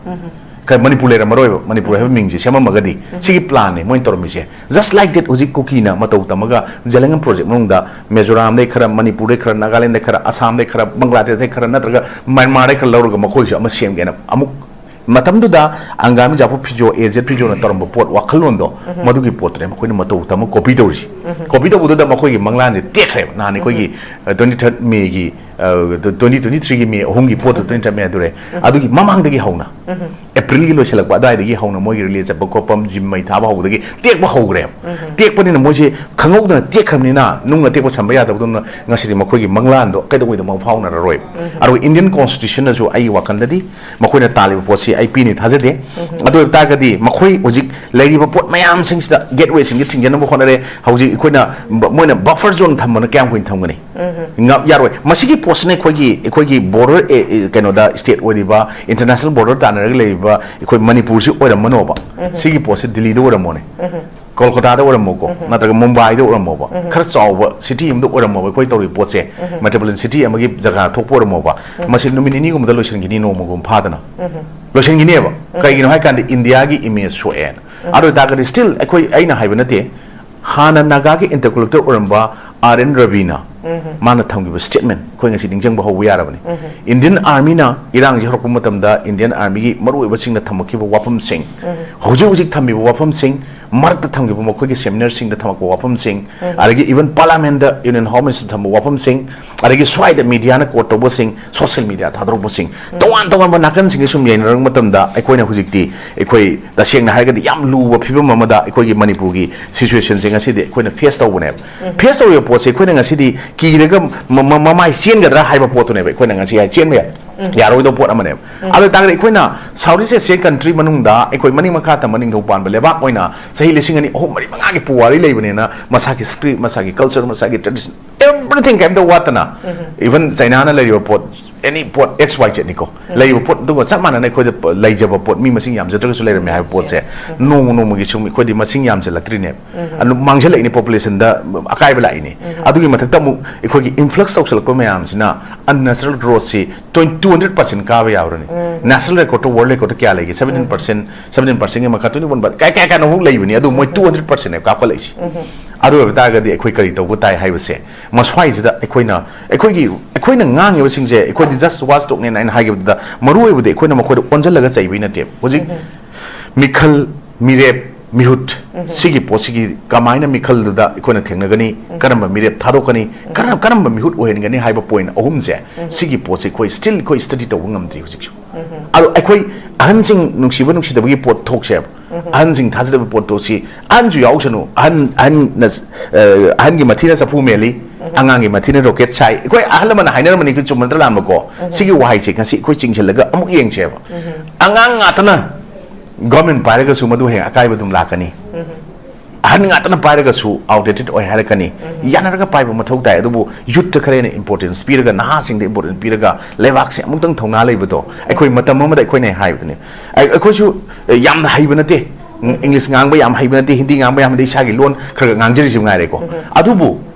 ꯀ-, ꯃꯅꯤꯄꯨꯔ ꯂꯩꯔꯝꯃꯔꯣꯏꯕ, ꯃꯅꯤꯄꯨꯔ ꯍꯥꯏꯕ ꯃꯤꯡꯁꯦ ꯁꯦꯝꯃꯝꯃꯒꯗꯤ꯫ ꯁꯤꯒꯤ plan ꯅꯦ ꯃꯣꯏꯅ ꯇꯧꯔꯝꯃꯤꯁꯦ꯫ Just like that, ꯍꯧꯖꯤꯛ ꯀꯨꯀꯤꯅ ꯃꯇꯧ ꯇꯝꯃꯒ ꯖꯂꯪꯒꯝ project ꯃꯅꯨꯡꯗ ꯃꯤꯖꯣꯔꯥꯝꯗꯩ ꯈꯔ, ꯃꯅꯤꯄꯨꯔꯗꯩ ꯈꯔ, ꯅꯥꯒꯥꯂꯦꯟꯗꯩ ꯈꯔ, ꯑꯁꯥꯝꯗꯩ ꯈꯔ, ꯕꯪꯒ꯭ꯂꯥꯗꯦꯁꯇꯩ ꯈꯔ, ꯅꯠꯇ꯭ꯔꯒ ꯃ꯭ꯌꯥꯟꯃꯥꯔꯗꯩ ꯈꯔ ꯂꯧꯔꯒ ꯃꯈꯣꯏꯁꯨ ꯑꯃ ꯁꯦꯝꯒꯦꯅ ꯑꯃꯨꯛ ꯃꯇꯝꯗꯨꯗ ꯑꯪꯒꯥꯃꯤ ꯖꯥꯐꯨ ꯐꯤꯖꯣ, A Z ꯐꯤꯖꯣꯅ ꯇꯧꯔꯝꯕ ꯄꯣꯠ ꯋꯥꯈꯜꯂꯣꯟꯗꯣ, ꯃꯗꯨꯒꯤ ꯄꯣꯠꯇꯨꯅꯦ ꯃꯈꯣꯏꯅ ꯃꯇꯧ ꯇꯝꯃ copy ꯇꯧꯔꯤꯁꯤ꯫ Copy ꯇꯧꯕꯗꯨꯗ ꯃꯈꯣꯏꯒꯤ ꯃꯪꯂꯥꯟꯁꯦ ꯇꯦꯛꯈ꯭ꯔꯦꯕ꯫ ꯅꯍꯥꯟ ꯑꯩꯈꯣꯏꯒꯤ, ꯑ, twenty third May ꯒꯤ, ꯑ, twenty twenty three ꯒꯤ May ꯑꯍꯨꯝꯒꯤ ꯄꯣꯠꯇꯨ twenty third May ꯑꯗꯨꯔꯦ꯫ ꯑꯗꯨꯒꯤ ꯃꯃꯥꯡꯗꯒꯤ ꯍꯧꯅ, April ꯒꯤ ꯂꯣꯏꯁꯤꯜꯂꯛꯄ ꯑꯗꯨꯋꯥꯏꯗꯒꯤ ꯍꯧꯅ ꯃꯣꯏꯒꯤ rally ꯆꯠꯄ ꯈꯣꯠꯄ, ꯖꯤꯝ ꯃꯩ ꯊꯥꯕ ꯍꯧꯕꯗꯒꯤ ꯇꯦꯛꯄ ꯍꯧꯈ꯭ꯔꯦꯕ꯫ ꯇꯦꯛꯄꯅꯤꯅ ꯃꯣꯏꯁꯦ ꯈꯪꯍꯧꯗꯅ ꯇꯦꯛꯈ꯭ꯔꯕꯅꯤꯅ, ꯅꯨꯡ ꯑꯇꯦꯛꯄ ꯁꯝꯕ ꯌꯥꯗꯕꯗꯧꯅ ꯉꯁꯤꯗꯤ ꯃꯈꯣꯏꯒꯤ ꯃꯪꯂꯥꯟꯗꯣ ꯀꯩꯗꯧꯉꯩꯗ ꯃꯪꯐꯥꯎꯅꯔꯔꯣꯏꯕ꯫ ꯑꯗꯨꯒ Indian Constitution ꯅꯁꯨ ꯑꯩꯒꯤ ꯋꯥꯈꯜꯗꯗꯤ ꯃꯈꯣꯏꯅ ꯇꯥꯜꯂꯤꯕ ꯄꯣꯠꯁꯤ ꯑꯩ ꯄꯤꯅꯤ ꯊꯥꯖꯗꯦ꯫ ꯑꯗꯨ ꯑꯣꯏꯕ ꯇꯥꯔꯒꯗꯤ ꯃꯈꯣꯏ ꯍꯧꯖꯤꯛ ꯂꯩꯔꯤꯕ ꯄꯣꯠ ꯃꯌꯥꯝꯁꯤꯡꯁꯤꯗ gateway ꯁꯤꯡꯁꯤ ꯊꯤꯡꯖꯤꯟꯅꯕ ꯍꯣꯠꯅꯔꯦ꯫ ꯍꯧꯖꯤꯛ ꯑꯩꯈꯣꯏꯅ ꯕ-, ꯃꯣꯏꯅ buffer zone ꯊꯝꯕꯅ ꯀꯌꯥꯝ ꯀꯨꯏꯅ ꯊꯝꯒꯅꯤ? ꯉ-, ꯌꯥꯔꯣꯏ꯫ ꯃꯁꯤꯒꯤ ꯄꯣꯠꯁꯤꯅ ꯑꯩꯈꯣꯏꯒꯤ ꯑꯩꯈꯣꯏꯒꯤ ꯕꯣꯔꯗꯔ ꯀꯩꯅꯣꯗ ꯁ꯭ꯇꯦꯠ ꯑꯣꯏꯔꯤꯕ, ꯏꯟꯇꯔꯅꯦꯁꯅꯦꯜ ꯕꯣꯔꯗꯔ ꯇꯥꯟꯅꯔꯒ ꯂꯩꯔꯤꯕ ꯑꯩꯈꯣꯏ ꯃꯅꯤꯄꯨꯔꯁꯤ ꯑꯣꯏꯔꯝꯃꯅꯣꯕ꯫ ꯁꯤꯒꯤ ꯄꯣꯠꯁꯤ ꯗꯤꯜꯂꯤꯗ ꯑꯣꯏꯔꯝꯃꯣꯅꯦ, ꯀꯣꯜꯀꯇꯥꯗ ꯑꯣꯏꯔꯝꯃꯣꯀꯣ, ꯅꯠꯇ꯭ꯔꯒ ꯃꯨꯝꯕꯥꯏꯗ ꯑꯣꯏꯔꯝꯃꯣꯕ, ꯈꯔ ꯆꯥꯎꯕ ꯁꯤꯇꯤ ꯑꯃꯗ ꯑꯣꯏꯔꯝꯃꯣꯕ, ꯑꯩꯈꯣꯏ ꯇꯧꯔꯤꯕ ꯄꯣꯠꯁꯦ ꯃꯦꯇ꯭ꯔꯣꯄꯣꯂꯤꯇꯟ ꯁꯤꯇꯤ ꯑꯃꯒꯤ ꯖꯒꯥ ꯊꯣꯛꯄ ꯑꯣꯏꯔꯝꯃꯣꯕ, ꯃꯁꯤ ꯅꯨꯃꯤꯠ ꯅꯤꯅꯤꯒꯨꯝꯕꯗ ꯂꯣꯏꯁꯤꯟꯈꯤꯅꯤ, ꯅꯣꯡꯃꯒꯨꯝꯕ ꯐꯥꯗꯅ ꯂꯣꯏꯁꯤꯟꯈꯤꯅꯦꯕ꯫ ꯀꯩꯒꯤꯅꯣ ꯍꯥꯏ ꯀꯥꯟꯗ ꯏꯟꯗꯤꯌꯥꯒꯤ ꯏꯃꯦꯖ ꯁꯣꯛꯑꯦꯅ꯫ ꯑꯗꯨ ꯑꯣꯏꯇꯥꯔꯒꯗꯤ ꯁ꯭ꯇꯤꯜ ꯑꯩꯈꯣꯏ, ꯑꯩꯅ ꯍꯥꯏꯕ ꯅꯠꯇꯦ, ꯍꯥꯟꯅ ꯅꯥꯒꯥꯒꯤ ꯏꯟꯇꯔꯂꯣꯀ꯭ꯌꯨꯇꯔ ꯑꯣꯏꯔꯝꯕ ꯑꯥꯔ ꯑꯦꯟ ꯔꯕꯤꯅ ꯃꯥꯅ ꯊꯝꯈꯤꯕ ꯁ꯭ꯇꯦꯠꯃꯦꯟ ꯑꯩꯈꯣꯏ ꯉꯁꯤ ꯅꯤꯡꯁꯤꯡꯕ ꯍꯧꯕ ꯌꯥꯔꯕꯅꯤ꯫ ꯏꯟꯗꯤꯌꯟ ꯑꯥꯔꯃꯤꯅ ꯏꯔꯥꯡꯁꯤ ꯍꯧꯔꯛꯄ ꯃꯇꯝꯗ ꯏꯟꯗꯤꯌꯟ ꯑꯥꯔꯃꯤꯒꯤ ꯃꯔꯨꯑꯣꯏꯕꯁꯤꯡꯅ ꯊꯝꯃꯛꯈꯤꯕ ꯋꯥꯐꯝꯁꯤꯡ, ꯍꯧꯖꯤꯛ ꯍꯧꯖꯤꯛ ꯊꯝꯃꯤꯕ ꯋꯥꯐꯝꯁꯤꯡ, ꯃꯔꯛꯇ ꯊꯝꯈꯤꯕ ꯃꯈꯣꯏꯒꯤ ꯁꯦꯃꯤꯅꯥꯔꯁꯤꯡꯗ ꯊꯝꯃꯛꯄ ꯋꯥꯐꯝꯁꯤꯡ, ꯑꯗꯒꯤ ꯏꯚꯟ ꯄꯥꯔꯂꯥꯃꯦꯟꯗ, ꯌꯨꯅꯤꯌꯟ ꯍꯣꯝ ꯃꯤꯅꯤꯁꯇꯔ ꯊꯝꯕ ꯋꯥꯐꯝꯁꯤꯡ, ꯑꯗꯒꯤ ꯁ꯭ꯋꯥꯏꯗ ꯃꯤꯗꯤꯌꯥꯅ ꯀꯣꯠ ꯇꯧꯕꯁꯤꯡ, ꯁꯣꯁꯤꯌꯦꯜ ꯃꯤꯗꯤꯌꯥ ꯊꯥꯗꯣꯔꯛꯄꯁꯤꯡ, ꯇꯣꯉꯥꯟ ꯇꯣꯉꯥꯟꯕ ꯅꯥꯀꯟꯁꯤꯡꯁꯦ ꯁꯨꯝ ꯌꯦꯡꯅꯔꯛꯄ ꯃꯇꯝꯗ ꯑꯩꯈꯣꯏꯅ ꯍꯧꯖꯤꯛꯇꯤ, ꯑꯩꯈꯣꯏ ꯇꯁꯦꯡꯅ ꯍꯥꯏꯔꯒꯗꯤ ꯌꯥꯝ ꯂꯨꯕ ꯐꯤꯕꯝ ꯑꯃꯗ ꯑꯩꯈꯣꯏꯒꯤ ꯃꯅꯤꯄꯨꯔꯒꯤ ꯁꯤꯆꯨꯋꯦꯁꯟꯁꯦ ꯉꯁꯤꯗꯤ ꯑꯩꯈꯣꯏꯅ ꯐꯦꯁ ꯇꯧꯕꯅꯦꯕ꯫ ꯐꯦꯁ ꯇꯧꯔꯤꯕ ꯄꯣꯠꯁꯦ ꯑꯩꯈꯣꯏꯅ ꯉꯁꯤꯗꯤ ꯀꯤꯔꯒ ꯃ-, ꯃ-, ꯃꯃꯥꯏ ꯆꯦꯟꯒꯗ꯭ꯔꯥ ꯍꯥꯏꯕ ꯄꯣꯠꯇꯨꯅꯦꯕ ꯑꯩꯈꯣꯏꯅ ꯉꯁꯤ ꯍꯥꯏ ꯆꯦꯟꯕ ꯌꯥꯏ, ꯌꯥꯔꯣꯏꯗꯧꯕ ꯄꯣꯠ ꯑꯃꯅꯦꯕ꯫ ꯑꯗꯨ ꯑꯣꯏꯇꯥꯔꯒꯗꯤ ꯑꯩꯈꯣꯏꯅ ꯁꯥꯎꯠ ꯏꯁ ꯑꯦꯁꯤꯌꯥꯟ ꯀꯟꯇ꯭ꯔꯤ ꯃꯅꯨꯡꯗ ꯑꯩꯈꯣꯏ ꯃꯅꯤꯡ ꯃꯈꯥ ꯇꯝꯕ ꯅꯤꯡꯊꯧ ꯄꯥꯟꯕ ꯂꯩꯕꯥꯛ ꯑꯣꯏꯅ ꯆꯍꯤ ꯂꯤꯁꯤꯡ ꯑꯅꯤ, ꯑꯍꯨꯝ, ꯃꯔꯤ, ꯃꯉꯥꯒꯤ ꯄꯨꯋꯥꯔꯤ ꯂꯩꯕꯅꯤꯅ ꯃꯁꯥꯒꯤ ꯁ꯭ꯀ꯭ꯔꯤꯞ, ꯃꯁꯥꯒꯤ ꯀꯜꯆꯔ, ꯃꯁꯥꯒꯤ ꯇ꯭ꯔꯦꯗꯤꯁꯟ, ꯑꯦꯚ꯭ꯔꯤꯊꯤꯡ ꯀꯩꯝꯇ ꯋꯥꯠꯇꯅ, ꯏꯚꯟ ꯆꯩꯅꯥꯅ ꯂꯩꯔꯤꯕ ꯄꯣꯠ, ꯑꯦꯅꯤ ꯄꯣꯠ ꯑꯦꯛꯁ ꯋꯥꯏ ꯖꯦꯠꯅꯤꯀꯣ, ꯂꯩꯔꯤꯕ ꯄꯣꯠ ꯑꯗꯨꯒ ꯆꯞ ꯃꯥꯟꯅꯅ ꯑꯩꯈꯣꯏꯗ ꯄ-, ꯂꯩꯖꯕ ꯄꯣꯠ, ꯃꯤ ꯃꯁꯤꯡ ꯌꯥꯝꯖꯗ꯭ꯔꯒꯁꯨ ꯂꯩꯔꯝꯃꯦ ꯍꯥꯏꯕ ꯄꯣꯠꯁꯦ ꯅꯣꯡꯃ ꯅꯣꯡꯃꯒꯤ ꯁꯨꯝ ꯑꯩꯈꯣꯏꯗꯤ ꯃꯁꯤꯡ ꯌꯥꯝꯁꯤꯜꯂꯛꯇ꯭ꯔꯤꯅꯦꯕ꯫ ꯑꯗꯨꯝ ꯃꯥꯡꯁꯤꯜꯂꯛꯏꯅꯦ, ꯄꯣꯄꯨꯂꯦꯁꯟꯗ ꯑꯀꯥꯏꯕ ꯂꯥꯛꯏꯅꯦ꯫ ꯑꯗꯨꯒꯤ ꯃꯊꯛꯇ ꯑꯃꯨꯛ ꯑꯩꯈꯣꯏꯒꯤ ꯏꯟꯐ꯭ꯂꯛꯁ ꯇꯧꯁꯤꯜꯂꯛꯄ ꯃꯌꯥꯝꯁꯤꯅ ꯑꯟꯅꯦꯆꯔꯦꯜ ꯒ꯭ꯔꯣꯠꯁꯤ ꯇ꯭ꯋꯦꯟꯇꯤ, ꯇꯨ ꯍꯟꯗ꯭ꯔꯦꯠ ꯄꯔꯁꯦꯟ ꯀꯥꯕ ꯌꯥꯎꯔꯅꯤ꯫ ꯅꯦꯁꯅꯦꯜ ꯔꯦꯀꯣꯔꯠꯇ, ꯋꯥꯔꯜ ꯔꯦꯀꯣꯔꯠꯇ ꯀꯌꯥ ꯂꯩꯒꯦ? ꯁꯚꯦꯟꯇꯤꯟ ꯄꯔꯁꯦꯟ, ꯁꯚꯦꯟꯇꯤꯟ ꯄꯔꯁꯦꯟꯒꯤ ꯃꯈꯥ ꯇ꯭ꯋꯦꯟꯇꯤ ꯋꯥꯟ ꯄꯔꯁꯦꯟ, ꯀꯌꯥ, ꯀꯌꯥ, ꯀꯌꯥꯅꯣ ꯑꯃꯨꯛ ꯂꯩꯕꯅꯤ, ꯑꯗꯨ ꯃꯣꯏ ꯇꯨ ꯍꯟꯗ꯭ꯔꯦꯠ ꯄꯔꯁꯦꯟꯅꯦꯕ ꯀꯥꯈꯠꯂꯛꯏꯁꯦ꯫ ꯑꯗꯨ ꯑꯣꯏꯕ ꯇꯥꯔꯒꯗꯤ ꯑꯩꯈꯣꯏ ꯀꯔꯤ ꯇꯧꯕ ꯇꯥꯏ ꯍꯥꯏꯕꯁꯦ, ꯃꯁ꯭ꯋꯥꯏꯁꯤꯗ ꯑꯩꯈꯣꯏꯅ, ꯑꯩꯈꯣꯏꯒꯤ, ꯑꯩꯈꯣꯏꯅ ꯉꯥꯡꯉꯤꯕꯁꯤꯡꯁꯦ, ꯑꯩꯈꯣꯏꯗꯤ ꯖꯁ ꯋꯥꯁ ꯇꯣꯛꯅꯦꯅ ꯑꯩꯅ ꯍꯥꯏꯈꯤꯕꯗꯨꯗ, ꯃꯔꯨ ꯑꯣꯏꯕꯗꯤ ꯑꯩꯈꯣꯏꯅ ꯃꯈꯣꯏꯗ ꯑꯣꯟꯁꯤꯜꯂꯒ ꯆꯩꯕꯩ ꯅꯠꯇꯦꯕ꯫ ꯍꯧꯖꯤꯛ ꯃꯤꯈꯜ, ꯃꯤꯔꯦꯞ, ꯃꯤꯍꯨꯠ, ꯁꯤꯒꯤ ꯄꯣꯠꯁꯤꯒꯤ ꯀꯃꯥꯏꯅ ꯃꯤꯈꯜꯗꯨꯗ ꯑꯩꯈꯣꯏꯅ ꯊꯦꯡꯅꯒꯅꯤ, ꯀꯔꯝꯕ ꯃꯤꯔꯦꯞ ꯊꯥꯗꯣꯛꯀꯅꯤ, ꯀꯔꯝ-, ꯀꯔꯝꯕ ꯃꯤꯍꯨꯠ ꯑꯣꯏꯍꯟꯒꯅꯤ ꯍꯥꯏꯕ ꯄꯣꯏꯟ ꯑꯍꯨꯝꯁꯦ, ꯁꯤꯒꯤ ꯄꯣꯠꯁꯦ ꯑꯩꯈꯣꯏ ꯁ꯭ꯇꯤꯜ ꯑꯩꯈꯣꯏ ꯁ꯭ꯇꯗꯤ ꯇꯧꯕ ꯉꯝꯗ꯭ꯔꯤ ꯍꯧꯖꯤꯛꯁꯨ꯫ ꯑꯗꯣ ꯑꯩꯈꯣꯏ ꯑꯍꯟꯁꯤꯡ ꯅꯨꯡꯁꯤꯕ ꯅꯨꯡꯁꯤꯗꯕꯒꯤ ꯄꯣꯠ ꯊꯣꯛꯁꯦꯕ, ꯑꯍꯟꯁꯤꯡ ꯊꯥꯖꯗꯕ ꯄꯣꯠ ꯊꯣꯛꯁꯤ, ꯑꯍꯟꯁꯨ ꯌꯥꯎꯁꯅꯨ, ꯑꯍꯟ, ꯑꯍꯟꯅ, ꯑ, ꯑꯍꯟꯒꯤ ꯃꯊꯤꯅ ꯆꯐꯨ ꯃꯦꯜꯂꯤ, ꯑꯉꯥꯡꯒꯤ ꯃꯊꯤꯅ ꯔꯣꯀꯦꯠ ꯁꯥꯏ꯫ ꯑꯩꯈꯣꯏ ꯑꯍꯜ ꯂꯃꯟꯅ ꯍꯥꯏꯅꯔꯝꯕꯅꯤ, ꯑꯩꯈꯣꯏ ꯆꯨꯝꯕ ꯅꯠꯇ꯭ꯔ ꯂꯥꯟꯕꯀꯣ? ꯁꯤꯒꯤ ꯋꯥꯍꯩꯁꯦ ꯉꯁꯤ ꯑꯩꯈꯣꯏ ꯆꯤꯡꯁꯤꯜꯂꯒ ꯑꯃꯨꯛ ꯌꯦꯡꯁꯦꯕ꯫ ꯑꯉꯥꯡ ꯉꯥꯛꯇꯅ ꯒꯣꯔꯃꯦꯟ ꯄꯥꯏꯔꯒꯁꯨ ꯃꯗꯨ ꯍꯌꯦꯡ ꯑꯀꯥꯏꯕ ꯑꯗꯨꯝ ꯂꯥꯛꯀꯅꯤ꯫ ꯑꯍꯟ ꯉꯥꯛꯇꯅ ꯄꯥꯏꯔꯒꯁꯨ outdated ꯑꯣꯏ ꯍꯥꯏꯔꯛꯀꯅꯤ꯫ ꯌꯥꯅꯔꯒ ꯄꯥꯏꯕ ꯃꯊꯧ ꯇꯥꯏ꯫ ꯑꯗꯨꯕꯨ youth ꯇ ꯈꯔ ꯍꯦꯟꯅ importance ꯄꯤꯔꯒ, ꯅꯍꯥꯁꯤꯡꯗ importance ꯄꯤꯔꯒ, ꯂꯩꯕꯥꯛꯁꯦ ꯑꯃꯨꯛꯇꯪ ꯊꯧꯅꯥ ꯂꯩꯕꯗꯣ ꯑꯩꯈꯣꯏ ꯃꯇꯝ ꯑꯃꯗ ꯑꯩꯈꯣꯏꯅ ꯍꯥꯏꯕꯗꯨꯅꯤ꯫ ꯑꯩ-, ꯑꯩꯈꯣꯏꯁꯨ, ꯑꯦ, ꯌꯥꯝꯅ ꯍꯩꯕ ꯅꯠꯇꯦ꯫ ꯎꯝ, English ꯉꯥꯡꯕ ꯌꯥꯝ ꯍꯩꯕ ꯅꯠꯇꯦ, ꯍꯤꯟꯗꯤ ꯉꯥꯡꯕ ꯌꯥꯝ ꯍꯩꯕ ꯅꯠꯇꯦ, ꯏꯁꯥꯒꯤ ꯂꯣꯟ ꯈꯔ ꯈꯔ ꯉꯥꯡꯖꯔꯤꯁꯤ ꯉꯥꯏꯔꯦꯀꯣ꯫ ꯑꯗꯨꯕꯨ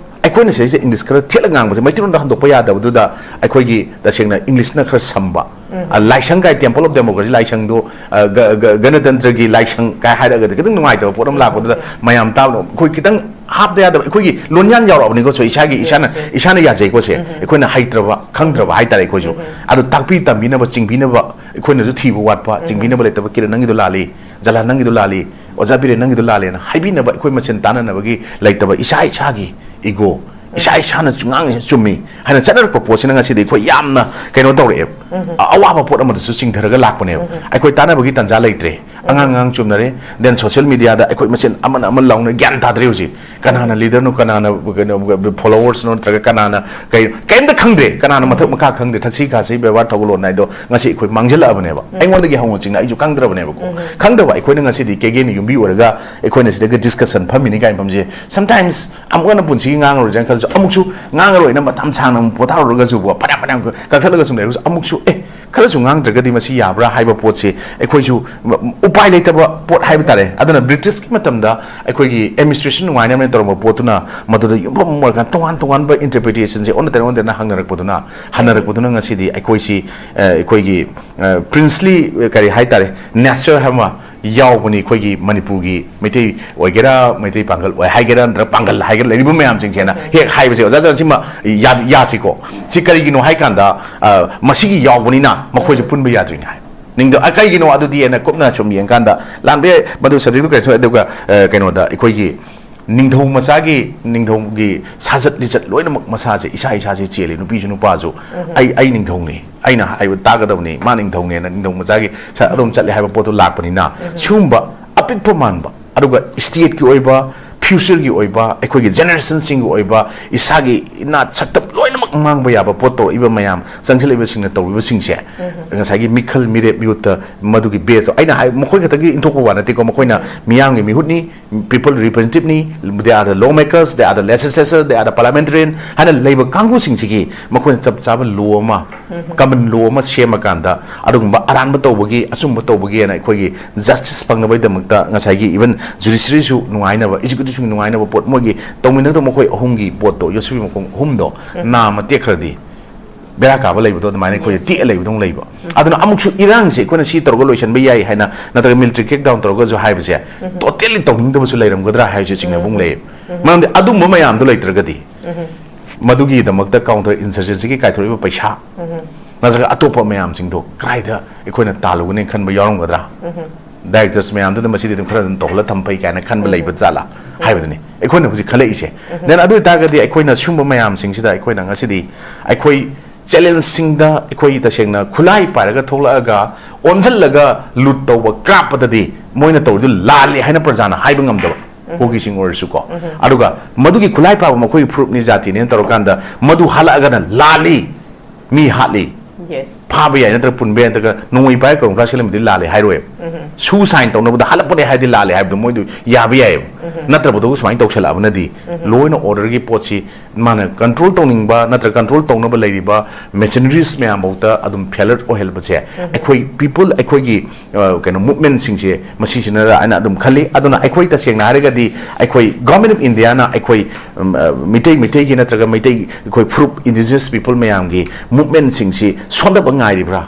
ꯑꯩꯈꯣꯏꯅ ꯁꯤꯗꯩꯁꯤꯗ English ꯈꯔ ꯊꯦꯠꯂꯒ ꯉꯥꯡꯕꯁꯦ, ꯃꯩꯇꯩꯂꯣꯟꯗ ꯍꯟꯗꯣꯛꯄ ꯌꯥꯗꯕꯗꯨꯗ ꯑꯩꯈꯣꯏꯒꯤ ꯇꯁꯦꯡꯅ English ꯅ ꯈꯔ ꯁꯝꯕ, ꯑ, ꯂꯥꯏꯁꯪ ꯀꯥꯏ, Temple of Democracy ꯂꯥꯏꯁꯪꯗꯣ, ꯑ, ꯒ-, ꯒ-, ꯒꯅꯇꯟꯇ꯭ꯔꯒꯤ ꯂꯥꯏꯁꯪ ꯀꯥꯏ ꯍꯥꯏꯔꯒꯗꯤ ꯈꯤꯇꯪ ꯅꯨꯡꯉꯥꯏꯇꯕ ꯄꯣꯠ ꯑꯃ ꯂꯥꯛꯄꯗꯨꯗ ꯃꯌꯥꯝ ꯇꯥꯕꯗ ꯑꯩꯈꯣꯏ ꯈꯤꯇꯪ ꯍꯥꯞꯇ ꯌꯥꯗꯕ, ꯑꯩꯈꯣꯏꯒꯤ ꯂꯣꯟꯌꯥꯟ ꯌꯥꯎꯔꯛꯑꯕꯅꯤꯀꯣ꯫ ꯁꯣ ꯏꯁꯥꯒꯤ, ꯏꯁꯥꯅ, ꯏꯁꯥꯅ ꯌꯥꯖꯩꯀꯣ꯫ ꯁꯦ ꯑꯩꯈꯣꯏꯅ ꯍꯩꯇ꯭ꯔꯕ, ꯈꯪꯗ꯭ꯔꯕ ꯍꯥꯏꯇꯥꯔꯦ꯫ ꯑꯩꯈꯣꯏꯁꯨ ꯑꯗꯨ ꯇꯥꯛꯄꯤ ꯇꯝꯕꯤꯅꯕ, ꯆꯤꯡꯕꯤꯅꯕ ꯑꯩꯈꯣꯏꯅꯁꯨ ꯊꯤꯕ ꯋꯥꯠꯄ, ꯆꯤꯡꯕꯤꯅꯕ ꯂꯩꯇꯕ꯫ "ꯀꯤꯔꯟ, ꯅꯪꯒꯤꯗꯣ ꯂꯥꯜꯂꯤ, ꯖꯂꯥꯟ, ꯅꯪꯒꯤꯗꯣ ꯂꯥꯜꯂꯦꯅ" ꯍꯥꯏꯕꯤꯅꯕ ꯑꯩꯈꯣꯏ ꯃꯁꯦꯟ ꯇꯥꯟꯅꯅꯕꯒꯤ ꯂꯩꯇꯕ, ꯏꯁꯥ ꯏꯁꯥꯒꯤ ego, ꯏꯁꯥ ꯏꯁꯥꯅ ꯉꯥꯡꯉꯤꯁꯤ ꯆꯨꯝꯃꯤ ꯍꯥꯏꯅ ꯆꯠꯅꯔꯛꯄ ꯄꯣꯠꯁꯤꯅ ꯉꯁꯤꯗꯤ ꯑꯩꯈꯣꯏ ꯌꯥꯝꯅ ꯀꯩꯅꯣ ꯇꯧꯔꯛꯑꯦꯕ꯫ ꯑ-, ꯑꯋꯥꯕ ꯄꯣꯠ ꯑꯃꯗꯁꯨ ꯆꯤꯡꯊꯔꯒ ꯂꯥꯛꯄꯅꯦꯕ꯫ ꯑꯩꯈꯣꯏ ꯇꯥꯟꯅꯕꯒꯤ ꯇꯥꯟꯖꯥ ꯂꯩꯇ꯭ꯔꯦ꯫ ꯑꯉꯥꯡ ꯑꯉꯥꯡ ꯆꯨꯝꯅꯔꯦ, then social media ꯗ ꯑꯩꯈꯣꯏ ꯃꯁꯦꯟ ꯑꯃꯅ ꯑꯃ ꯂꯥꯎꯅ ꯒ꯭ꯌꯥꯟ ꯇꯥꯗ꯭ꯔꯦ ꯍꯧꯖꯤꯛ꯫ ꯀꯅꯥꯅ leader ꯅꯣ, ꯀꯅꯥꯅ ꯀꯩꯅꯣ, followers ꯅꯣ, ꯅꯠꯇ꯭ꯔꯒ ꯀꯅꯥꯅ ꯀꯩ, ꯀꯩꯝꯇ ꯈꯪꯗ꯭ꯔꯦ꯫ ꯀꯅꯥꯅ ꯃꯊꯛ ꯃꯈꯥ ꯈꯪꯗ꯭ꯔꯦ꯫ ꯊꯛꯁꯤ ꯈꯥꯁꯤ, ꯕꯦꯕꯥꯔ ꯊꯧꯒꯜꯂꯣꯟ ꯅꯥꯏꯗꯣ ꯉꯁꯤ ꯑꯩꯈꯣꯏ ꯃꯥꯡꯖꯜꯂꯛꯑꯕꯅꯦꯕ꯫ ꯑꯩꯉꯣꯟꯗꯒꯤ ꯍꯧꯅ ꯆꯤꯡꯅ ꯑꯩꯁꯨ ꯈꯪꯗ꯭ꯔꯕꯅꯦꯕꯀꯣ꯫ ꯈꯪꯗꯕ ꯑꯩꯈꯣꯏꯅ ꯉꯁꯤꯗꯤ ꯀꯦꯒꯦꯅ ꯌꯨꯝꯕꯤ ꯑꯣꯏꯔꯒ ꯑꯩꯈꯣꯏꯅ ꯁꯤꯗꯒ discussion ꯐꯝꯃꯤꯅꯤ ꯀꯥꯏꯅ ꯐꯝꯁꯦ꯫ Sometimes ꯑꯃꯨꯛ ꯍꯟꯅ ꯄꯨꯟꯁꯤꯒꯤ ꯉꯥꯡꯉꯔꯣꯏꯁꯦꯅ ꯈꯜꯂꯁꯨ, ꯑꯃꯨꯛꯁꯨ ꯉꯥꯡꯉꯔꯣꯏꯅ ꯃꯇꯝ ꯁꯥꯡꯅ ꯑꯃꯨꯛ ꯄꯣꯊꯥꯔꯨꯔꯒꯁꯨꯀꯣ, ꯐꯅꯌꯥꯝ ꯐꯅꯌꯥꯝ ꯀꯛꯊꯠꯂꯒꯁꯨ ꯂꯩꯔꯒꯁꯨ, ꯑꯃꯨꯛꯁꯨ, "ꯑꯦ, ꯈꯔꯁꯨ ꯉꯥꯡꯗ꯭ꯔꯒꯗꯤ ꯃꯁꯤ ꯌꯥꯕ꯭ꯔꯥ?" ꯍꯥꯏꯕ ꯄꯣꯠꯁꯦ ꯑꯩꯈꯣꯏꯁꯨ ꯎꯄꯥꯏ ꯂꯩꯇꯕ ꯄꯣꯠ ꯍꯥꯏꯕ ꯇꯥꯔꯦ꯫ ꯑꯗꯨꯅ ꯕ꯭ꯔꯤꯇꯤꯁꯀꯤ ꯃꯇꯝꯗ ꯑꯩꯈꯣꯏꯒꯤ administration ꯅꯨꯡꯉꯥꯏꯅꯕꯅꯦ ꯇꯧꯔꯝꯕ ꯄꯣꯠꯇꯨꯅ ꯃꯗꯨꯗ ꯌꯨꯝꯐꯝ ꯑꯣꯏꯔꯀꯥꯟꯗ ꯇꯣꯉꯥꯟ ꯇꯣꯉꯥꯟꯕ interpretation ꯁꯦ ꯑꯣꯟꯅ ꯇꯩꯅ, ꯑꯣꯟꯅ ꯇꯩꯅ ꯍꯪꯅꯔꯛꯄꯗꯨꯅ, ꯍꯟꯅꯔꯛꯄꯗꯨꯅ ꯉꯁꯤꯗꯤ ꯑꯩꯈꯣꯏꯁꯤ, ꯑ, ꯑꯩꯈꯣꯏꯒꯤ, ꯑ, princely, ꯑ, ꯀꯔꯤ ꯍꯥꯏꯇꯥꯔꯦ, nature ꯍꯥꯏꯕ ꯑꯃ ꯌꯥꯎꯕꯅꯤ꯫ ꯑꯩꯈꯣꯏꯒꯤ ꯃꯅꯤꯄꯨꯔꯒꯤ ꯃꯩꯇꯩ ꯑꯣꯏꯒꯦꯔꯥ, ꯃꯩꯇꯩ ꯄꯥꯡꯒꯜ ꯑꯣꯏ ꯍꯥꯏꯒꯦꯔꯥ, ꯅꯠꯇ꯭ꯔꯒ ꯄꯥꯡꯒꯜ ꯍꯥꯏꯒꯦꯔꯥ, ꯂꯩꯔꯤꯕ ꯃꯌꯥꯝꯁꯤꯡꯁꯦꯅ ꯍꯦꯛ ꯍꯥꯏꯕꯁꯦ, "ꯑꯣꯖꯥ, ꯑꯣꯖꯥ, ꯁꯤꯃ ꯌꯥ-, ꯌꯥꯁꯤꯀꯣ, ꯁꯤ ꯀꯔꯤꯒꯤꯅꯣ ꯍꯥꯏ ꯀꯥꯟꯗ, ꯑ, ꯃꯁꯤꯒꯤ ꯌꯥꯎꯕꯅꯤꯅ ꯃꯈꯣꯏꯁꯨ ꯄꯨꯟꯕ ꯌꯥꯗ꯭ꯔꯤꯅꯤ" ꯍꯥꯏ꯫ ꯅꯤꯡꯗ-, ꯑ, ꯀꯩꯒꯤꯅꯣ ꯑꯗꯨꯗꯤ ꯍꯥꯏꯅ ꯀꯨꯞꯅ ꯁꯨꯝ ꯌꯦꯡꯀꯥꯟꯗ, ꯂꯥꯟꯕ ꯌꯥꯏ, ꯃꯗꯨ subject ꯇꯨ ꯀꯩꯁꯨ, ꯑꯗꯨꯒ, ꯑ, ꯀꯩꯅꯣꯗ ꯑꯩꯈꯣꯏꯒꯤ ꯅꯤꯡꯊꯧ ꯃꯆꯥꯒꯤ, ꯅꯤꯡꯊꯧꯒꯤ ꯁꯥꯖꯠ ꯂꯤꯆꯠ ꯂꯣꯏꯅꯃꯛ ꯃꯁꯥꯁꯦ, ꯏꯁꯥ ꯏꯁꯥꯁꯦ ꯆꯦꯜꯂꯤ꯫ ꯅꯨꯄꯤꯁꯨ ꯅꯨꯄꯥꯁꯨ, "ꯑꯩ, ꯑꯩ ꯅꯤꯡꯊꯧꯅꯤ, ꯑꯩꯅ ꯍꯥꯏꯕ ꯇꯥꯒꯗꯕꯅꯤ, ꯃꯥ ꯅꯤꯡꯊꯧꯅꯦꯅ" ꯅꯤꯡꯊꯧ ꯃꯆꯥꯒꯤ ꯁ-, ꯑꯗꯨꯝ ꯆꯠꯂꯦ ꯍꯥꯏꯕ ꯄꯣꯠꯇꯨ ꯂꯥꯛꯄꯅꯤꯅ, ꯁꯤꯒꯨꯝꯕ ꯑꯄꯤꯛꯄ ꯃꯥꯟꯕ, ꯑꯗꯨꯒ state ꯀꯤ ꯑꯣꯏꯕ, future ꯒꯤ ꯑꯣꯏꯕ, ꯑꯩꯈꯣꯏꯒꯤ generation ꯁꯤꯡꯒꯤ ꯑꯣꯏꯕ, ꯏꯁꯥꯒꯤ ꯏꯅꯥꯠ ꯁꯛꯇꯝ ꯂꯣꯏꯅꯃꯛ ꯃꯥꯡꯕ ꯌꯥꯕ ꯄꯣꯠ ꯇꯧꯔꯛꯏꯕ ꯃꯌꯥꯝ, ꯆꯪꯁꯤꯜꯂꯛꯏꯕꯁꯤꯡꯅ ꯇꯧꯔꯤꯕꯁꯤꯡꯁꯦ, ꯉꯁꯥꯏꯒꯤ ꯃꯤꯈꯜ ꯃꯤꯔꯦꯞ ꯃꯤꯍꯨꯠꯇ ꯃꯗꯨꯒꯤ base ꯇꯣ ꯑꯩꯅ ꯍꯥꯏ, ꯃꯈꯣꯏ ꯈꯛꯇꯒꯤ ꯏꯟꯊꯣꯛꯄ ꯋꯥ ꯅꯠꯇꯦꯀꯣ, ꯃꯈꯣꯏꯅ ꯃꯤꯌꯥꯝꯒꯤ ꯃꯤꯍꯨꯠꯅꯤ, People representative ꯅꯤ, they are the lawmakers, they are the legislature, they are the parliamentarian ꯍꯥꯏꯅ ꯂꯩꯕ ꯀꯥꯡꯕꯨꯁꯤꯡꯁꯤꯒꯤ ꯃꯈꯣꯏꯅ ꯆꯞ ꯆꯥꯕ ꯂꯣ ꯑꯃ, ꯀꯃꯟ ꯂꯣ ꯑꯃ ꯁꯦꯝꯃꯀꯥꯟꯗ ꯑꯗꯨꯒꯨꯝꯕ ꯑꯔꯥꯟꯕ ꯇꯧꯕꯒꯤ, ꯑꯆꯨꯝꯕ ꯇꯧꯕꯒꯤ ꯍꯥꯏꯅ ꯑꯩꯈꯣꯏꯒꯤ ꯖꯁꯇꯤꯁ ꯐꯪꯅꯕꯒꯤꯗꯃꯛꯇ ꯉꯁꯥꯏꯒꯤ even ꯖꯨꯗꯤꯁꯔꯤꯁꯨ ꯅꯨꯡꯉꯥꯏꯅꯕ, ꯑꯦꯛꯖꯤꯀ꯭ꯌꯨꯇꯤꯕꯁꯨ ꯅꯨꯡꯉꯥꯏꯅꯕ ꯄꯣꯠ, ꯃꯣꯏꯒꯤ ꯇꯧꯃꯤꯟꯅꯗꯕ ꯃꯈꯣꯏ ꯑꯍꯨꯝꯒꯤ ꯄꯣꯠꯇꯣ, ꯌꯣꯠꯁꯨꯕꯤ ꯃꯈꯣꯡ ꯑꯍꯨꯝꯗꯣ ꯅꯥꯝꯃ ꯇꯦꯛꯈ꯭ꯔꯗꯤ ꯕꯦꯔꯥ ꯀꯥꯕ ꯂꯩꯕꯗꯣ ꯑꯗꯨꯃꯥꯏꯅ ꯑꯩꯈꯣꯏꯗ ꯇꯦꯛꯑ ꯂꯩꯕꯗꯧꯅ ꯂꯩꯕ꯫ ꯑꯗꯨꯅ ꯑꯃꯨꯛꯁꯨ ꯏꯔꯥꯡꯁꯦ ꯑꯩꯈꯣꯏꯅ ꯁꯤ ꯇꯧꯔꯒ ꯂꯣꯏꯁꯤꯟꯕ ꯌꯥꯏ ꯍꯥꯏꯅ, ꯅꯠꯇ꯭ꯔꯒ military crackdown ꯇꯧꯔꯒꯁꯨ ꯍꯥꯏꯕꯁꯦ totally ꯇꯧꯅꯤꯡꯗꯕꯁꯨ ꯂꯩꯔꯝꯒꯗ꯭ꯔꯥ ꯍꯥꯏꯕꯁꯦ ꯆꯤꯡꯅꯕ ꯑꯃꯨꯛ ꯂꯩꯌꯦꯕ꯫ ꯃꯔꯝꯗꯤ ꯑꯗꯨꯝꯕ ꯃꯌꯥꯝꯗꯣ ꯂꯩꯇ꯭ꯔꯒꯗꯤ ꯃꯗꯨꯒꯤꯗꯃꯛꯇ counter insurgencyꯒꯤ ꯀꯥꯏꯊꯣꯔꯛꯏꯕ ꯄꯩꯁꯥ ꯅꯠꯇ꯭ꯔꯒ ꯑꯇꯣꯞꯄ ꯃꯌꯥꯝꯁꯤꯡꯗꯣ ꯀꯗꯥꯏꯗ ꯑꯩꯈꯣꯏꯅ ꯇꯥꯜꯂꯨꯒꯅꯤ ꯈꯟꯕ ꯌꯥꯎꯔꯝꯒꯗ꯭ꯔꯥ? Directors ꯃꯌꯥꯝꯗꯨꯗ ꯃꯁꯤꯗꯤ ꯑꯗꯨꯝ ꯈꯔ ꯑꯗꯨꯝ ꯇꯧꯍꯜꯂ ꯊꯝ ꯐꯩ ꯀꯥꯏꯅ ꯈꯟꯕ ꯂꯩꯕ ꯖꯥꯠꯂꯥ ꯍꯥꯏꯕꯗꯨꯅꯤ ꯑꯩꯈꯣꯏꯅ ꯍꯧꯖꯤꯛ ꯈꯜꯂꯛꯏꯁꯦ꯫ Then ꯑꯗꯨ ꯑꯣꯏꯇꯥꯔꯒꯗꯤ ꯑꯩꯈꯣꯏꯅ ꯁꯨꯝꯕ ꯃꯌꯥꯝꯁꯤꯡꯁꯤꯗ ꯑꯩꯈꯣꯏꯅ ꯉꯁꯤꯗꯤ ꯑꯩꯈꯣꯏ challengeꯁꯤꯡꯗ ꯑꯩꯈꯣꯏ ꯇꯁꯦꯡꯅ ꯈꯨꯠꯂꯥꯏ ꯄꯥꯏꯔꯒ ꯊꯣꯛꯂꯛꯑꯒ ꯑꯣꯟꯁꯤꯜꯂꯒ ꯂꯨꯠ ꯇꯧꯕ ꯀꯥꯞꯄꯗꯗꯤ ꯃꯣꯏꯅ ꯇꯧꯔꯤꯗꯨ ꯂꯥꯜꯂꯤ ꯍꯥꯏꯅ ꯄ꯭ꯔꯖꯥꯅ ꯍꯥꯏꯕ ꯉꯝꯗꯕ, ꯀꯣꯀꯤꯁꯤꯡ ꯑꯣꯏꯔꯁꯨꯀꯣ꯫ ꯑꯗꯨꯒ ꯃꯗꯨꯒꯤ ꯈꯨꯠꯂꯥꯏ ꯄꯥꯏꯕ ꯃꯈꯣꯏꯒꯤ ꯐꯨꯔꯨꯞꯅꯤ, ꯖꯥꯇꯤꯅꯦꯅ ꯇꯧꯔꯀꯥꯟꯗ ꯃꯗꯨ ꯍꯥꯠꯂꯛꯑꯒꯅ ꯂꯥꯜꯂꯤ, ꯃꯤ ꯍꯥꯠꯂꯤ, ꯐꯥꯕ ꯌꯥꯏ ꯅꯠꯇ꯭ꯔꯒ ꯄꯨꯟꯕ ꯌꯥꯏ ꯅꯠꯇ꯭ꯔꯒ ꯅꯣꯡꯃꯩ ꯄꯥꯏꯔ ꯀꯔꯣꯡ ꯀ꯭ꯂꯥꯁ ꯁꯦꯠꯂꯝꯕꯗꯤ ꯂꯥꯜꯂꯦ ꯍꯥꯏꯔꯣꯏꯕ꯫ ꯁꯨ ꯁꯥꯏꯟ ꯇꯧꯅꯕꯗ ꯍꯥꯠꯂꯛꯄꯅꯦ ꯍꯥꯏꯔꯗꯤ ꯂꯥꯜꯂꯦ ꯍꯥꯏꯕꯗꯣ ꯃꯣꯏꯗꯨ ꯌꯥꯕ ꯌꯥꯏꯑꯕ꯫ ꯅꯠꯇ꯭ꯔꯕꯗꯨꯕꯨ ꯁꯨꯃꯥꯏꯅ ꯇꯧꯁꯜꯂꯛꯑꯕꯅꯗꯤ law and orderꯒꯤ ꯄꯣꯠꯁꯤ ꯃꯥꯅ control ꯇꯧꯅꯤꯡꯕ ꯅꯠꯇ꯭ꯔꯒ control ꯇꯧꯅꯕ ꯂꯩꯔꯤꯕ machineries ꯃꯌꯥꯝꯐꯥꯎꯗ ꯑꯗꯨꯝ failure ꯑꯣꯏꯍꯜꯂꯕꯁꯦ ꯑꯩꯈꯣꯏ people, ꯑꯩꯈꯣꯏꯒꯤ, ꯑ, ꯀꯩꯅꯣ, movementꯁꯤꯡꯁꯦ ꯃꯁꯤꯁꯤꯅꯔ ꯍꯥꯏꯅ ꯑꯗꯨꯝ ꯈꯜꯂꯤ꯫ ꯑꯗꯨꯅ ꯑꯩꯈꯣꯏ ꯇꯁꯦꯡꯅ ꯍꯥꯏꯔꯒꯗꯤ ꯑꯩꯈꯣꯏ Government of Indiaꯅ ꯑꯩꯈꯣꯏ, ꯎꯝ, ꯑ, ꯃꯤꯇꯩ, ꯃꯤꯇꯩꯒꯤ ꯅꯠꯇ꯭ꯔꯒ ꯃꯩꯇꯩ, ꯑꯩꯈꯣꯏ ꯐꯨꯔꯨꯞ indigenous people ꯃꯌꯥꯝꯒꯤ movementꯁꯤꯡꯁꯤ ꯁꯣꯟꯊꯕ ꯉꯥꯏꯔꯤꯕ꯭ꯔꯥ?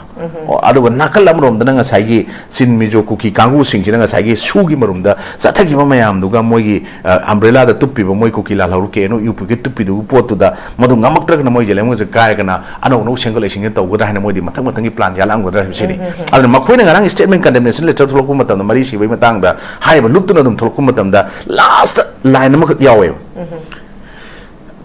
ꯑꯣ, ꯑꯗꯨꯒ ꯅꯥꯀꯜ ꯑꯃꯔꯣꯝꯗꯅ ꯉꯁꯥꯏꯒꯤ ꯆꯤꯟ ꯃꯤꯖꯣ ꯀꯨꯀꯤ ꯀꯥꯡꯕꯨꯁꯤꯡꯁꯤꯅ ꯉꯁꯥꯏꯒꯤ ꯁꯨꯒꯤ ꯃꯔꯨꯝꯗ ꯆꯠꯊꯈꯤꯕ ꯃꯌꯥꯝꯗꯨꯒ ꯃꯣꯏꯒꯤ, ꯑ, umbrellaꯗ ꯇꯨꯞꯄꯤꯕ ꯃꯣꯏ ꯀꯨꯀꯤ ꯂꯥꯜꯍꯧꯔꯨ ꯀꯦ ꯑꯦꯟ ꯑꯣ ꯌꯨ ꯄꯤꯒꯤ ꯇꯨꯞꯄꯤꯗꯨꯒꯤ ꯄꯣꯠꯇꯨꯗ ꯃꯗꯨ ꯉꯝꯃꯛꯇ꯭ꯔꯒꯅ ꯃꯣꯏ ꯖꯦꯂꯦꯝꯒꯁꯦ ꯀꯥꯏꯔꯒꯅ ꯑꯅꯧ ꯑꯅꯧ ꯁꯦꯝꯒꯠꯂꯛꯏꯁꯤꯡꯁꯦ ꯇꯧꯒꯗ꯭ꯔꯥ ꯍꯥꯏꯅ ꯃꯣꯏꯗꯤ ꯃꯊꯪ ꯃꯊꯪꯒꯤ plan ꯌꯥꯜꯂꯛꯑꯝꯒꯗ꯭ꯔꯥ ꯍꯥꯏꯕꯁꯤꯅꯤ꯫ ꯑꯗꯨꯅ ꯃꯈꯣꯏꯅ ꯉꯔꯥꯡ statement condemnation letter ꯊꯣꯛꯂꯛꯄ ꯃꯇꯝꯗ ꯃꯔꯤ ꯁꯤꯕꯒꯤ ꯃꯇꯥꯡꯗ ꯍꯥꯏꯔꯤꯕ ꯂꯨꯞꯇꯨꯅ ꯑꯗꯨꯝ ꯊꯣꯛꯂꯛꯄ ꯃꯇꯝꯗ last line ꯑꯃꯈꯛ ꯌꯥꯎꯋꯦꯕ꯫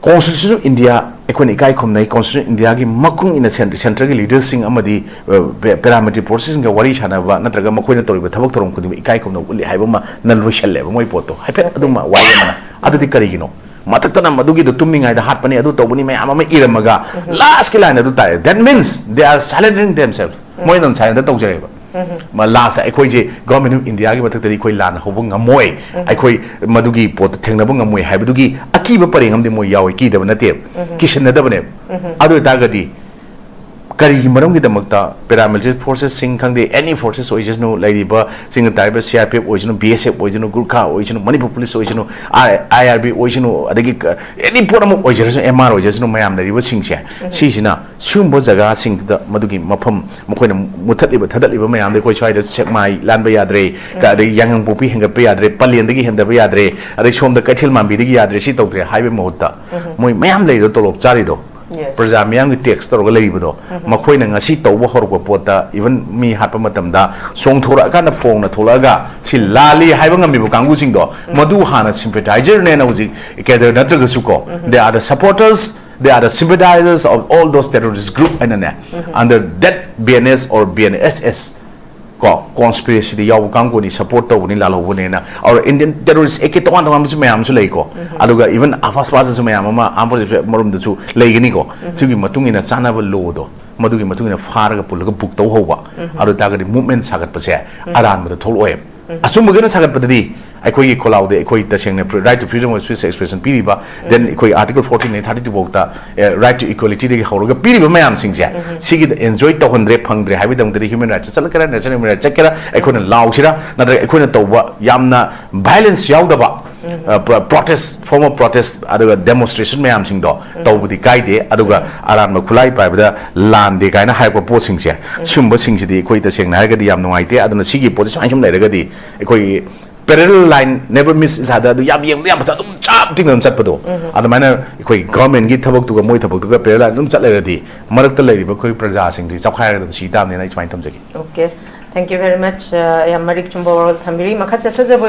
Constitution of India ꯑꯩꯈꯣꯏꯅ ꯏꯀꯥꯏ ꯈꯨꯝꯅꯩ꯫ Constitution of Indiaꯒꯤ ꯃꯈꯨꯡ ꯏꯟꯅ cen-, centreꯒꯤ leaderꯁꯤꯡ ꯑꯃꯗꯤ, ꯑ, pa-, paramilitary forcesꯁꯤꯡꯒ ꯋꯥꯔꯤ ꯁꯥꯟꯅꯕ ꯅꯠꯇ꯭ꯔꯒ ꯃꯈꯣꯏꯅ ꯇꯧꯔꯤꯕ ꯊꯕꯛ ꯊꯧꯔꯝ ꯈꯨꯗꯤꯡꯃꯛ ꯏꯀꯥꯏ ꯈꯨꯝꯅꯕ ꯎꯠꯂꯤ ꯍꯥꯏꯕ ꯑꯃꯅ ꯂꯣꯏꯁꯜꯂꯦꯕ ꯃꯣꯏ ꯄꯣꯠꯇꯣ꯫ ꯍꯥꯏꯐꯦꯠ ꯑꯗꯨꯝ ꯋꯥꯔꯤ ꯑꯃꯅ꯫ ꯑꯗꯨꯗꯤ ꯀꯔꯤꯒꯤꯅꯣ? ꯃꯊꯛꯇꯅ ꯃꯗꯨꯒꯤꯗꯣ ꯇꯨꯝꯃꯤꯉꯩꯗ ꯍꯥꯠꯄꯅꯤ, ꯑꯗꯨ ꯇꯧꯕꯅꯤ ꯃꯌꯥꯝ ꯑꯃ ꯏꯔꯝꯃꯒ lastꯀꯤ line ꯑꯗꯨ ꯇꯥꯏ꯫ That means they are silencing themselves. ꯃꯣꯏ ꯑꯗꯨꯝ silent ꯇꯧꯖꯔꯦꯕ꯫ ꯂꯥꯁꯇ ꯑꯩꯈꯣꯏꯁꯦ ꯒꯣꯔꯃꯦꯟ ꯑꯣꯐ ꯏꯟꯗꯤꯌꯥꯒꯤ ꯃꯊꯛꯇꯗꯤ ꯑꯩꯈꯣꯏ ꯂꯥꯟꯅ ꯍꯧꯕ ꯉꯝꯃꯣꯏ, ꯑꯩꯈꯣꯏ ꯃꯗꯨꯒꯤ ꯄꯣꯠꯇꯣ ꯊꯦꯡꯅꯕ ꯉꯝꯃꯣꯏ ꯍꯥꯏꯕꯗꯨꯒꯤ ꯑꯀꯤꯕ ꯄꯔꯦꯡ ꯑꯃꯗꯤ ꯃꯣꯏ ꯌꯥꯎꯋꯦ, ꯀꯤꯗꯕ ꯅꯠꯇꯦꯕ, ꯀꯤꯁꯟꯅꯗꯕꯅꯦꯕ꯫ ꯑꯗꯨ ꯑꯣꯏꯇꯥꯔꯒꯗꯤ ꯀꯔꯤꯒꯤ ꯃꯔꯝꯒꯤꯗꯃꯛꯇ paramilitary forcesꯁꯤꯡ ꯈꯪꯗꯦ, any forces ꯑꯣꯏꯖꯁꯅꯨ, ꯂꯩꯔꯤꯕ ꯆꯤꯡꯗ ꯇꯥꯔꯤꯕ C R P F ꯑꯣꯏꯖꯅꯨ, B S F ꯑꯣꯏꯖꯅꯨ, ꯒꯨꯔꯈꯥ ꯑꯣꯏꯖꯅꯨ, ꯃꯅꯤꯄꯨꯔ ꯄꯨꯂꯤꯁ ꯑꯣꯏꯖꯅꯨ, I R B ꯑꯣꯏꯖꯅꯨ, ꯑꯗꯒꯤ ꯀ-, any ꯄꯣꯠ ꯑꯃ ꯑꯣꯏꯖꯔꯁꯅꯨ, M R ꯑꯣꯏꯖꯁꯅꯨ, ꯃꯌꯥꯝ ꯂꯩꯔꯤꯕꯁꯤꯡꯁꯦ, ꯁꯤꯁꯤꯅ ꯁꯤꯒꯨꯝꯕ ꯖꯒꯥꯁꯤꯡꯗꯨꯗ ꯃꯗꯨꯒꯤ ꯃꯐꯝ, ꯃꯈꯣꯏꯅ ꯃꯨꯊꯠꯂꯤꯕ ꯊꯥꯗꯠꯂꯤꯕ ꯃꯌꯥꯝꯗ ꯑꯩꯈꯣꯏ ꯁ꯭ꯋꯥꯏꯗ ꯁꯦꯛꯃꯥꯏ ꯂꯥꯟꯕ ꯌꯥꯗ꯭ꯔꯦ, ꯀ-, ꯑꯗꯩ ꯌꯥꯏꯉꯪꯄꯣꯛꯄꯤ ꯍꯦꯟꯒꯠꯄ ꯌꯥꯗ꯭ꯔꯦ, ꯄꯂꯦꯟꯗꯒꯤ ꯍꯦꯟꯗꯕ ꯌꯥꯗ꯭ꯔꯦ, ꯑꯗꯩ ꯁꯣꯝꯗ ꯀꯩꯊꯦꯜ ꯃꯥꯟꯕꯤꯗꯒꯤ ꯌꯥꯗ꯭ꯔꯦ, ꯁꯤ ꯇꯧꯗ꯭ꯔꯦ ꯍꯥꯏꯕꯒꯤ ꯃꯍꯨꯠꯇ ꯃꯣꯏ ꯃꯌꯥꯝ ꯂꯩꯔꯤꯗꯣ, ꯇꯣꯂꯣꯞ ꯆꯥꯔꯤꯗꯣ, Yes. ꯄ꯭ꯔꯖꯥ ꯃꯤꯌꯥꯝꯒꯤ tax ꯇꯧꯔꯒ ꯂꯩꯔꯤꯕꯗꯣ, ꯃꯈꯣꯏꯅ ꯉꯁꯤ ꯇꯧꯕ ꯍꯧꯔꯛꯄ ꯄꯣꯠꯇ, even ꯃꯤ ꯍꯥꯠꯄ ꯃꯇꯝꯗ ꯆꯣꯡꯊꯣꯔꯛꯑꯀꯥꯟꯗ ꯐꯣꯡꯅ ꯊꯣꯛꯂꯛꯑꯒ ꯁꯤ ꯂꯥꯜꯂꯤ ꯍꯥꯏꯕ ꯉꯝꯃꯤꯕ ꯀꯥꯡꯕꯨꯁꯤꯡꯗꯣ, ꯃꯗꯨ ꯍꯥꯟꯅ sympathizer ꯅꯦꯅ ꯍꯧꯖꯤꯛ cadre ꯅꯠꯇ꯭ꯔꯒꯁꯨ ꯀꯣ, they are the supporters, they are the sympathizers of all those terrorist group ꯍꯥꯏꯅꯅꯦ, under that B N S or B N S S ꯀꯣ, conspiracy ꯗ ꯌꯥꯎꯕ ꯀꯥꯡꯕꯨꯅꯤ, support ꯇꯧꯕꯅꯤ, ꯂꯥꯜꯍꯧꯕꯅꯦꯅ꯫ Our Indian terrorist A K ꯇꯣꯉꯥꯟ ꯇꯣꯉꯥꯟꯕꯁꯨ ꯃꯌꯥꯝ ꯑꯃꯁꯨ ꯂꯩꯀꯣ꯫ ꯑꯗꯨꯒ even ꯑꯐꯥꯁ ꯐꯥꯁꯇꯁꯨ ꯃꯌꯥꯝ ꯑꯃ, armed forces ꯃꯔꯣꯝꯗꯁꯨ ꯂꯩꯒꯅꯤꯀꯣ꯫ ꯁꯤꯒꯤ ꯃꯇꯨꯡ ꯏꯟꯅ ꯆꯥꯅꯕ law ꯗꯣ, ꯃꯗꯨꯒꯤ ꯃꯇꯨꯡ ꯏꯟꯅ ꯐꯥꯔꯒ ꯄꯨꯜꯂꯒ book ꯇꯧ ꯍꯧꯕ꯫ ꯑꯗꯨ ꯑꯣꯏꯇꯥꯔꯒꯗꯤ movement ꯁꯥꯒꯠꯄꯁꯦ ꯑꯔꯥꯟꯕꯗ ꯊꯣꯛꯂꯛꯑꯣꯏ꯫ ꯑꯆꯨꯝꯕꯒꯤ ꯑꯣꯏꯅ ꯁꯥꯒꯠꯄꯗꯗꯤ ꯑꯩꯈꯣꯏꯒꯤ ꯈꯣꯜꯂꯥꯎꯗ ꯑꯩꯈꯣꯏ ꯇꯁꯦꯡꯅ right to freedom of speech expression ꯄꯤꯔꯤꯕ, then ꯑꯩꯈꯣꯏ article fourteen ꯗꯒꯤ thirty two ꯐꯥꯎꯗ, ꯑꯦ, right to equality ꯗꯒꯤ ꯍꯧꯔꯒ ꯄꯤꯔꯤꯕ ꯃꯌꯥꯝꯁꯤꯡꯁꯦ, ꯁꯤꯒꯤꯗ enjoy ꯇꯧꯍꯟꯗ꯭ꯔꯦ, ꯐꯪꯗ꯭ꯔꯦ ꯍꯥꯏꯕꯒꯤꯗꯃꯛꯇꯗꯤ human rights ꯆꯠꯂꯛꯀꯦꯔꯥ, natural human rights ꯆꯠꯀꯦꯔꯥ, ꯑꯩꯈꯣꯏꯅ ꯂꯥꯎꯁꯤꯔꯥ, ꯅꯠꯇ꯭ꯔꯒ ꯑꯩꯈꯣꯏꯅ ꯇꯧꯕ ꯌꯥꯝꯅ violence ꯌꯥꯎꯗꯕ, ꯑ, pro-, protest, form of protest, ꯑꯗꯨꯒ demonstration ꯃꯌꯥꯝꯁꯤꯡꯗꯣ ꯇꯧꯕꯗꯤ ꯀꯥꯏꯗꯦ꯫ ꯑꯗꯨꯒ ꯑꯔꯥꯟꯕ ꯈꯨꯠꯂꯥꯏ ꯄꯥꯏꯕꯗ ꯂꯥꯟꯗꯦ ꯀꯥꯏꯅ ꯍꯥꯏꯔꯛꯄ ꯄꯣꯠꯁꯤꯡꯁꯦ, ꯁꯤꯒꯨꯝꯕꯁꯤꯡꯁꯤꯗꯤ ꯑꯩꯈꯣꯏ ꯇꯁꯦꯡꯅ ꯍꯥꯏꯔꯒꯗꯤ ꯌꯥꯝ ꯅꯨꯡꯉꯥꯏꯇꯦ꯫ ꯑꯗꯨꯅ ꯁꯤꯒꯤ ꯄꯣꯠꯁꯦ ꯁꯨꯃꯥꯏꯅ ꯁꯨꯝ ꯂꯩꯔꯒꯗꯤ ꯑꯩꯈꯣꯏꯒꯤ parallel line never meets each other, ꯑꯗꯨ ꯌꯥꯝ ꯌꯦꯡꯕꯗ ꯌꯥꯝ ꯐꯖ, ꯑꯗꯨꯝ ꯆꯞ ꯇꯤꯡꯅ ꯑꯗꯨꯝ ꯆꯠꯄꯗꯣ꯫ ꯑꯗꯨꯃꯥꯏꯅ ꯑꯩꯈꯣꯏ government ꯀꯤ ꯊꯕꯛꯇꯨꯒ ꯃꯣꯏ ꯊꯕꯛꯇꯨꯒ parallel ꯑꯗꯨꯝ ꯆꯠ ꯂꯩꯔꯗꯤ ꯃꯔꯛꯇ ꯂꯩꯔꯤꯕ ꯑꯩꯈꯣꯏ ꯄ꯭ꯔꯖꯥꯁꯤꯡꯁꯤ ꯆꯞꯈꯥꯏꯔꯒ ꯑꯗꯨꯝ ꯁꯤ ꯇꯥꯕꯅꯦꯅ ꯑꯩ ꯁꯨꯃꯥꯏꯅ ꯊꯝꯖꯒꯦ꯫ Okay, thank you very much. ꯑ, ꯌꯥꯝ ꯃꯔꯤꯛ ꯆꯨꯝꯕ ꯋꯥꯔꯣꯜ ꯊꯝꯕꯤꯔꯤ꯫ ꯃꯈꯥ ꯆꯠꯊꯖꯕ